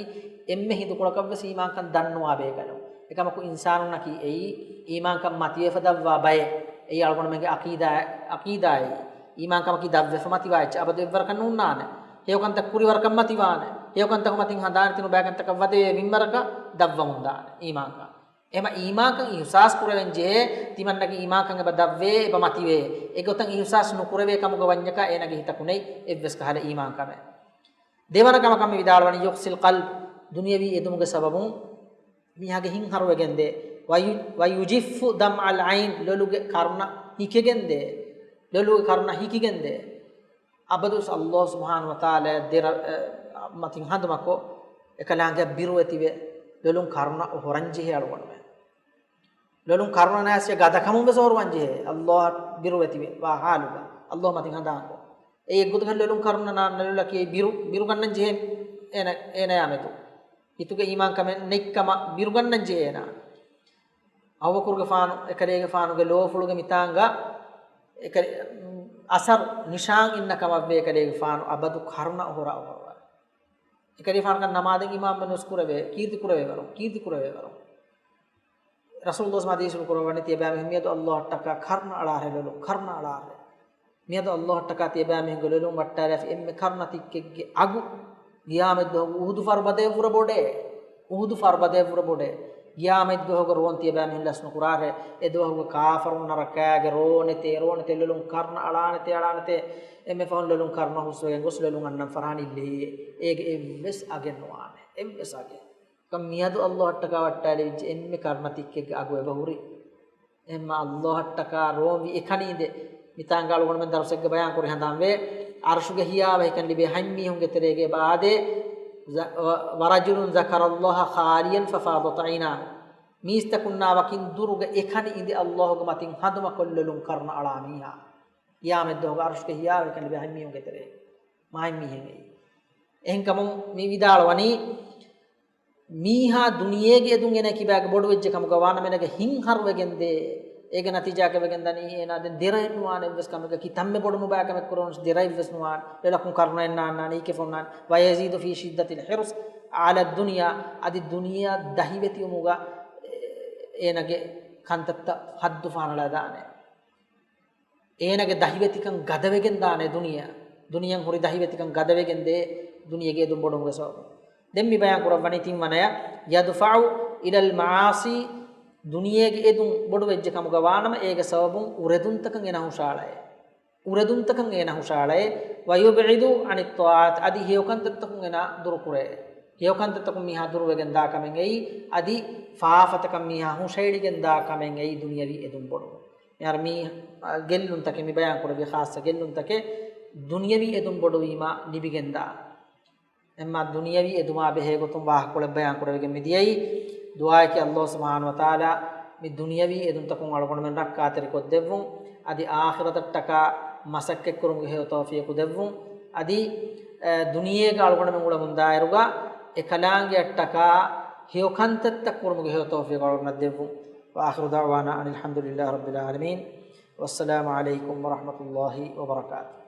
އެންމެ ހިނދުކޮޅަކަށްވެސް އީމާންކަން ދަންނަވާ ބޭކަލުން. އެކަމަކު އިންސާނުންނަކީ އެއީ އީމާންކަން މަތިވެފަ ދަށްވާ ބައެއް. އެއީ އަޅުގަނޑުމެންގެ އަޤީދާ، އަޤީދާއެއް. އީމާންކަމަކީ ދަށްވެފަ މަތިވާ އެއްޗެއް. އަބަދު އެއްވަރަކަށް ނޫންނާނެ. ހެޔޮކަންތައް ކުރިވަރަކަށް މަތިވާނެ. ހެޔޮކަންތަކު މަތިން ހަނދާނެ ތިނުބައިކަންތަކަށް ވަދެވޭ މިންވަރަކަށް ދަށްވަމުން ދާނެ އީމާންކަން. އެހެން އީމާންކަން އިޙްސާސް ކުރެވެން ޖެހޭ، ތިމަންނަގެ އީމާންކަން އެބަ ދަށްވޭ، އެބަ މަތިވޭ. އެގޮތަށް އިޙްސާސް ނުކުރެވޭ ކަމުގަ ވަންޏަކާ އޭނަގެ ހިތަކު ނެތް އެއްވެސް ކަހަލަ އީމާންކަމެއް. ދެވަނަ ކަމަކަށް މި ވިދާޅުވަނީ، يقسي القلب، ދުނިޔަވީ އެދުމުގެ ސަބަބުން މީހާގެ ހިތް ހަރުވެގެންދޭ، ويجف دمع العين، ލޮލުގެ ކަރުނަ ހިކިގެންދޭ، ލޮލުގެ ކަރުނަ ހިކިގެންދޭ. އަބަދުވެސް ﷲ ސުބްޙާނަހޫ ވަތަޢާލާ ދެރަ-، އަ، މަތިން ހަނދުމަކޮށް، އެކަލާނގެ ބިރުވެތިވެ، ލޮލުން ކަރުނަ އޮހޮރަން ޖެހޭ އަޅުގަނޑުމެން. ލޮލުން ކަރުނަ ނާސްޔަ ގަދަކަމުން ވެސް އޮހޮރުވަން ޖެހޭ، ﷲ ބިރުވެތިވެ ވާ ހާލުގަ، ﷲ މަތިން ހަނދާންކޮށް. އެ އެއްގޮތަކަށް ލޮލުން ކަރުނަ ނާންނަ ލޮލަކީ ބިރު، ބިރުގަންނަން ޖެހޭ އޭނަ، އޭނަޔާ މެދު. ހިތުގެ އީމާންކަމެއް ނެތްކަމަށް ބިރުގަންނަން ޖެހޭ އޭނާ. އަބޫބަކުރުގެފާނު، އެކަލޭގެފާނުގެ ލޯފުޅުގެ މިތާނގަ އެކަ-، އަސަރު ނިޝާން އިންނަ ކަމަށްވޭ އެކަލޭގެފާނު އަބަދު ކަރުނަ އޮހޮރާ އޮހޮރުވާ. އެކަލޭގެފާނަކަށް ނަމާދެއް އިމާމްވެސް ނުސްކުރެވޭ، ކީރިތި ކުރެވޭ ވަރު، ކީރިތި ކުރެވޭ ވަރު. ރަސޫލު ޙަދީޘްފުޅު ކުރައްވަނީ ތިޔަބައިމީހުން މިއަދު ﷲ އަށްޓަކާ ކަރުނަ އަޅާށޭ ލޮލުން، ކަރުނަ އަޅާށޭ. މިއަދު ﷲ އަށްޓަކާ ތިޔަބައިމީހުންގެ ލޮލުން ވައްޓާލާފި އެންމެ ކަރުނަ ތިއްކެއްގެ އަގު ގިޔާމަތްދުވަހު އުހުދު ފަރުބަދައަށްވުރެ ބޮޑޭ. އުހުދު ފަރުބަދައަށްވުރެ ބޮޑޭ. ގިޔާމަތްދުވަހުގެ ރޯން ތިޔަބައިމީހުން ލަސްނުކުރާށޭ. އެދުވަހުގެ ކާފަރުންނަށް ރަކާގެ ރޯނެތޭ، ރޯނެތޭ، ލޮލުން ކަރުނަ އަޅާނެތޭ، އަޅާނެތޭ. އެންމެ ފަހުން ލޮލުން ކަރުނަ ހުސްވެގެން ގޮސް ލޮލުން އަންނަން ފަރާނީ ލޭ. އޭގެ އެއްވެސް އަގެއް ނުވާނެ. އެއްވެސް އަގެއް. ކަމް މިއަދު ﷲ އަށްޓަކާ ވައްޓާލެވިއްޖެ އެންމެ ކަރުނަ ތިއްކެއްގެ އަގު އެބަހުރި. އެހެންމަ ﷲ އަށްޓަކާ ރޯންވި އެކަނި އިނދެ، މިތާނގަ އަޅުގަނޑުމެން ދަރުސެއްގަ ބަޔާން ކުރި ހަނދާންވޭ، އަރުޝުގެ ހިޔާވަހިކަން ލިބޭ ހަތް މީހުންގެ ތެރޭގަ އެބަ އާދޭ، ޒަ-، ވަ-، ވަރަޖުލުން ޛަކަރަﷲ ޚާލިޔަން ފަފާޟަތް ޢައިނާ. މީސްތަކުންނާ ވަކިން ދުރުގަ އެކަނި އިނދެ ﷲގެ މަތިން ހަނދުމަކޮށް ލޮލުން ކަރުނަ އަޅާ މީހާ. ޤިޔާމަތްދުވަހުގަ އަރުޝުގެ ހިޔާވަހިކަން ލިބޭ ހަތް މީހުންގެ ތެރޭ. މާތް މީހެއް އެއީ. އެހެންކަމުން މި ވިދާޅުވަނީ، މީހާ ދުނިޔޭގެ އެދުން އޭނާ ކިބާގެ ބޮޑުވެއްޖެ ކަމުގަ ވާނަމަ އޭނާގެ ހިތް ހަރުވެގެންދޭ. އޭގެ ނަތީޖާއަކަށް ވެގެންދަނީ އޭނާ ދެން ދެރައެއް ނުވާނެ އެއްވެސް ކަމެއްގަ. ކިތަންމެ ބޮޑު ނުބައި ކަމެއް ކުރެވުނަސް ދެރައެއްވެސް ނުވާނެ. ލޮލަކުން ކަރުނައެއް ނާންނާނެ އީކެ ފޮންނާނެ. ވަޔަޒީދު ފީ ޝިއްދަތިލް ޙިރްޞި ޢަލައްދުންޔާ. އަދި ދުނިޔެއަށް ދަހިވެތިވުމުގަ އޭނާގެ ކަންތައްތައް ހައްދު ފަހަނަޅަދާނެ. އޭނާގެ ދަހިވެތިކަން ގަދަވެގެން ދާނެ ދުނިޔެއަށް. ދުނިޔެއަށް ހުރި ދަހިވެތިކަން ގަދަވެގެން ދޭ ދުނިޔޭގެ އެދުން ބޮޑުވުމުގެ ސަބަބުން. ދެން މި ބަޔާން ކުރައްވަނީ ތިންވަނަޔަށް، ޔަދުފަޢު އިލަލް މަޢާޞީ، ދުނިޔޭގެ އެދުން ބޮޑުވެއްޖެ ކަމުގަ ވާނަމަ އޭގެ ސަބަބުން އުރެދުންތަކަށް އޭނާ ހުށައަޅައޭ. އުރެދުންތަކަށް އޭނާ ހުށައަޅައޭ. ވަޔުބްޢިދު ޢަނިއްޠާޢާތް، އަދި ހެޔޮކަންތައްތަކުން އޭނާ ދުރުކުރޭ. ހެޔޮކަންތައްތަކުން މީހާ ދުރުވެގެން ދާ ކަމެއް އެއީ، އަދި ފާފަތަކަށް މީހާ ހުށައެޅިގެން ދާ ކަމެއް އެއީ ދުނިޔަވީ އެދުން ބޮޑުވުން. މިހާރު މި، އަ، ގެއްލުންތަކެއް މި ބަޔާން ކުރެއްވި ޚާއްޞަ ގެއްލުންތަކެއް ދުނިޔަވީ އެދުން ބޮޑުވީމާ ލިބިގެންދާ. އެހެންމާ ދުނިޔަވީ އެދުމާ ބެހޭ ގޮތުން ވާހަކަކޮޅެއް ބަޔާން ކުރެވިގެން މިދިޔައީ. ދުޢާއަކީ ﷲ ސުބްޙާނަހޫ ވަތަޢާލާ މި ދުނިޔަވީ އެދުންތަކުން އަޅުގަނޑުމެން ރައްކާތެރިކޮށްދެއްވުން. އަދި އާޚިރަތަށްޓަކާ މަސައްކަތްކުރުމުގެ ހެޔޮ ތައުފީޤު ދެއްވުން. އަދި، އެ، ދުނިޔޭގަ އަޅުގަނޑުމެން އުޅެމުންދާއިރުގަ އެކަލާނގެއަށްޓަކާ ހެޔޮކަންތައްތައް ކުރުމުގެ ހެޔޮ ތައުފީޤު އަޅުގަނޑަށް ދެއްވުން. وآخر دعوانا أن الحمد لله رب العالمين. والسلام عليكم ورحمة الله وبركاته.